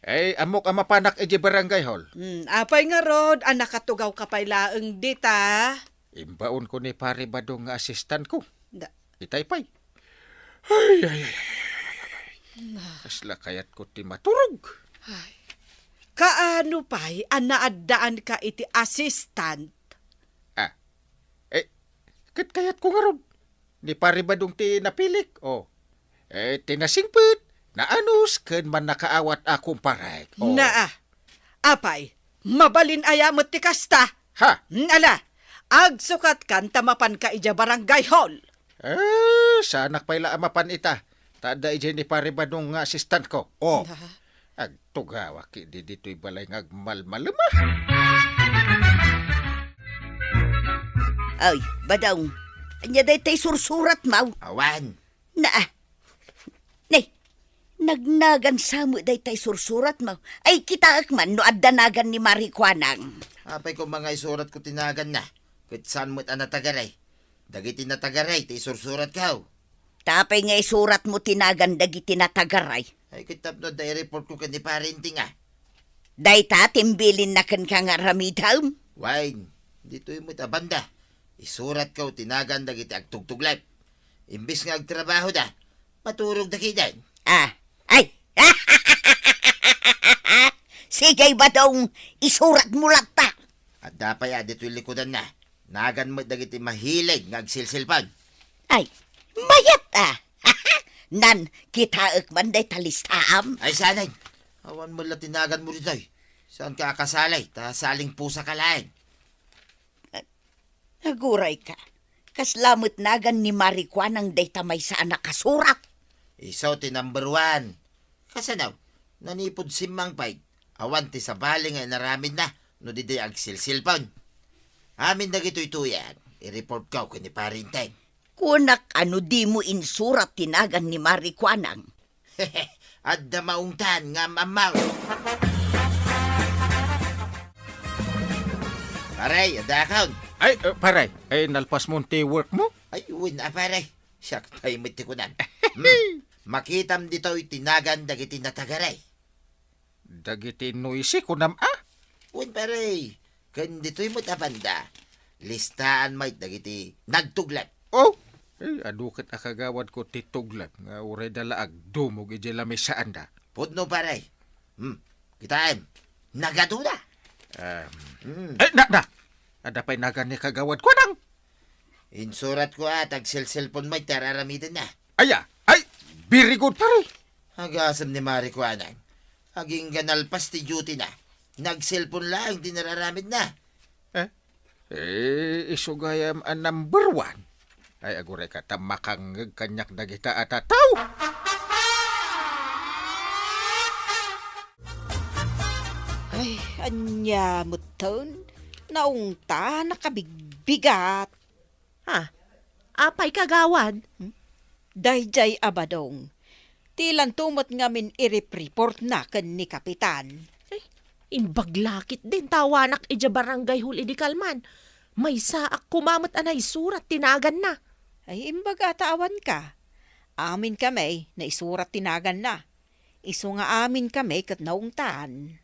Ay, ammok a mapanak idiay barangay hall. Hmm, apay ngarud a nakatugawka pay laeng dita? Imbaonko ni Pare Badong nga assistantko. Da- Itay pay. Ay, ay, ay, ay, ay, ay, ay. Na- Kasla kayatko ti maturog. Ay. Kaano pay a naaddaanka iti assistant? Ah, eh, ket kayatko ngarud. Ni Pare Badong ti napilik, oh. Eh, ti nasingpet, naanus, ken mannakaawat a kumparek, oh. Naa, apay, mabalin aya met ti kasta? Ha? Hmm, ala, agsukatkan ta mapanka idiay barangay hall. Eh, saanak pay la a mapan ita. Ta adda idiay ni Pare Badong nga assistantko. Oh. Aha. Agtugawak idi ditoy balay nga agmalmalem, ah. Ay, Badong, ania daytay sursuratmo? Awan. Naa. Nay, nagnagan sa met daytay sursuratmo. Ay, kitaek man no adda nagan ni Mare Kuanang. Apay koma nga isuratko ti naganna, ket saan met a natagaray. Dagiti natagaray ti isursuratko. Ta apay nga isuratmo ti nagan dagiti natagaray? Ay, ket tapno adda i-reportko ken ni Pare Enteng, ah. Dayta ti imbilinna kenka nga aramidem? Wen, ditoy met a banda, isuratko ti nagan dagiti agtugtuglep. Imbes nga agtrabahoda, maturogda ketdin. Ah, ay! Sige, Badong, isuratmo latta. Adda pay a ditoy likudanna. Nagan met dagiti mahilig nga agsilsilpon. Ay, mayat, ah! Nan, kitaek man dayta listaam. Ay, saanen. Awan met la ti naganmo ditoy. Saanka a kasali, ta saling pusaka laeng. Agurayka, kasla met nagan ni Mare Kuanang dayta maysa a nakasurat? Isu ti number one. Kasano? Nanipud simmangpet, awan ti sabali nga inaramidna no diay agsilsilpon. Amin dagitoy, Tuyang, i-reportko ken ni Pare Enteng. Kunak a no dimo insurat ti nagan ni Mare Kuanang. Adda maungtan nga am-ammo. Pare, adda akon. Ay, eh, pare, ay nalpasmon ti workmo? Ay, wen a, pare. Siak pay met ti kunam. Hmm. Makitam ditoy ti nagan dagiti natagaray. Dagiti noisy, kunam a? Wen, pare. Ken ditoy met a banda, listaan met dagiti nagtuglep. Oh, eh, adu ket a kagawadko ti tuglep nga uray da la agdumog idiay lamisaanda. Pudno, pare. Hmm, kitaem. Nagaduna. Um, Hmm. Eh, na, na! Adda pay nagan ni Kagawad Kuanang. Insuratko a ta agselselpon met ti ar-aramidenna. Aya? Ay, very good, pare. Agasem ni Mare Kuanang. Agingga nalpas ti duty-na. Nagselpon laeng ti nararamidna. Eh? Eh, isu gayam a number one. Ay, agurayka ta makangngeg kaniak dagita a tataw. Ay, ania metten? Naungtan, nakabigbigat. Ha? Apay, kagawad? Hmm? Daydiay a Badong. Ti ilanto met ngamin irip-reportna ken ni Kapitan. Ay, imbag la ketdin ta awanak idiay barangay hall idi kalman. Maysaak koma met a naisurat ti naganna. Ay, imbag a ta awanka. Amin kami, naisurat ti naganna. Isu nga amin kami ket naungtan.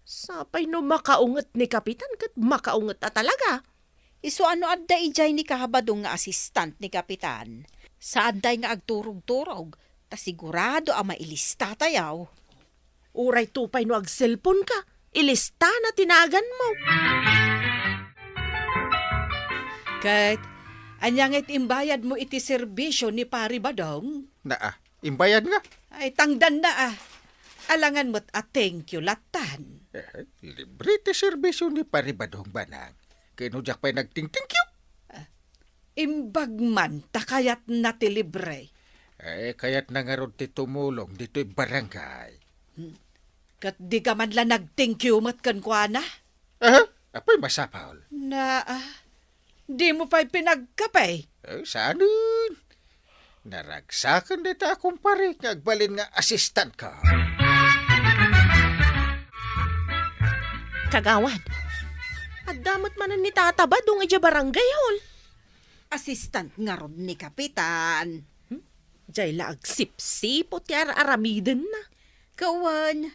Sapay no makaunget ni Kapitan ket makaunget a talaga. Isu a no adda idiay ni Kabadong nga asistant ni Kapitan, saanday nga agturog-turog, ta sigurado a mailistatayo. Uray to pay no agselponka, ilistana ti naganmo. Ket, ania nga iti imbayadmo iti serbisio ni Pari Badong? Naa, imbayad nga. Ay, tangdanna, ah. Alangan met a thank you latan. Eh, libre ti serbisio ni Pari Badong, Banang. Ket no diak pay nagting-thank you? Ah, imbag man ta kayatna ti libre. Eh, kayatna ngarud ti tumulong ditoy barangay. Hmm. Ket di ka man la nag-thank you met kenkuana? Aha, apay masapul? Na, ah, dimo pay pinagkape? Eh, saanen? Naragsaken dayta a kumpare nga agbalin nga assistant ko. Kagawad, adda met manen ni Tata Badong idiay barangay hall. Assistant ngarud ni Kapitan. Hmm? Diay la agsipsipot ti ar-aramidenna. Kawan,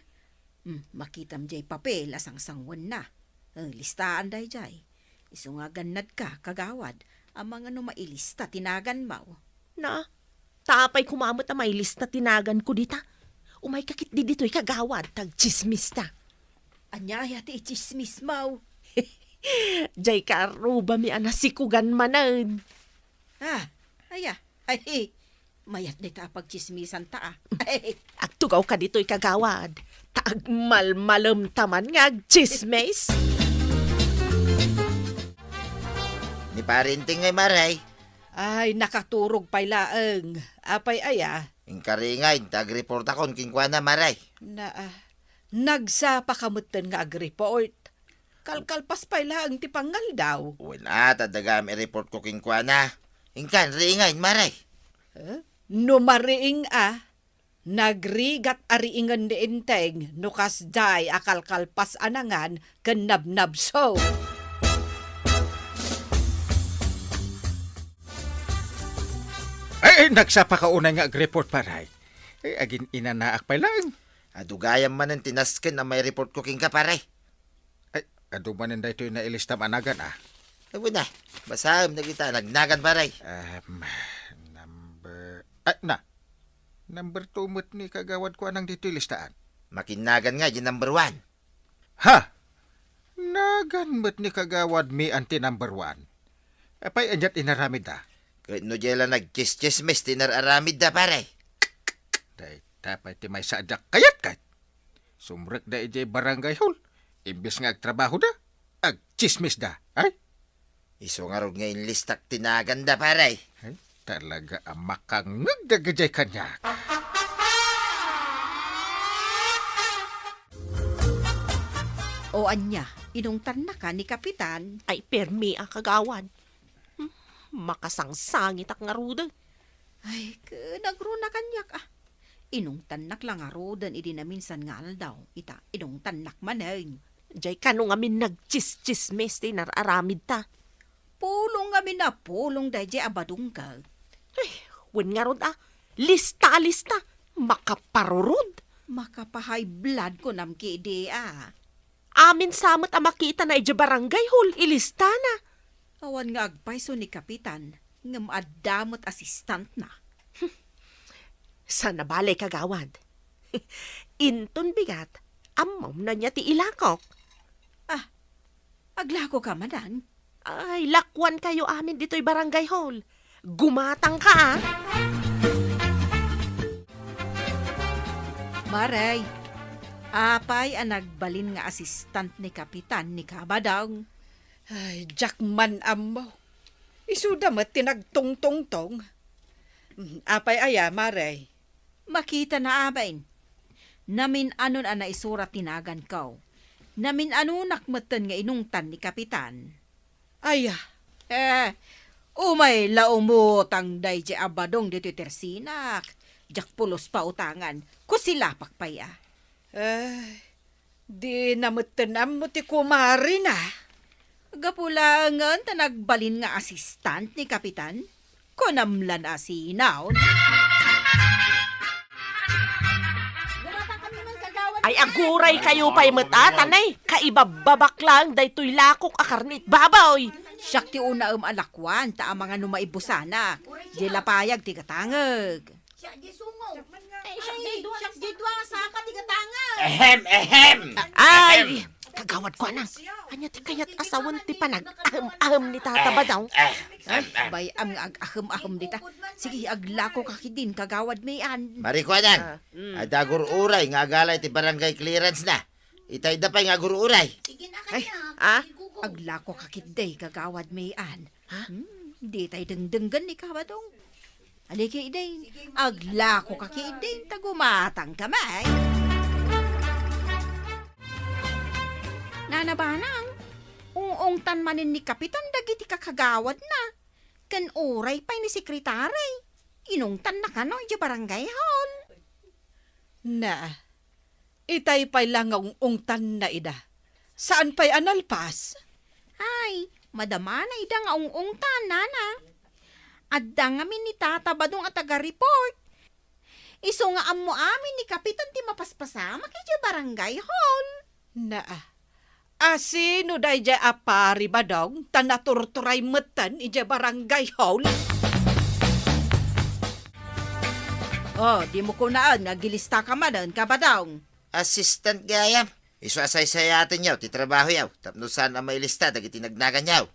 Hmm, makitam diay papel a sangsanguenna. Eh, listaan daydiay. Isu nga gannadka, kagawad, amangan no mailista ti naganmo. Na, ta apay koma met a mailista ti naganko dita? Umayka ketdi ditoy, kagawad, ta agtsismista. Ania aya ti itsismismo? Diay kaarrubami a nasikugan manen. Ah, aya. Ay, mayat dayta a pagtsismisanta, ah. Agtugawka ditoy, kagawad, ta agmalmalemta man nga agtsismis. Ni Pare Enteng ngay, Mare. Ay, nakaturog pay laeng. Apay aya? Inkaringay, ta agreportakon kenkuana, Mare. Na, ah, nagsapaka metten nga agreport. Kalkalpas pay laeng ti pangngaldaw. Wen a, ta dagam i-report ko kenkuana. Inkan, riingan, Mare. Eh? No mariing a, nagrigat a riingen ni Enteng no kasdiay a kalkalpas a nangan ken nabnabso. Ay, ay, nagsapaka unay nga agreport, Pare. Ay, agin-inanaak pay laeng. Adu gayam manen ti nasken a maireport ko kenka, Pare. Ay, adu manen daytoy nailistam a nagan, ah. Ay, wen a. Basaem dagita nagnagan, Pare. Em, number, ay, na. Number two met ni kagawad ko anang ditoy listaan. Makinnagan nga, di number one. Ha? Nagan met ni kagawad mi anti number one. Apay aniat inaramidda? Ket no diay la nagtsistsismis ti inar-aramidda, Pare. Dayta pay ti maysa a diak kayat ket. Sumrekda idiay barangay hall. Imbes nga agtrabahoda, agtsismisda. Ay? Isu ngarud nga inlistak ti naganda, Pare. Ay, talaga a makangngeg dagiti kaniak. O ania, inungtannaka ni Kapitan? Ay, permi a, kagawad. Hmm, makasangsangitak ngaruden. Ay, ken agruna kaniak, ah. Inungtannak la ngaruden idi naminsan nga aldaw, ita, inungtannak manen. Diay kano ngamin nagtsistsismis ti inar-aramidta. Pulong ngamin a pulong daydiay a badungka. Ay, wen ngarud a, lista a lista, makaparurod. Maka-high blood kunam ketdi a. Amin sa met a makitana idiay barangay hall, ilistana. Awan nga agpayso ni Kapitan, ngem adda met assistantna. Saan a bale, kagawad. Inton bigat, ammom no ania ti ilakok. Ah, aglakoka manen? Ay, lakuankayo amin ditoy barangay hall. Gumatangka, ah. Maray, apay a nagbalin nga assistant ni Kapitan ni Kabadong? Ay, diak man ammo. Isuda met ti nagtungtungtong. Mm, apay aya, Maray? Makitana amin. Namin-anon a naisurat ti naganko. Namin-anonak metten nga inungtan ni Kapitan. Aya. Eh, umay la umutang daydiay a badong ditoy tersinak. Diak pulos pautangan, kusilapak pay a. Ay, dina metten ammo ti kumarina. Gapu laengen ta nagbalin nga assistant ni Kapitan. Kunam lan a sinaon. Ay, aguray kayo pay met, a, tanay. Kaibabbabak lang daytoy lakok a karnit baboy. Siak ti unaem a lakuan, ta amangan no maibusanak. Di lapayag ti gatangeg. Siak di sungo. Ay, siak di dua, siak di dua nga saka ti gatangeg. Ehem, ehem. Ay, ehem. Kagawad ko, anang. Ania ti kayat a sawen ti panag-ahem-ahem ni Tata Badong? Eh, eh, eh, eh. Bay-am nga ag-ahem-ahem dita. Sige, aglako ka kidin, kagawad May Ann. Marikuanan, ah, mm, adda agur-uray nga agalay ti barangay clearance na. Itay da pay nga agur-uray. Ay, ah? Aglako ka kidday, kagawad May Ann. Ha? Hmm, di tay dengdenggen ni Kabadong. Aliki, day. Aglako ka ki, day. Ta gumatang ka, may. Nana Banang, ung-ungtan manen ni Kapitan dagiti kakagawad na. Ken uray pay ni sekretari. Inungtan na kano idiay barangay hall. Na, itay pay la nga ung-ungtan na ida. Saan pay a nalpas? Ay, madama na ida nga ung-ungtan, nana. Adda ngamin ni Tata Badong a taga-report. Isu nga ammo amin ni Kapitan ti mapaspasamak idiay barangay hall. Naa. A sino daydiay a pari, Badong, ta naturturay metten idiay barangay hall? Oh, dimo kunaan nga agilista ka manen, Kabadong. Assistant gayam. Isu a saysayatenyo ti trabahoyo tapno saan a mailista dagiti nagnaganyo.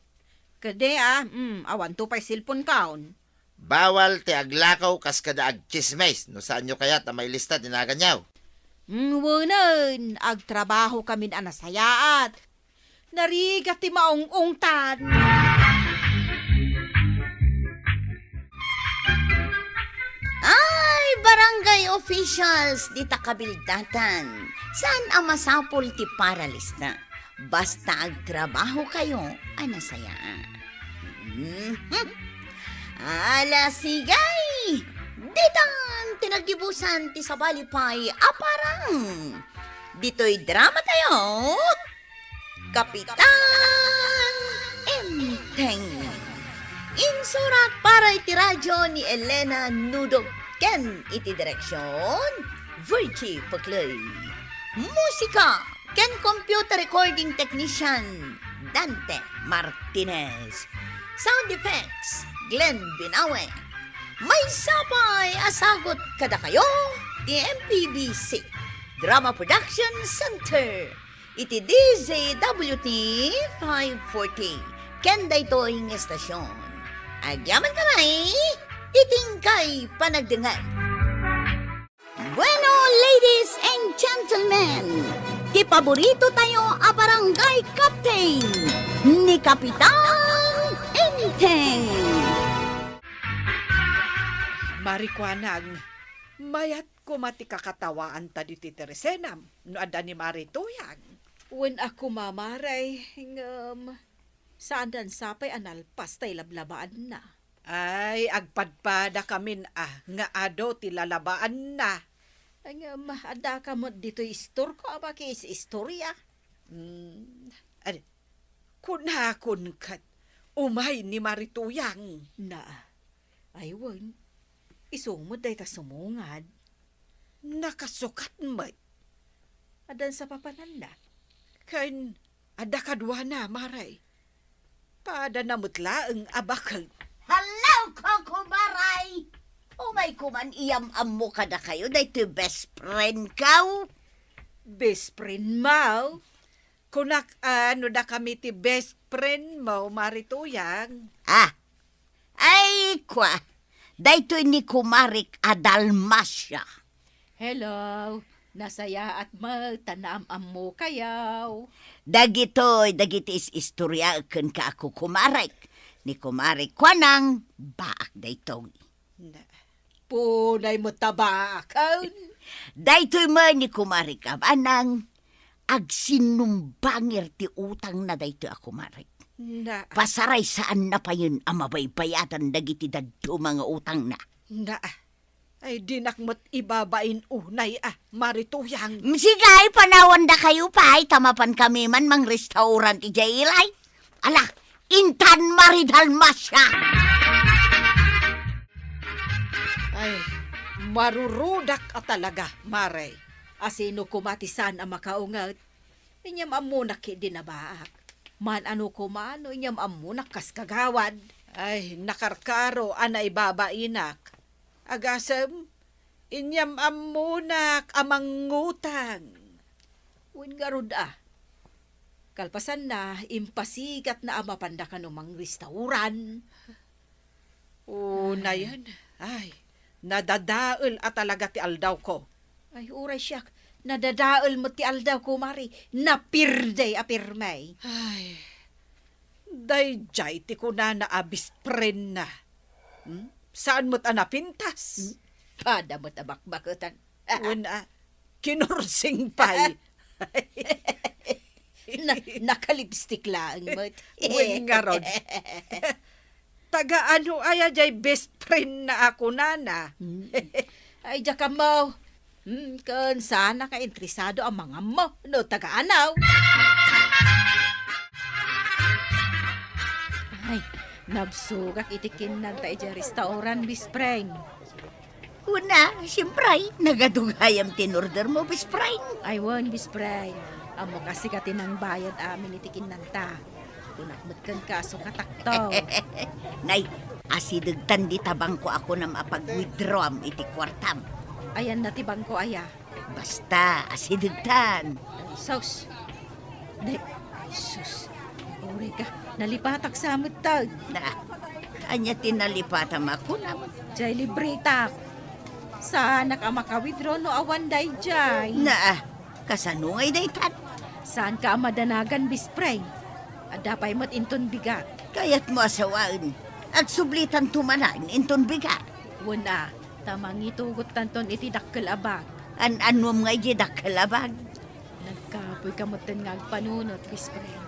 Kadi a, mm, awanto pay cellphone kaon. Bawal ti aglakaw kas kada agtsismis no saanyo kayat a mailista ti naganyo. Mm, wenen, agtrabaho kamin a nasayaat. Narigat ti maung-ungtan. Ay, barangay officials, dita kabildatan. Saan a masapul ti paralista? Basta agtrabaho kayo a nasayaat. Mhm. Ala, sige! Ditan ti naggibusan ti sabali pay a parang. Ditoy drama tayo, Kapitan Enteng. Insurat para iti radyo ni Elena Nudog ken iti direksyon, Virgie Peclay. Musika ken computer recording technician, Dante Martinez. Sound effects, Glenn Binawe. Maysa pay a sagut kadakayo ti M P B C Drama Production Center iti D Z W T five forty. Ken daytoy nga estasyon, agyamankami iti inkay panagdengngeg. Bueno, ladies and gentlemen, ti paborito tayo a barangay captain, ni Kapitan Enteng. Marikuanang, mayat koma ti kakatawaanta ditoy ti resenam no adda ni Mari Tuyang. Wen a koma, Mari, ngem saan dan sapay a nalpas tay lablabaanna. Ay, agpadpadakamin a nga adu ti lalabaanna. Ngem addaka met ditoy istorko a makiis-istorya. Mm, adi, kunakon ket umay ni Mari Tuyang. Na, ay wen, isu met dayta sumungad. Nakasukat met. Addan sapapananna. Ken adda kaduana, Mari. Padana met laeng a baket. Hello, Koko Mari! Umay koman iyam-ammo kadakayo daytoy best friend ko. Best friend mo? Kunak a no dakami ti best friend mo, Mari Tuyang. Ah, ay, kwa, daytoy ni kumarik a Dalmacia. Hello, nasayaat met ta naam-ammokayo. Dagitoy, dagiti is-istoryaek kenka a kukumarik. Ni kumarik Kuanang, baak daytoy. Na, punay met ta baaken. Daytoy met ni kumarik Abanang, agsinumbangir ti utangna daytoy a kumarik. Na. Pasaraysaanna payen a mabaybayadan dagiti dadduma nga utangna. Na, Ay, dinak met ibabain unay a, Mari Tuyang. Sige, ay, panawandakayo pay, ta mapankami man mangrestaurant idiay ilay. Ala, intan, Mari Dalmacia! Ay, marurudak a talaga, Mare. Asino koma ti saan a makaunget? Inyam ammonak ket dinabaak. Maan-ano koma no inyam ammonak kas kagawad. Ay, nakarkaro a naibabainak. Agasem, inyam ammonak a mangngutang. Wen ngarud a. Kalpasanna, impasigatna a mapanda kano mangrestauran. Unayen, ay, nadadael a talaga ti aldawko. Ay, uray siak, nadadael met ti aldawko, Mari. Napirdi a pirmi. Ay, daydiay ti kunana a best friend-na. Hmm? Saan met a napintas? Hmm? Pada met a bakbaketan. Wen a, kinursing pay. Na, nakalipstick laeng met. Wen ngarud. Taga ano aya jay best friend-na a kunana? Hmm. Ay, diak ammo. Hmm, ken saanak a interesado a mangammo no taga anaw. Ay, nabsogak iti kinnanta idiay restaurant, best friend. Wen a, siempre, nagadu gayam ti inordermo, best friend. Ay, wen, best friend. Ammok a sika ti nangbayad amin iti kinnanta. Kunak met kenka a sukatakto. Nay, asidegtan dita bangko a kunam a pag-withdrawam iti kuartam. Ayanna ti bangko aya? Basta, asidegtan. Sus. Di, ay, sus. Uray ka, nalipatak sa met ta. Na, ania ti nalipatam a kunam? Jay libretak. Saanak a maka-withdraw no awan dayjay. Na, kasano ngay daytan? Saanka a madanagan, best friend? Adda pay met inton bigat. Kayatmo a sawaen, agsublitanto manen inton bigat. Wen a, ta mangitugottanton iti dakkel a bag. An-annuam ngay di dakkel a bag? Nagkapoyka metten nga agpanunot, best friend.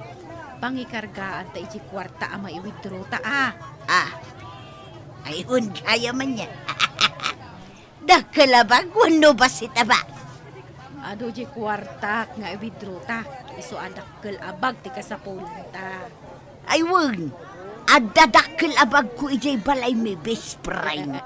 Pangikargaanta iti kuarta a maiwithdrawta a. Ah. Ay, wen gayam aya. Dakkel a bag wenno bassit a bag? Adu di kuartak nga iwithdrawta. Isu a dakkel a bag ti kasapulanta. Ay, wen. Adda dakkel a bagko idiay balaymi, best friend.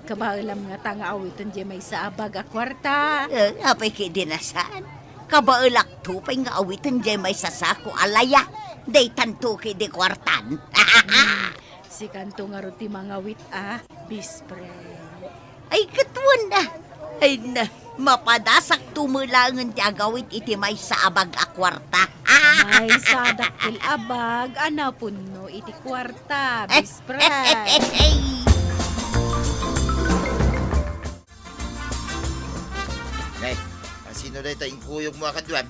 Kabaelam ngata nga awiten diay maysa a bag a kuarta? Eh, apay ket di na saan? Kabaelakto pay nga awiten diay maysa sako a laya. Daytanto ket di kuartan. Hmm, sikanto ngarud ti mangawit a, best friend. Ay, ket wen a. Ay na, mapadasakto met laengen ti agawit iti maysa a bag a kuarta. Maysa a dakkel a bag a napunno iti kuarta, best friend. Nay, asino dayta inkuyogmo a kaduam?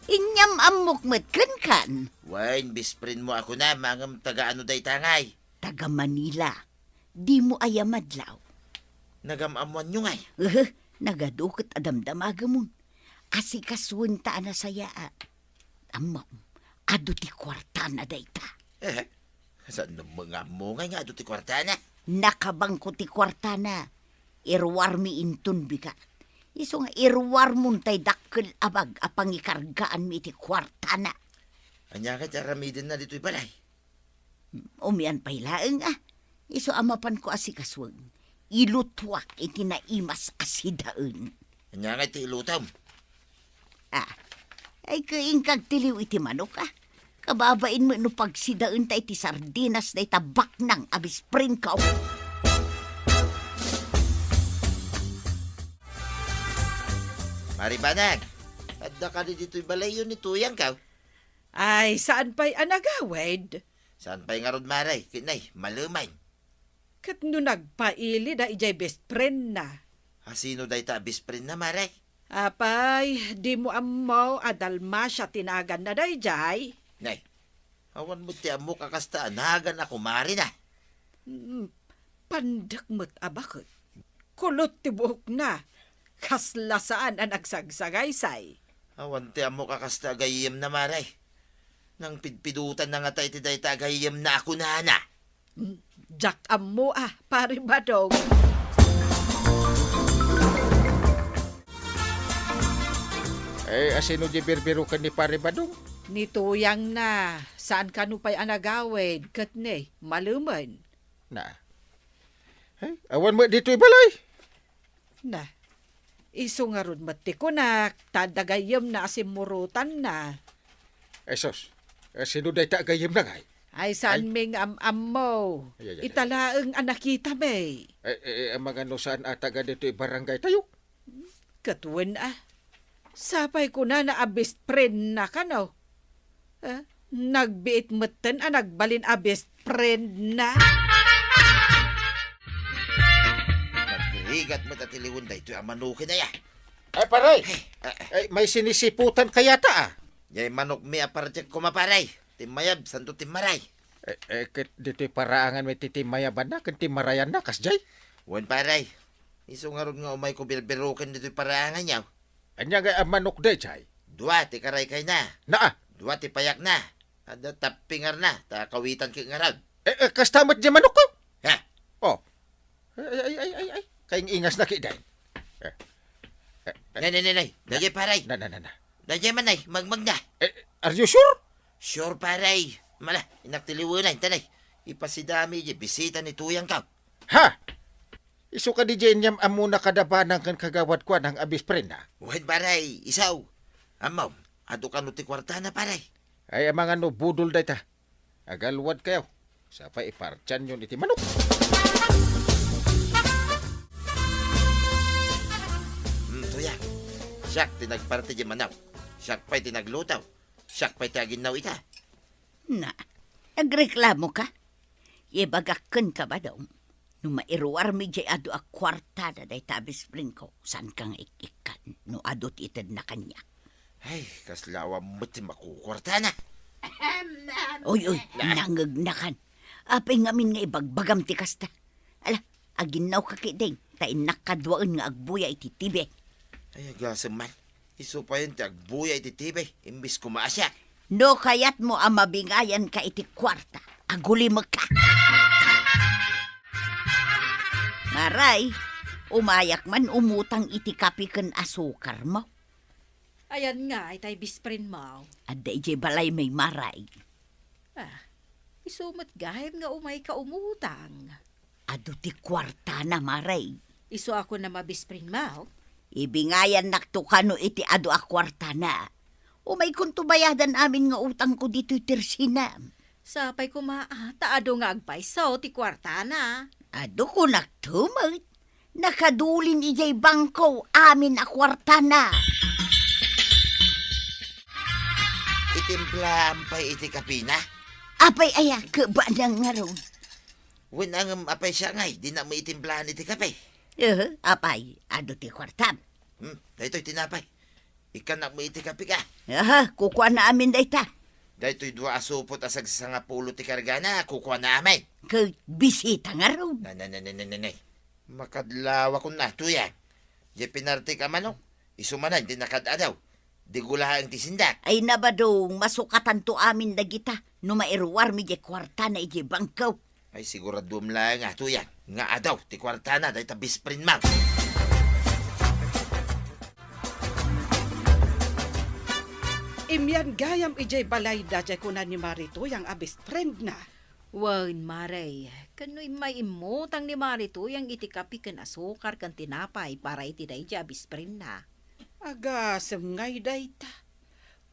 Inyam-ammok met kenkan. Wen, best friend mo a kunam, ngem taga ano dayta ngay? Taga Manila. Dimo aya madlaw? Nagam-ammoanyo ngay? Ehe, nagadu ket a damdamagamon. Asikasuenta a nasayaat. Ammom, adu ti kuartana dayta. Eh, saan no nga ammo ngay nga adu ti kuartana? Nakabangko ti kuartana. Iruarmi inton bigat. Isu nga iruarmon tay dakkel a bag a pangikargaanmi iti kuartana. Ania ngay ti aramidenna ditoy balay? Umian pay laeng a. Isu a mapanko a sikasuen, ilutuak iti naimas a sidaen. Ania ngay ti ilutom? Ah, ay, ket inka agtiliw iti manok a. Kababain met no pagsidaenta iti sardinas dayta baknang a best friendko. Mari Banag, adda kadi ditoy balayyo ni Tuyangko? Ay, saan pay a nagawid? Saan pay ngarud, Mare? Ket nay, malemen. Ket no nagpaili da idiay best friend na. Asino dayta a best friend na, Mare? Apay, dimo ammo a Dalmacia ti naganna daydiay? Nay, awan met ti ammok a kasta a nagan a kumare na. Mm, pandek met a baket. Kulot ti buokna. Kasla saan a nagsagsagaysay. Awan ti ammok a kasta a gayyemna, Mare. Nangpidpidotanna ngata iti dayta a gayyemna a kunana. Mm, diak ammo a, Pare Badong. Eh, asino di birbiroken ni Pare Badong? Ni Tuyang na, saan kano pay a nagawid, ket ni, malemen. Na. Ay, awan met ditoy balay. Na. Isu ngarud met ti kunak, ta adda gayyemna a simmurotanna. Ay, sus. Eh, sino dayta a gayyemna ngay? Ay, saan Ay. mi nga am-ammo? Ay, ay, ay, Ita ay. laeng a nakitami. Eh, eh, eh, amangan no saan a taga ditoy barangay tayo? Ket wen a. Sapay kunana a best friend na kano. Eh, nagbiit metten a nagbalin a best friend na. Nagrigat met a tiliwen daytoy a manuken aya. Ay, pare! Ay, ah, ah. Ay, may sinisiputan kayata, ah. Jay manokmi a partek koma, pare. Timmayab, santo timmaray. Eh, eh, ket ditoy paraangan met ti timmayabanna ken timmarayanna, kasjay? Wen, pare. Isu ngarud nga umayko birbiroken ditoy paraanganyo. Ania nga a manok dayjay? Dua ti karaykayna. Naa. Dua ti payakna. Adda tappingarna, ta kawitan ket ngarud. Eh, eh, kasta met di manokko? Ha? Oh. Ay, ay, ay, ay, ay, ay. Kaing-ingas na kiday. Eh, eh, eh. Nay, nay, nay, nay. Na, Dayjay, pare. Na, na, na, na. Dayjay man, nay. Magmagna. Eh, are you sure? Sure, pare. Mala, inak tiliwenan, tanay. Ipasidami di bisita ni Tuyang ka. Ha? Isu kadi jay inyam-ammona kada banang ken kagawad ko a nang-abis prenna? Wen, pare, isaw. Ammom, adu kano ti kuartana, pare? Ay, amangan no budol dayta. Agalwad kayo. Sapay ipartianyon iti manok. Hmm, Tuyang. Siak ti nagparti di manok. Siak pay ti nagluto. Siak pay ti aginnaw ita. Na, nagreklamo ka? Ibagak kenka, Badong, no mairuarmi jay adu a kuartana dayta a best friend ko, saan ka nga ik-ikkan no adu ti itedna kaniak? Ay, kasla awan met ti makukuartana. Uy, uy, Na- nangegnakan. Apay ngamin nga ibagbagam ti kasta? Ala, aginnaw ka ketdin, ta innak kaduaen nga agbuya iti T V. Ay, agasem man. Isu payen ti agbuya iti T V, imbes ko maasiak. No kayatmo a mabingayan ka iti kuarta, agulimekka. Maray, umayak man umutang iti kape ken asukar mo. Ayan nga, itay best friend mo. Adda idiay balay may Maray. Ah, isu met gayam nga umayka umutang. Adu ti kuartana, Maray. Isu a kunam a best friend mo? Ibingayannakto kano iti adu a kuartana. Umaykonto bayadan amin nga utangko ditoy tersinam. Sapay koma, ah, ta adu nga agpayso ti kuartana. Adu kunakto met. Nakadulin idiay bangko amin a kuartana. Itimplaam pay iti kapina? Apay aya, kebanang ngarud. Wen a ngem apay siak ngay, dinak met itimplahan iti kape? Eh, apay, adu ti kuartam? Hmm, daytoy tinapay. Ikkanak met iti kapeka. Aha, kukuana amin dayta. Daytoy dua a supot a sagsangapulo ti kargana, kukuana amin. Ket bisita ngarud. Na, na, na, na, na, na, na. Makadlawakon na, Tuyang. Diay pinartek a manok, isu manen ti nakad-adaw. Di gulaeng ti sindak. Ay na, Badong, masukatanto amin dagita no mairuarmi diay kuartana idiay bangko. Ay, siguraduem laeng a, Tuyang, nga adaw ti kuartana dayta best friend mo. Immian gayam idiay balayda, diay kuna ni Mari Tuyang a best friend na. Wen, Mari, ken no immay immutang ni Mari Tuyang iti kape ken asukar ken tinapay para iti daydiay a best friend na. Agasem ngay dayta.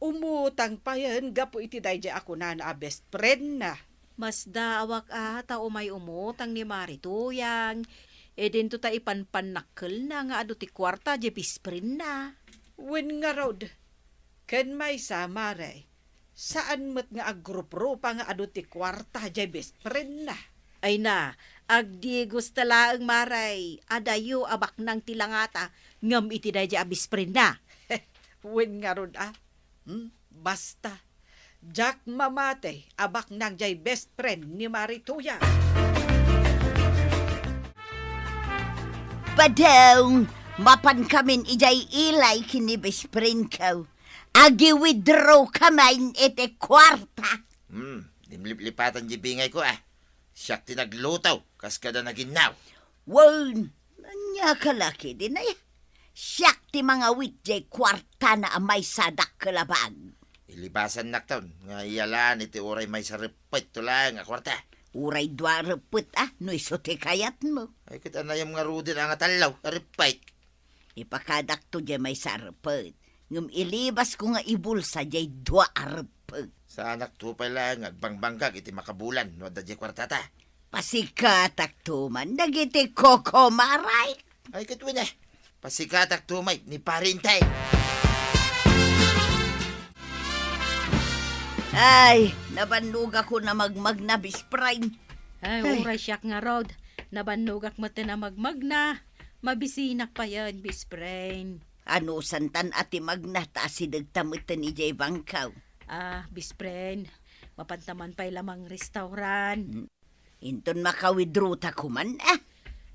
Umutang payen gapu iti daydiay a kunana a best friend na. Masdaawak a ta umay umutang ni Mari Tuyang. Idinto ta ipanpannakkelna nga adu ti kuarta diay best friend na. Wen ngarud, ken maysa, Mari, saan met nga agruprupa nga adu ti kuarta diay best friend na. Ay na, agdigos ta laeng, Mari, adayo a baknang ti langata ngem iti daydiay a best friend na. Wen ngarud a. Hmm? Basta, diak mamati a baknang diay best friend ni Mari Tuyang. Badong, mapankamin idiay ilay ken ni best friend ko. Agi-withdraw kamin iti kuarta. Hmm, dimliplipatan diay bingay ko, ah. Siak ti nagluto, kas kada naginnaw. Wen, ania ka la ketdin aya? Siak ti mangawit jay kuartana a maysa dakkel a bag. Ilibasannakton nga iyalaan iti uray maysa reppet to laeng a kuarta. Uray dua reppet, a, no isu ti kayatmo. Ay, ket anayam ngaruden a nga tallo a reppet. Ipakadakto jay maysa a reppet, ngem ilibasko nga ibulsa jay dua a reppet. Saanakto pay laeng nga agbangbanggag iti makabulan no adda jay kuartata. Pasikatakto man dagiti kokomaray. Ay, ket wen, a. Pasikatakto met ni Pare Intay. Ay, nabannogakon a magmagna, Best Friend. Ay, Ay. Uray siak ngarud. Nabannogak metten a magmagna. Mabisinak payen, Best Friend. Anusantan a ti magna ta asidegta metten idiay bangkaw? Ah, Best Friend, mapanta man pay la mangrestauran. Hmm. Inton maka-withdrawta koman, a?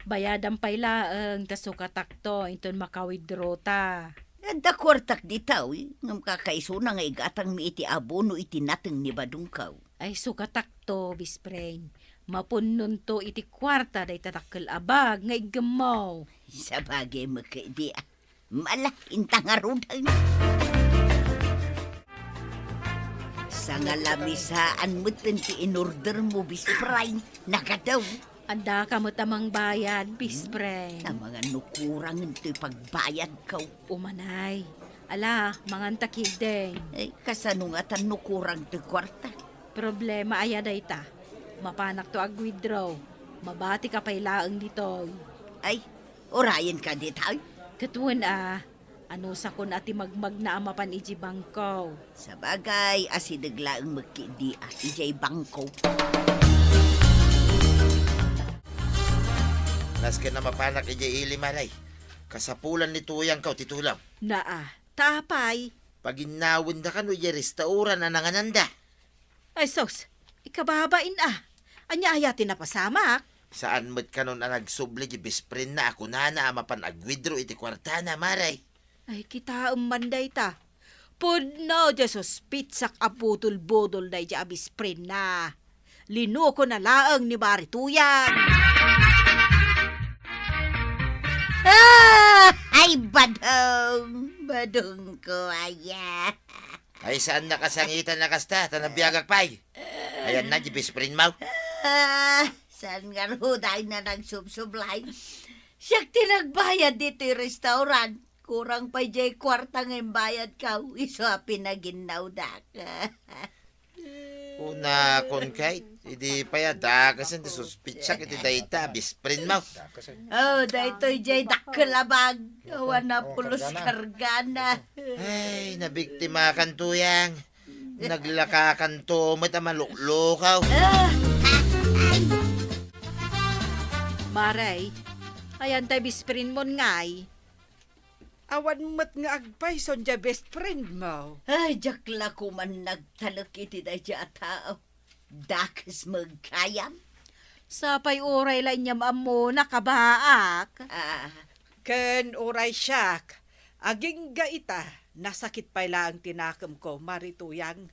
Bayadam pay laeng ta sukatakto inton maka-withdrawta. Adda kuartak ditoy, ngem kakaisuna nga igatangmi iti abono iti nateng ni badongko. Ay, sukatakto, Best Friend. Mapunnonto iti kuarta dayta dakkel a bag nga iggemmo. Sabagay met ketdi, a. Mala, inta ngaruden. Sangalamisa metten ti inordermo, Best Friend. Nagadaw. Addaka met a mangbayad, Best Friend. Amangan no kurangen toy pagbayadko. Umanay. Ala, manganta ketdin. Ay, kasano ngatan no kurang toy kuarta? Problema aya dayta. Mapanakto ag-withdraw. Mabatika pay laeng ditoy. Ay, urayenka ditoy? Ket wen a, anusakon a ti magmagna a mapan idiay bangko. Sabagay, asideg laeng met ketdi a idiay bangko. Nasken a mapanak idiay ili, Mare. Kasapulan ni Tuyangko ti tulong. Naa, ta apay? Paginnawenda kano idiay restauran a nangananda. Ay sus, ikababain a. Ania aya ti napasamak? Saan met kanon a nagsubli di best friend na a kunana a mapan ag-withdraw iti kuartana, Mare. Ay, kitaem man dayta. Pudno di suspitsak a budol-budol daydi a best friend na. Linukona laeng ni Mare Tuyang. Ah! Ay, badong! Badongko aya. Ay, saannak a sangitan a kasta, ta nabiagak pay. Ayanna, di best friend mo. Ah, saan ngarud a nagsubsublay? Siak ti nagbayad ditoy restaurant. Kurang pay jay kuarta nga imbayadko, isu a pinaginnawdak. Kunakon kay, idi pay a dakasen ti suspitsak iti dayta a best friend mo. Oh, daytoy jay dakkel a bag. Awan a pulos kargana. Ay, nabiktimakan, Tuyang. Naglakakanto met a maluklukaw. Ah! Mare, ayan tay best friend mon ngay. Awan met nga agpayson diay best friend mo. Ay, diak la koman nagtalek iti daydiay a tao. Dakes met gayam. Sapay uray la inyam-ammona, kabaak. Ah. Ken uray siak, agingga ita, nasakit pay laeng ti nakemko, Mare Tuyang.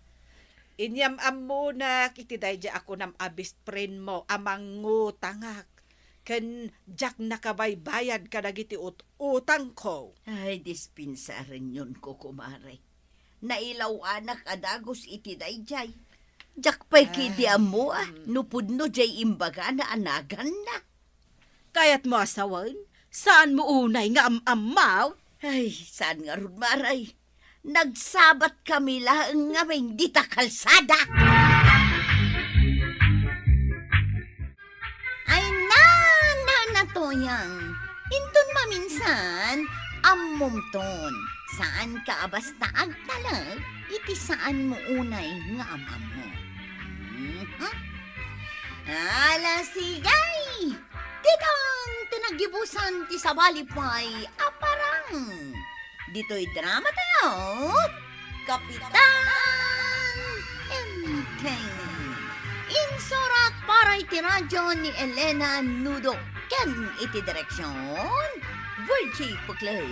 Inyam-ammonak iti daydiay a kunam a best friend mo a mangngutangak, ken diak nakabaybayad kadagiti ut-, utangko. Ay, dispensarenyon ko, kumare. Nailaw-anak a dagus iti daydiay. Diak pay ketdi ammo a no pudno diay imbagana a naganna. Kayatmo a sawen? Saanmo unay nga am-ammo? Ay, saan ngarud, Mare? Nagsabatkami laeng ngamin dita kalsada. Ay, na, na, na, Tuyang. Inton maminsan, ammomton. Saanka a basta agtalek iti saanmo unay nga am-ammo. Mhm. Ala, sige! Ditan ti naggibusan ti sabali pay a parang. Ditoy drama tayo, Kapitan Enteng. Insurat para iti radyo ni Elena Nudo ken iti direksyon, Virgie Puclay.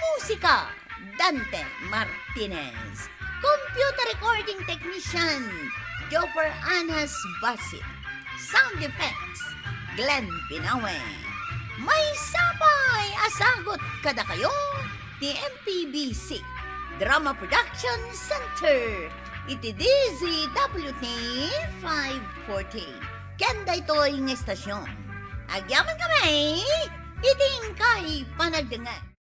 Musika, Dante Martinez. Computer recording technician, Jopper Anas Basit. Sound effects, Glenn Binawe. Maysa pay a sagut kadakayo ti M P B C Drama Production Center iti D Z W T five forty. Ken daytoy nga estasyon, agyamankami iti inkay panagdengngeg.